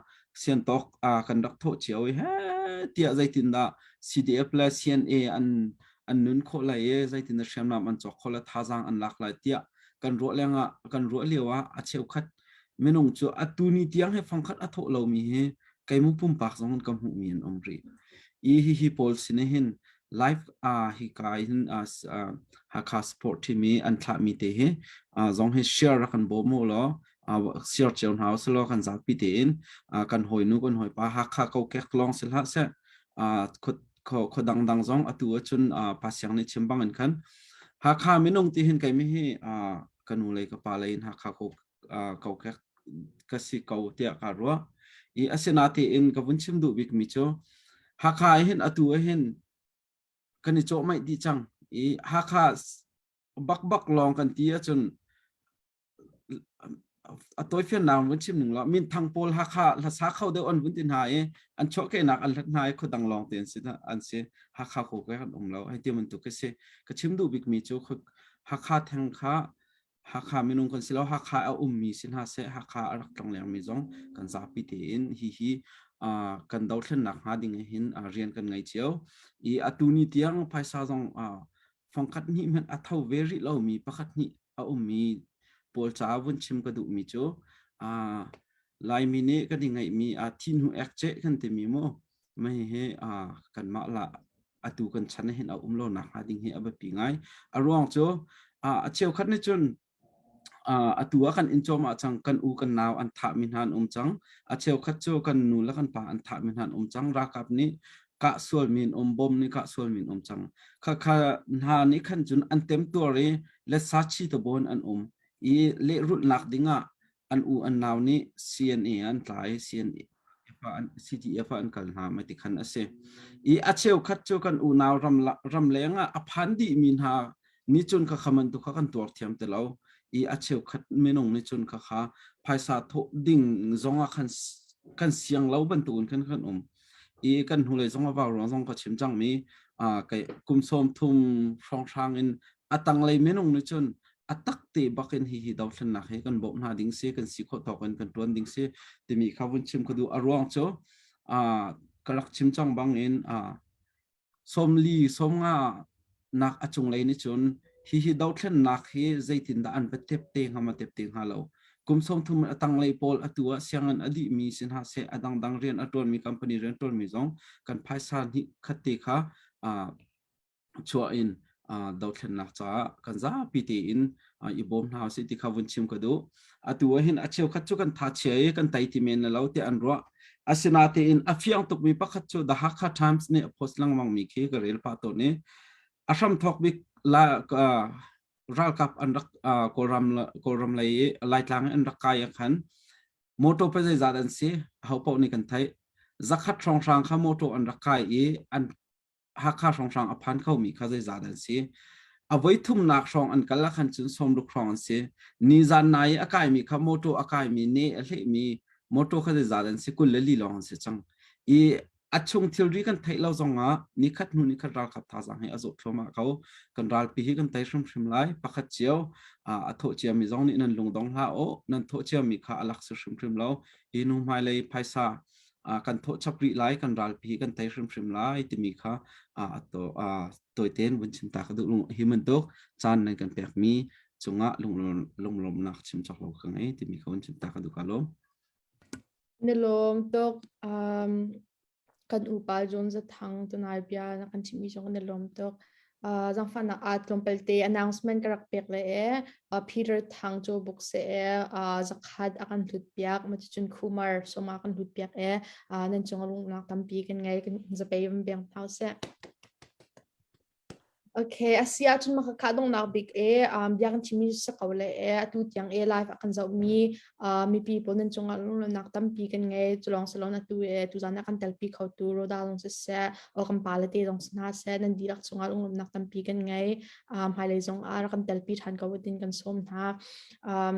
siantawk kan rak thawh cio i he tiah zeitindah CDF le CNA an an nun khawh lai i zeitindah hriamnam an cawk khawh le thazaang an lak lai tiah kan ruah lengah kan ruah lio ah a cheukhat minung cu atu ni tiang he fangkhat a thawh lomi hi keimu pumpak zong in ka hmuhmi an um rih. I hihi pawl sin hin live hi ka hin Hakha support team i an thlahmi te hi zong hi share rak kan bawm u law. Share cio hna usih law kan zapi tein kan hawinu kan hawipa Hakha kokek lawng si hlah seh khua dangdang zong atu ahcun Pa Siang nih chim bangin khan Hakha minung ti hin keimi hi ka nu lei ka pa lei in Hakha kokek ka si ko tiah ka ruah. I asinatein ka vun chim duh bikmi cu Hakha hin atu hin kan i cawhmaih dih cang i Hakha bakbak lawng kan ti ahcun a tawifiannak vun chim ning law minthang pawl Hakha hlasa kho deuh an vun ti hna i an chuahkehnak an hlat hna i khuadang lawng te an si an si Hakha ko ke kan um lo hei ti bantuk ka si ka chim duh bikmi cu Hakha theng kha Hakha minung kan si lo Hakha a ummi si hna seh Hakha a rak tlonglengmi zong kan zapi tein hihi kan dothlennak hnga ding hin rian kan ngei cio i atu ni tiang phaisa zong fangkhat hnih hmanh a tho ve rih lomi pakhat hnih a ummi pawl caah vun chim ka duhmi cu Laimi nih kan i ngeihmi thi hnu ek ceh kan timi mu mah hihi kanmah la atu kan chan hin a um lo nak hnga ding hi a biapi ngai. A ruang cu a cheukhat nih cun atu ah kan inn cawm ah cang kan u kan nau an thahmi hna an um cang. A cheukhat cu kan nu le kan pa an thahmi hna an um cang. Ralkap nih kah sualmi an um, bom nih kah sualmi an um cang. Khakha hna nih khan cun an temtuar i letsa chi te bon an um i lehrulhnak dingah an u an nau nih CNA an tlai CNA CDF ah an kal hna mah ti khan a si. I a cheukhat cu kan unau ram ramleng ah a phan dihmi hna nih cun kha kha man tu kha kan tuar thiam ti lo. I a cheukhat minung nih cun kha kha phaisa thawh ding zong ah khan kan siang lo bantukin khan kan um. I kan hnulei zong a vau ruang zong ka chim cangmi kai kum sawm thum hrawnghrang in a tanglei minung nih cun a tak te bak in hihi dothlennak hi kan bawmh hna ding si kan si khawh tawk in kan tuan ding si timi kha vun chim ka duh a ruang cu ka rak chim cang bang in sawmli sawmnga nak a cunglei nih cun hihi dothlennak hi zeitindah an va tep te hnga ma tep te hnga lo kum 30 a tanglei pawl atu ah sianginn a dihmi sin ha seh a dangdang rian a ṭuanmi company rian ṭuanmi zong kan phaisa hnih khat te kha chuah in dothlennak caah kan zapi tein i bawm hna usih ti kha vun chim ka duh. Atu ah hin a cheukhat cu kan tha chia i kan tai ti men lo tiah an ruah. Asinatein a fiang tukmi pakhat cu The Hakha Times nih a post lengmang mi khi ka rel pah tawn i a hramthawk bik la ralkap an rak Kawlram Kawlram lei i Laitlang an rak kai ah khan motor pa zeizat an si ho paoh nih kan theih zakhat hrawnghrang kha motor an rak kai i an Hakha hrawnghrang a phan khomi kha zeizah dah an si? A voi thumnak hrawng an kal ah khan cun sawmruk hrawng an si. Nizan nai i a kaimi kha motor a kaimi ne a hlehmi motor kha zeizah dah an si? 24 lawng an si cang. I a chung thilri kan theih lo zongah nikhat hnu nikhat ralkap thazaang hi a zawt thluahmah ko. Kan ralpi hi kan tei hrimhrim lai. Pakhat cio a thawh ciami zong nih nan lungdong hlah u. Nan thawh ciami kha a lak si hrimhrim lo. Hi hnu hmailei phaisa kan thawh chap rih lai kan ralpi kan tei hrimhrim lai timi kha tawitein vun chim ta ka duh hi bantuk caan nan kan pekmi cungah lunglawmnak chim cawk lo ka ngei timi kha vun chim ta ka duh ka lawm. Na lawm tuk um, kan upa John Zathang tunai bia na kan chimmi zong na lawm tuk. Zangfahnak ah tlawmpalte announcement ka rak pek le e Peter Thang cu buk se e zakhat a kan hlut piak maticun Kumar soma kan hlut piak e nan cung lungnak tampi kan ngei kan zapei van beng hau seh. Okay, asi ahcun maka donghnak bik e um, bia kan chimmi si ko le e atu tiang e live a kan zohmi uh, mipi pawl nan cungah lunglawmhnak tampi kan ngei cu lawng si lo atu e tuzan ah kan telpi khotu Roda zong siseh o kan pale te zong si hna seh nan dihlak cungah lunglawmhnak tampi kan ngei um, hmailei zong ah rak kan telpi ṭhan ko tin kan sawm hna um,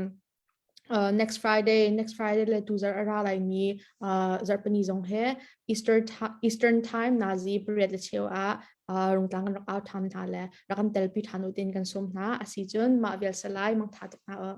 uh, next Friday next Friday le tu zarh a ra lai mi uh, zarhpini zong he Easter Eastern time nazi pariat le cheu ah uh, rungtlang kan rak au ṭhan hna le rak kan telpi ṭhan u tin kan sawm hna asi cun mah vial salai mangtha tuk hna u.